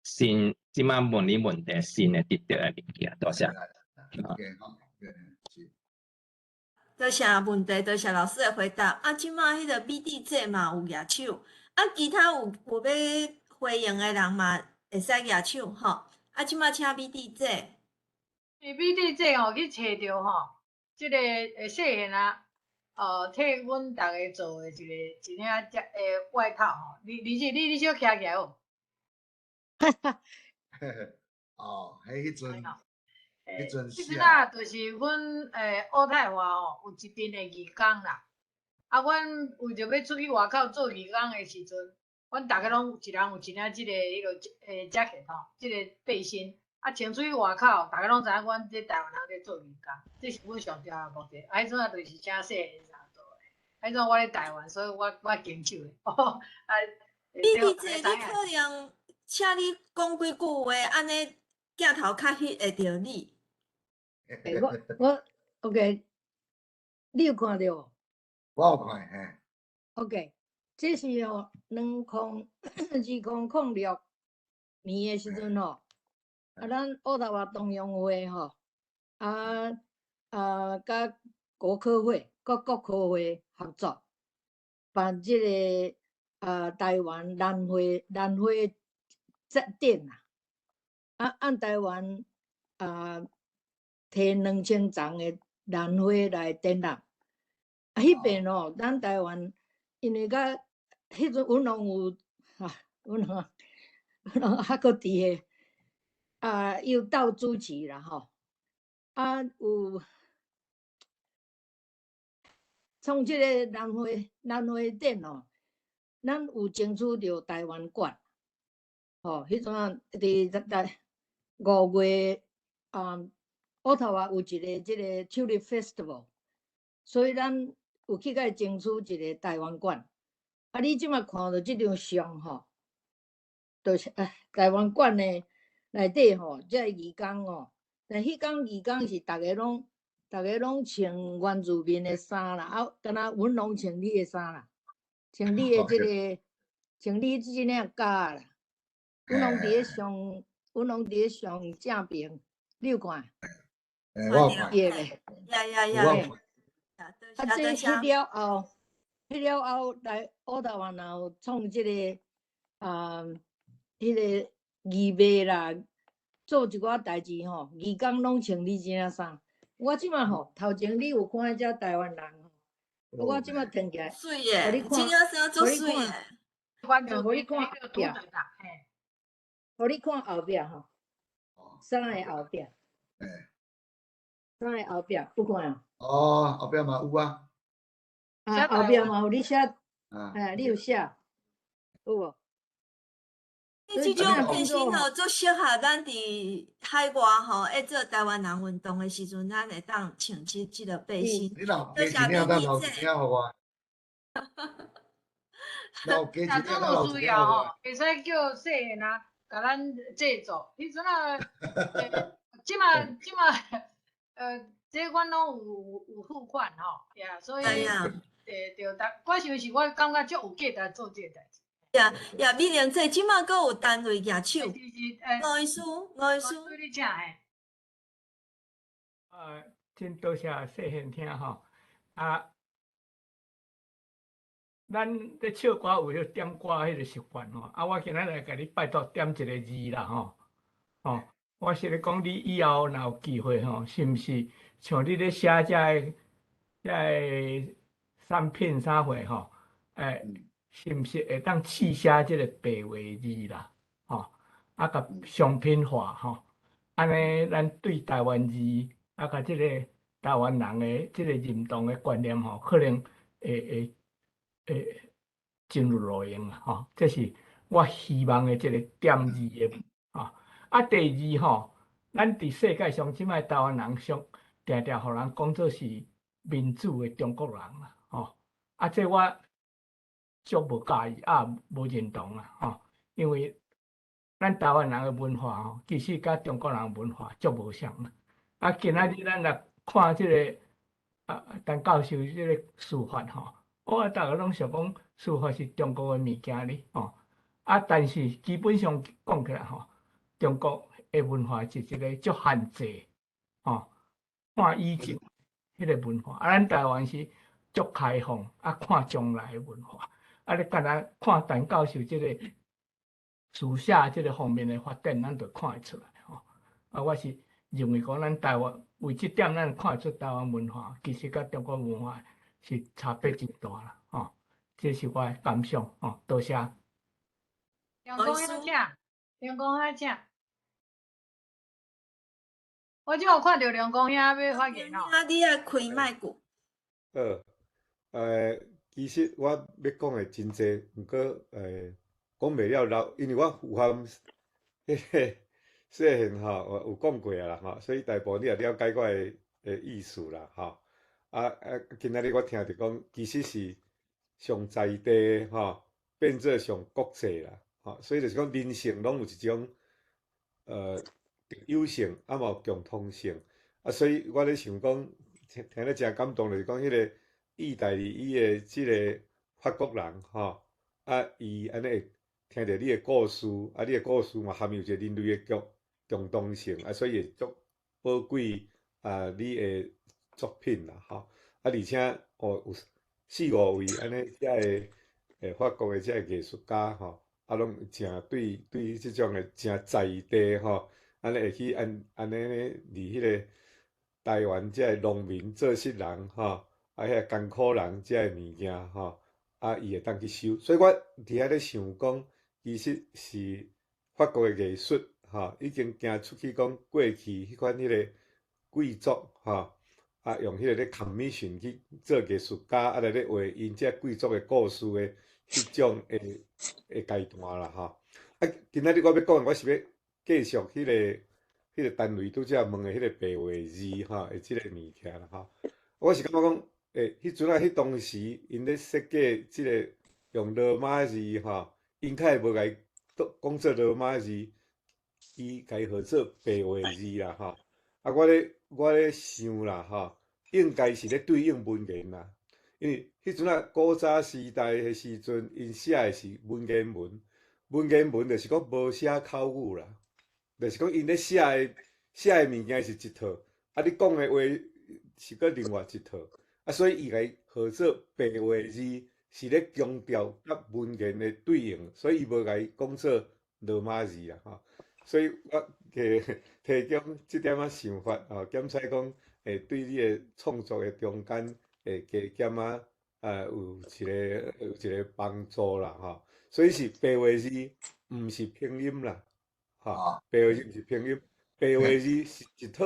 新，這擺問你問題新的得著的物件，多謝。 OK，好，是。多謝問題，多謝老師的回答。啊，這擺彼個美智姐嘛有舉手，啊，其他有欲回應的人嘛會使舉手吼。啊，這擺請美智姐。美智姐吼去揣著吼，這個細漢啊，替阮逐家做的一領這外套吼，你小徛起來好。哦，彼彼陣，彼陣彼陣啊，就是阮渥太華吼有一陣的義工啦。啊，阮為著欲出去外口做義工的時陣，阮逐家攏一人有一領這个彼落jacket 吼，這個背心。啊，穿出去外口，逐家攏知影阮這台灣人咧做義工，這是阮上重要的目的。啊，彼陣啊，就是請細漢衫做的。彼陣我咧台灣，所以我經手的。啊，美智姐，你可能請你講幾句話，按呢鏡頭較翕會著你。欸，我 OK，你有看著無？我有看，嘿。 OK，這是吼2006年的時陣吼，啊，咱渥太華同鄉會吼，佮國科會、國科會合作，辦這個台灣蘭花節展啊，啊，按台灣提2000叢的蘭花來展覽。啊，彼邊吼，咱台灣因為佮彼陣阮攏有啊，阮攏還閣佇個啊，有鬥主持啦吼，啊有創這個蘭花展吼，咱有爭取著台灣館，吼，彼陣啊，佇在5月啊，渥太華有一個這個 Tulip Festival，所以咱有去共伊爭取一個台灣館。啊，你這擺看著這張相吼，就是台灣館的內底吼，這個義工吼，但彼工義工是逐家攏穿原住民的衫啦，啊，敢若阮攏穿你的衫啦，穿你的這個，穿你這領夾啦，阮攏佇咧上正爿，你有看？欸，我有看。咧。呀呀呀！啊，這彼了後來渥太華若有創這個啊，彼個義賣啦，做一寡代誌吼，義工攏穿你這領衫。我這擺吼，頭前你有看彼隻台灣人吼，我這擺轉起來，媠的，這領衫足媠的。予你看後壁，予你看後壁吼，衫的後壁，衫的後壁有看啊？哦，後壁嘛有啊。啊，後壁嘛有你寫，哎，你有寫，有無？你這種背心吼，足適合咱佇海外吼，愛做台灣人運動的時陣，咱會當穿這個背心。你若加一領，咱留一領予我。若加一領，咱留一領予我。會使叫細漢啊，共咱製作。彼陣啊，這擺，這阮攏有付款吼，呀，所以對對，但我想是我感覺足有價值做這個代誌。呀呀，美玲姐，這擺閣有單位舉手。吳醫師，吳醫師。你請嘿。真多謝細漢聽吼。啊，咱咧唱歌有彼點歌彼個習慣吼。啊，我今仔來共你拜託點一個字啦吼。吼，我是咧講你以後若有機會吼，是毋是像你咧寫這個產品啥貨吼？欸，是毋是會當試寫這個白話字啦？吼，啊，共商品化吼，按呢，咱對台灣字啊，共這個台灣人的這個認同的觀念吼，可能會真有路用啦吼。這是我希望的這個點字的吼。啊，第二吼，咱佇世界上這擺台灣人上定定予人講做是民主的中國人啦，吼。啊，這我足無佮意，啊，無認同啦，吼，因為咱台灣人的文化吼，其實佮中國人文化足無相啦。啊，今仔日咱來看這个啊，陳教授這个書法吼，我逐个攏想講書法是中國的物件哩吼。啊，但是基本上講起來吼，中國的文化是一个足限制吼，看以前彼个文化，啊，咱台灣是足開放，啊，看將來的文化。啊，你敢若看陳教授這个書寫這个方面的發展，咱就看會出來吼。啊，我是認為講咱台灣為這點，咱看會出台灣文化其實佮中國文化是差別真大啦，吼。這是我的感想，吼。多謝。梁公兄請，梁公兄請。我這有看著梁公兄欲發言哦。啊，你愛開麥克。好，其實我欲講的真濟，毋過講袂了老，因為我有和彼个細漢吼，有講過啊啦吼，所以大部分你也了解我的意思啦吼。啊啊，今仔日我聽著講，其實是上在地吼，變做上國際啦，吼，所以就是講人性攏有一種特有性，啊嘛有共通性，啊，所以我咧想講，聽咧誠感動，就是講彼个意大利語的這个法國人吼，啊，伊按呢會聽著你的故事，啊，你的故事嘛含有一个人類的共通性，啊，所以會足寶貴啊，你的作品啦，吼，啊，而且哦有四五位按呢遮个法國的遮个藝術家吼，啊，攏誠對這種的誠在地吼，按呢會去按呢佇彼个台灣遮个農民做穡人吼，啊，遐艱苦人遮个物件吼，啊，伊會當去收，所以我佇遐咧想講，其實是法國的藝術吼，已經行出去講過去彼款彼个貴族吼，啊，用彼个咧 commission 去做藝術家，啊來咧畫𪜶這貴族的故事的彼種的階段啦吼。啊，今仔日我欲講，我是欲繼續彼个單位拄才問的彼个白話字吼，的這个物件啦吼。我是感覺講，彼陣啊，彼當時𪜶咧設計這个用羅馬字吼，𪜶較會無共伊講做羅馬字，伊共伊號做白話字啦吼。啊，我咧想啦吼，應該是咧對應文言啦，因為彼陣啊古早時代的時陣，𪜶寫的是文言文，文言文就是講無寫口語啦，就是講𪜶咧寫的物件是一套，啊，你講的話是閣另外一套，啊，所以伊共伊號做白話字，是咧強調佮文言的對應，所以伊無共伊講做羅馬字啦吼。所以我提供這點仔想法吼，檢採講會對你的創作的中間會加減仔啊有一个幫助啦吼。所以是白話字，毋是拼音啦，吼，白話字毋是拼音，白話字是一套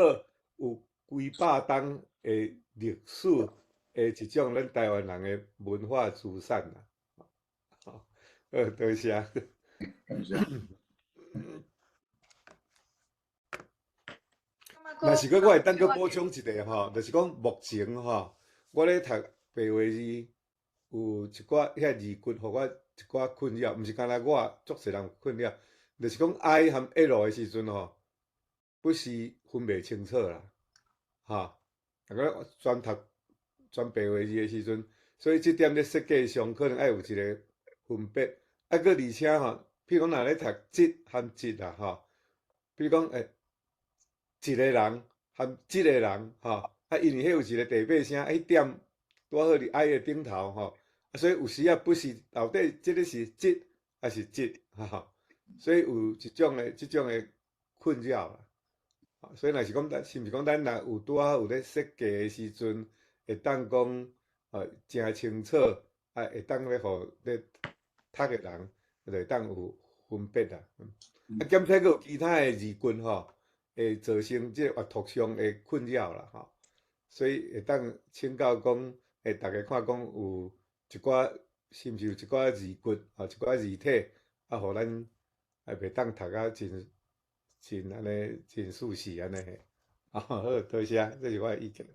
有幾百冬的歷史的一種咱台灣人的文化資產啦。好，多謝。感謝。若是閣我會當閣補充一個吼，就是講目前吼，我咧讀白話字有一寡遐字骨，予我一寡困擾，毋是干焦我，足濟人有困擾，就是講 I 和 L 的時陣吼，不是分袂清楚啦，吼，若講專讀專白話字的時陣，所以這點咧設計上可能愛有一個分別。啊，閣而且吼，譬如講若咧讀這和這啦吼，比如講一个人和這个人吼，啊，因為彼有一個地八聲，彼點拄好佇 I 的頂頭吼，啊，所以有時啊不是到底這个是這抑是這吼，所以有這種的困擾啦。所以若是講咱，是毋是講咱若有拄仔有咧設計的時陣，會當講誠清楚，啊，會當咧予咧讀的人就會當有分別啦。啊，兼且閣有其他的字句吼，會造成這個閱讀上的困擾啦，吼，所以會當請教講，會逐家看講有一寡，是毋是有一寡字骨，吼，一寡字體，啊，予咱啊袂當讀甲真真按呢真舒適按呢嘿。啊，好，多謝，這是我的意見。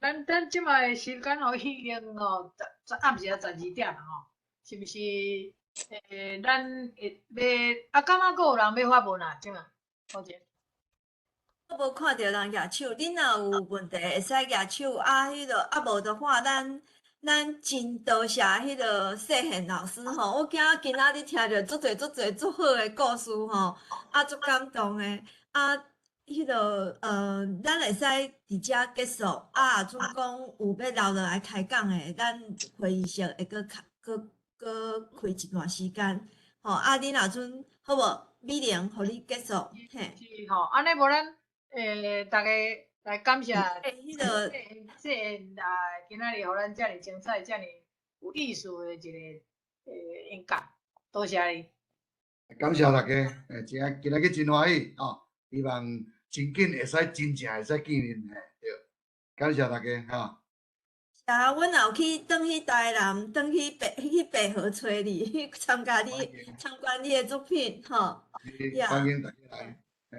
咱這擺的時間吼已經吼十十暗時啊12點啊吼，是毋是？咱會欲啊，感覺閣有人欲發問啊？這擺，抱歉。我無看著人舉手，恁若有問題會使舉手啊。彼個啊無的話，咱真多謝彼個世賢老師吼。我今今仔日聽著足濟足濟足好的故事吼，啊足感動的啊。彼個咱會使佇遮結束啊。若準講有欲留落來開講的，咱會議室會閣開，閣閣開一段時間吼。啊，恁若準好無？美玲，予你結束嘿。是吼，按呢無咱逐家來感謝彼個世賢啊，今仔日予咱遮爾精彩、遮爾有意思的一個演講，多謝你。感謝大家，真今仔日真歡喜吼，希望真緊會使真正會使見面，嘿，對，感謝大家吼。啊，阮也有去轉去台南，轉去白河揣你，去參加你參觀你的作品，吼。歡迎大家來，嘿，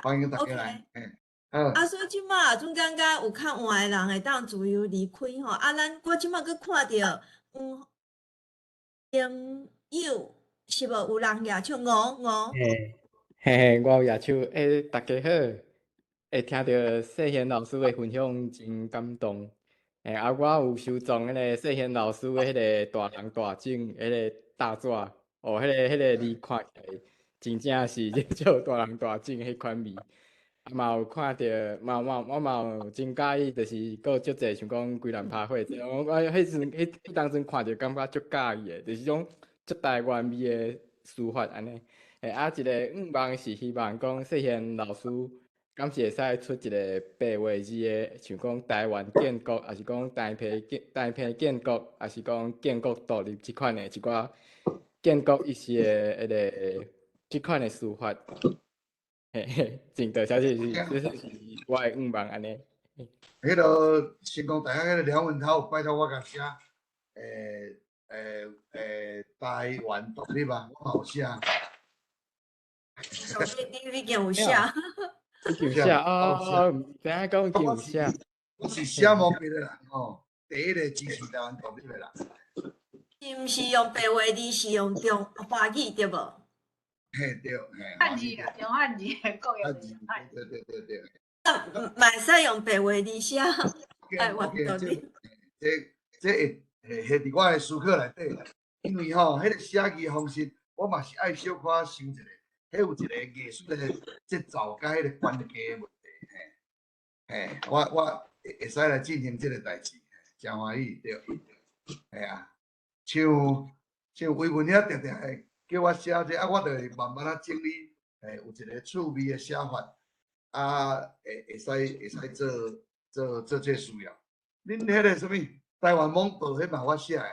歡迎大家來，嘿，好。啊，所以這擺總感覺有較晚的人會當自由離開吼。啊，咱我這擺閣看著有朋友是無有人舉手五五。嘿，嘿嘿，我有舉手，大家好，聽著世賢老師的分享真感動。啊，我有收藏彼個世賢老師的彼個大人大種，彼個大紙，哦，彼個字看起來真正是這種大人大種彼款味。啊，嘛有看著，嘛嘛我嘛有真佮意，就是閣有足濟像講歸人拍火這，我彼時陣彼當陣看著感覺足佮意的，就是種足台灣味的書法按呢。啊，一個願望是希望講世賢老師敢是會使出一個白話字的，像講台灣建國，抑是講台澎建國，抑是講建國獨立這款的一寡建國意思的彼個這款的書法。嘿嘿，真多謝，這是我的願望按呢。彼個成功大學彼個梁文濤拜託我共寫，台灣獨立啊，我嘛有寫。你已經有寫。已經有寫哦，毋知影講已經有寫。我是寫毛筆的人吼，第一個支持台灣獨立的人。是毋是用白話字，是用中華語對無？嘿對，嘿。漢字啦，用漢字，國語用漢字。對對對對。嘛會使用白話字寫台灣獨立。這會佇我的思考內底，因為吼，彼個寫字的方式，我嘛是愛小可想一下，彼有一個藝術的節奏佮彼個關係的問題，嘿，嘿，我會使來進行這個代誌，誠歡喜，對，嘿啊，像維文遐定定會叫我寫這，啊，我就會慢慢仔整理，嘿，有一個趣味的寫法，啊，會使做這需要。恁彼個啥物台灣網報，彼嘛我寫的，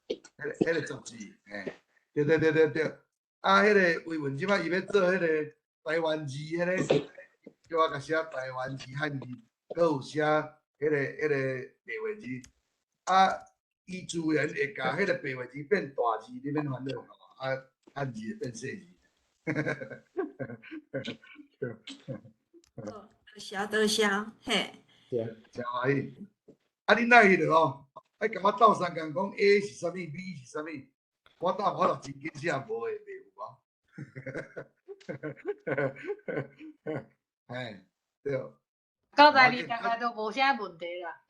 彼個雜誌，嘿，對對對對對。啊，彼個維文這擺伊欲做彼個台灣字，彼個叫我共寫台灣字漢字，閣有寫彼個白話字。啊，伊自然會共彼個白話字變大字，你免煩惱，啊，漢字會變細字。多謝多謝，嘿。誠歡喜。啊，恁愛彼落吼，愛共我鬥相共講 A 是啥物，B 是啥物，我鬥我就真緊寫無會袂有啊。嘿，對。交代你大概都無啥問題啦。